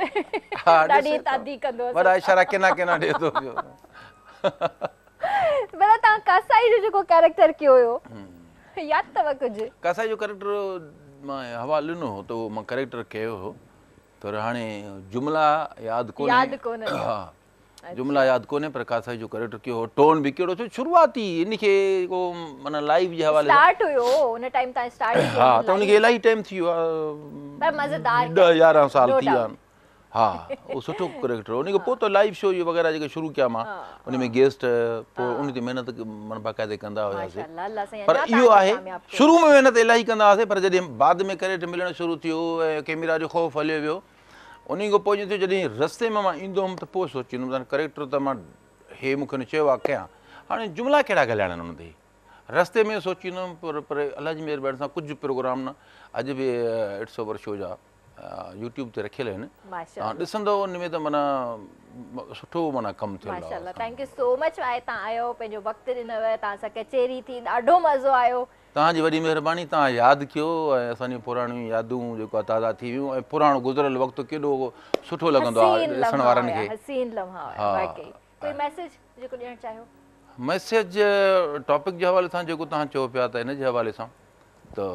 ڏاڍي تعدي ڪندو اسان وڏا اشارا ڪنا ڪنا ڏي ٿو پيو. ڀلا توهان ڪاسائي جو جيڪو ڪيريڪٽر ڪيو هيو ياد اٿو ڪجهه؟ ڪاسائي جو ڪيريڪٽر مان حوالو ڏنو هو ته اهو مان ڪيريڪٽر ڪيو هو پر هاڻي جملا ياد ڪونهي ياد ڪونهن. ها جملا ياد ڪونهي پر ڪاسائي جو ڪريڪٽر ڪيو هو ٽون به ڪهڙو ڇو شروعاتي ان کي ڪو معنيٰ لائيو جي حوالي سان اسٽارٽ هيو ان ٽائيم تان اسٽارٽ ٿيو ها ته ان کي الاهي ٽائيم ٿي ويو آهي پر مزيدار 10 11 سال ٿي ويا آهن ها اهو سٺو ڪريڪٽر هو ان کان پوء ته لائيو شو وغيره جيڪي شروع ڪيا مان ان ۾ گيسٽ پوء ان تي محنت معنيٰ باقاعدي ڪندا هياسي پر اهو آهي شروع ۾ محنت الاهي ڪندا هئاسي پر جڏهن بعد ۾ ڪريڪٽر ملڻ شروع ٿيو ۽ ڪيميرا جو خوف هليو ويو انهي کان پوء ائين ٿيو جڏهن رستي ۾ مان ايندو هوم ته پوء سوچيندو هوم ته ڪريڪٽر ته مان هي مون کي هن چيو آهي ڪيان هاڻي جملا ڪهڙا ڳالهائڻا آهن ان تي رستي ۾ سوچيندو هوم پر پر الله جي مهرباني سان ڪجهه پروگرام نه اڄ به it's over show جا يوٽيوب تي رکيل آهن توهان ڏسندو ان ۾ ته معنيٰ سٺو معنيٰ ڪم ٿيل آهي ماشاءالله thank you سو مچ آء توهان آيو پنهنجو وقت ڏنو توهان سان ڪچهري ٿي ڏاڍو مزو آيو توهان جي وڏي مهرباني توهان ياد ڪيو ۽ اسان جون پراڻيون يادون جيڪو آهي تازا ٿي ويون ۽ پراڻو گذريل وقت ڪيڏو سٺو لڳندو آهي حسين ڏسڻ لمحا وارن هيا کي حسين لمحا هيا ها واقعي ڪوئي ميسيج جيڪو ڏيڻ چاهيو. ميسيج ٽاپڪ جي حوالي سان جيڪو توهان چئو پيا ته ان جي حوالي سان ته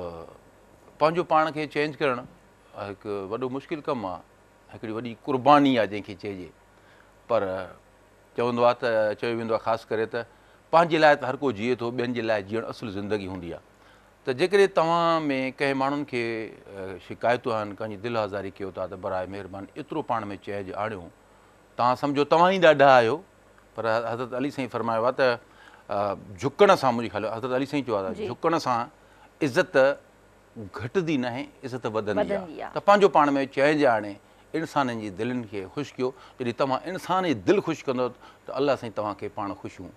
پنهنجو پاڻ کي چينج ڪرڻ هڪ وڏو مشڪل ڪم آهي هڪڙي وڏي قرباني آهي جنهن کي چئجي پر چوندو آهي ته چيو ويندو آهي خاص ڪري ته پنهنجي لاء ته هر ڪو جيئي ٿو ٻين جي لاء جيئڻ اصل زندگي هوندي آهي ته جيڪڏهن توهان ۾ ڪنهن ماڻهن کي شڪايتون آهن ڪنهن جي دل آزاري ڪيو ٿا ته براء مهرباني ايترو پاڻ ۾ چينج آڻيو توهان سمجهو توهان ئي ڏاڍا آهيو پر حضرت علي سائين فرمايو آهي ته جهڪڻ سان منهنجي خيال حضرت علي سائين چيو آهي ته جهڪڻ سان عزت گهٽندي ناهي عزت وڌندي آهي ته پنهنجو پاڻ ۾ چينج آڻي انسانن جي دلين کي خوش ڪيو جڏهن توهان انسان جي دل خوش ڪندؤ ته الله سائين توهان کي پاڻ خوشيون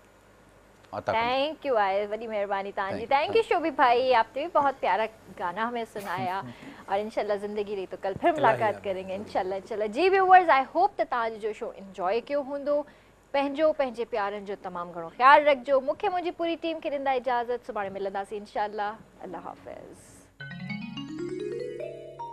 عطا ڪندو. Thank you آهي وڏي مهرباني توهان جي thank you شوبي ڀائي آپ ني بهي بهت پيارا گانا همين سنايا اور انشاء الله زندگي رهي تو ڪل ڦر ملاقات ڪرينگي انشاء الله انشاء الله جي ويوورز I hope ته توهان اڄ جو شو انجوائي ڪيو هوندو پنهنجو پنهنجي پيارن جو تمام گهڻو خيال رکجو مون کي منهنجي پوري ٽيم کي ڏيندا اجازت سڀاڻي ملنداسين انشاء الله الله حافظ.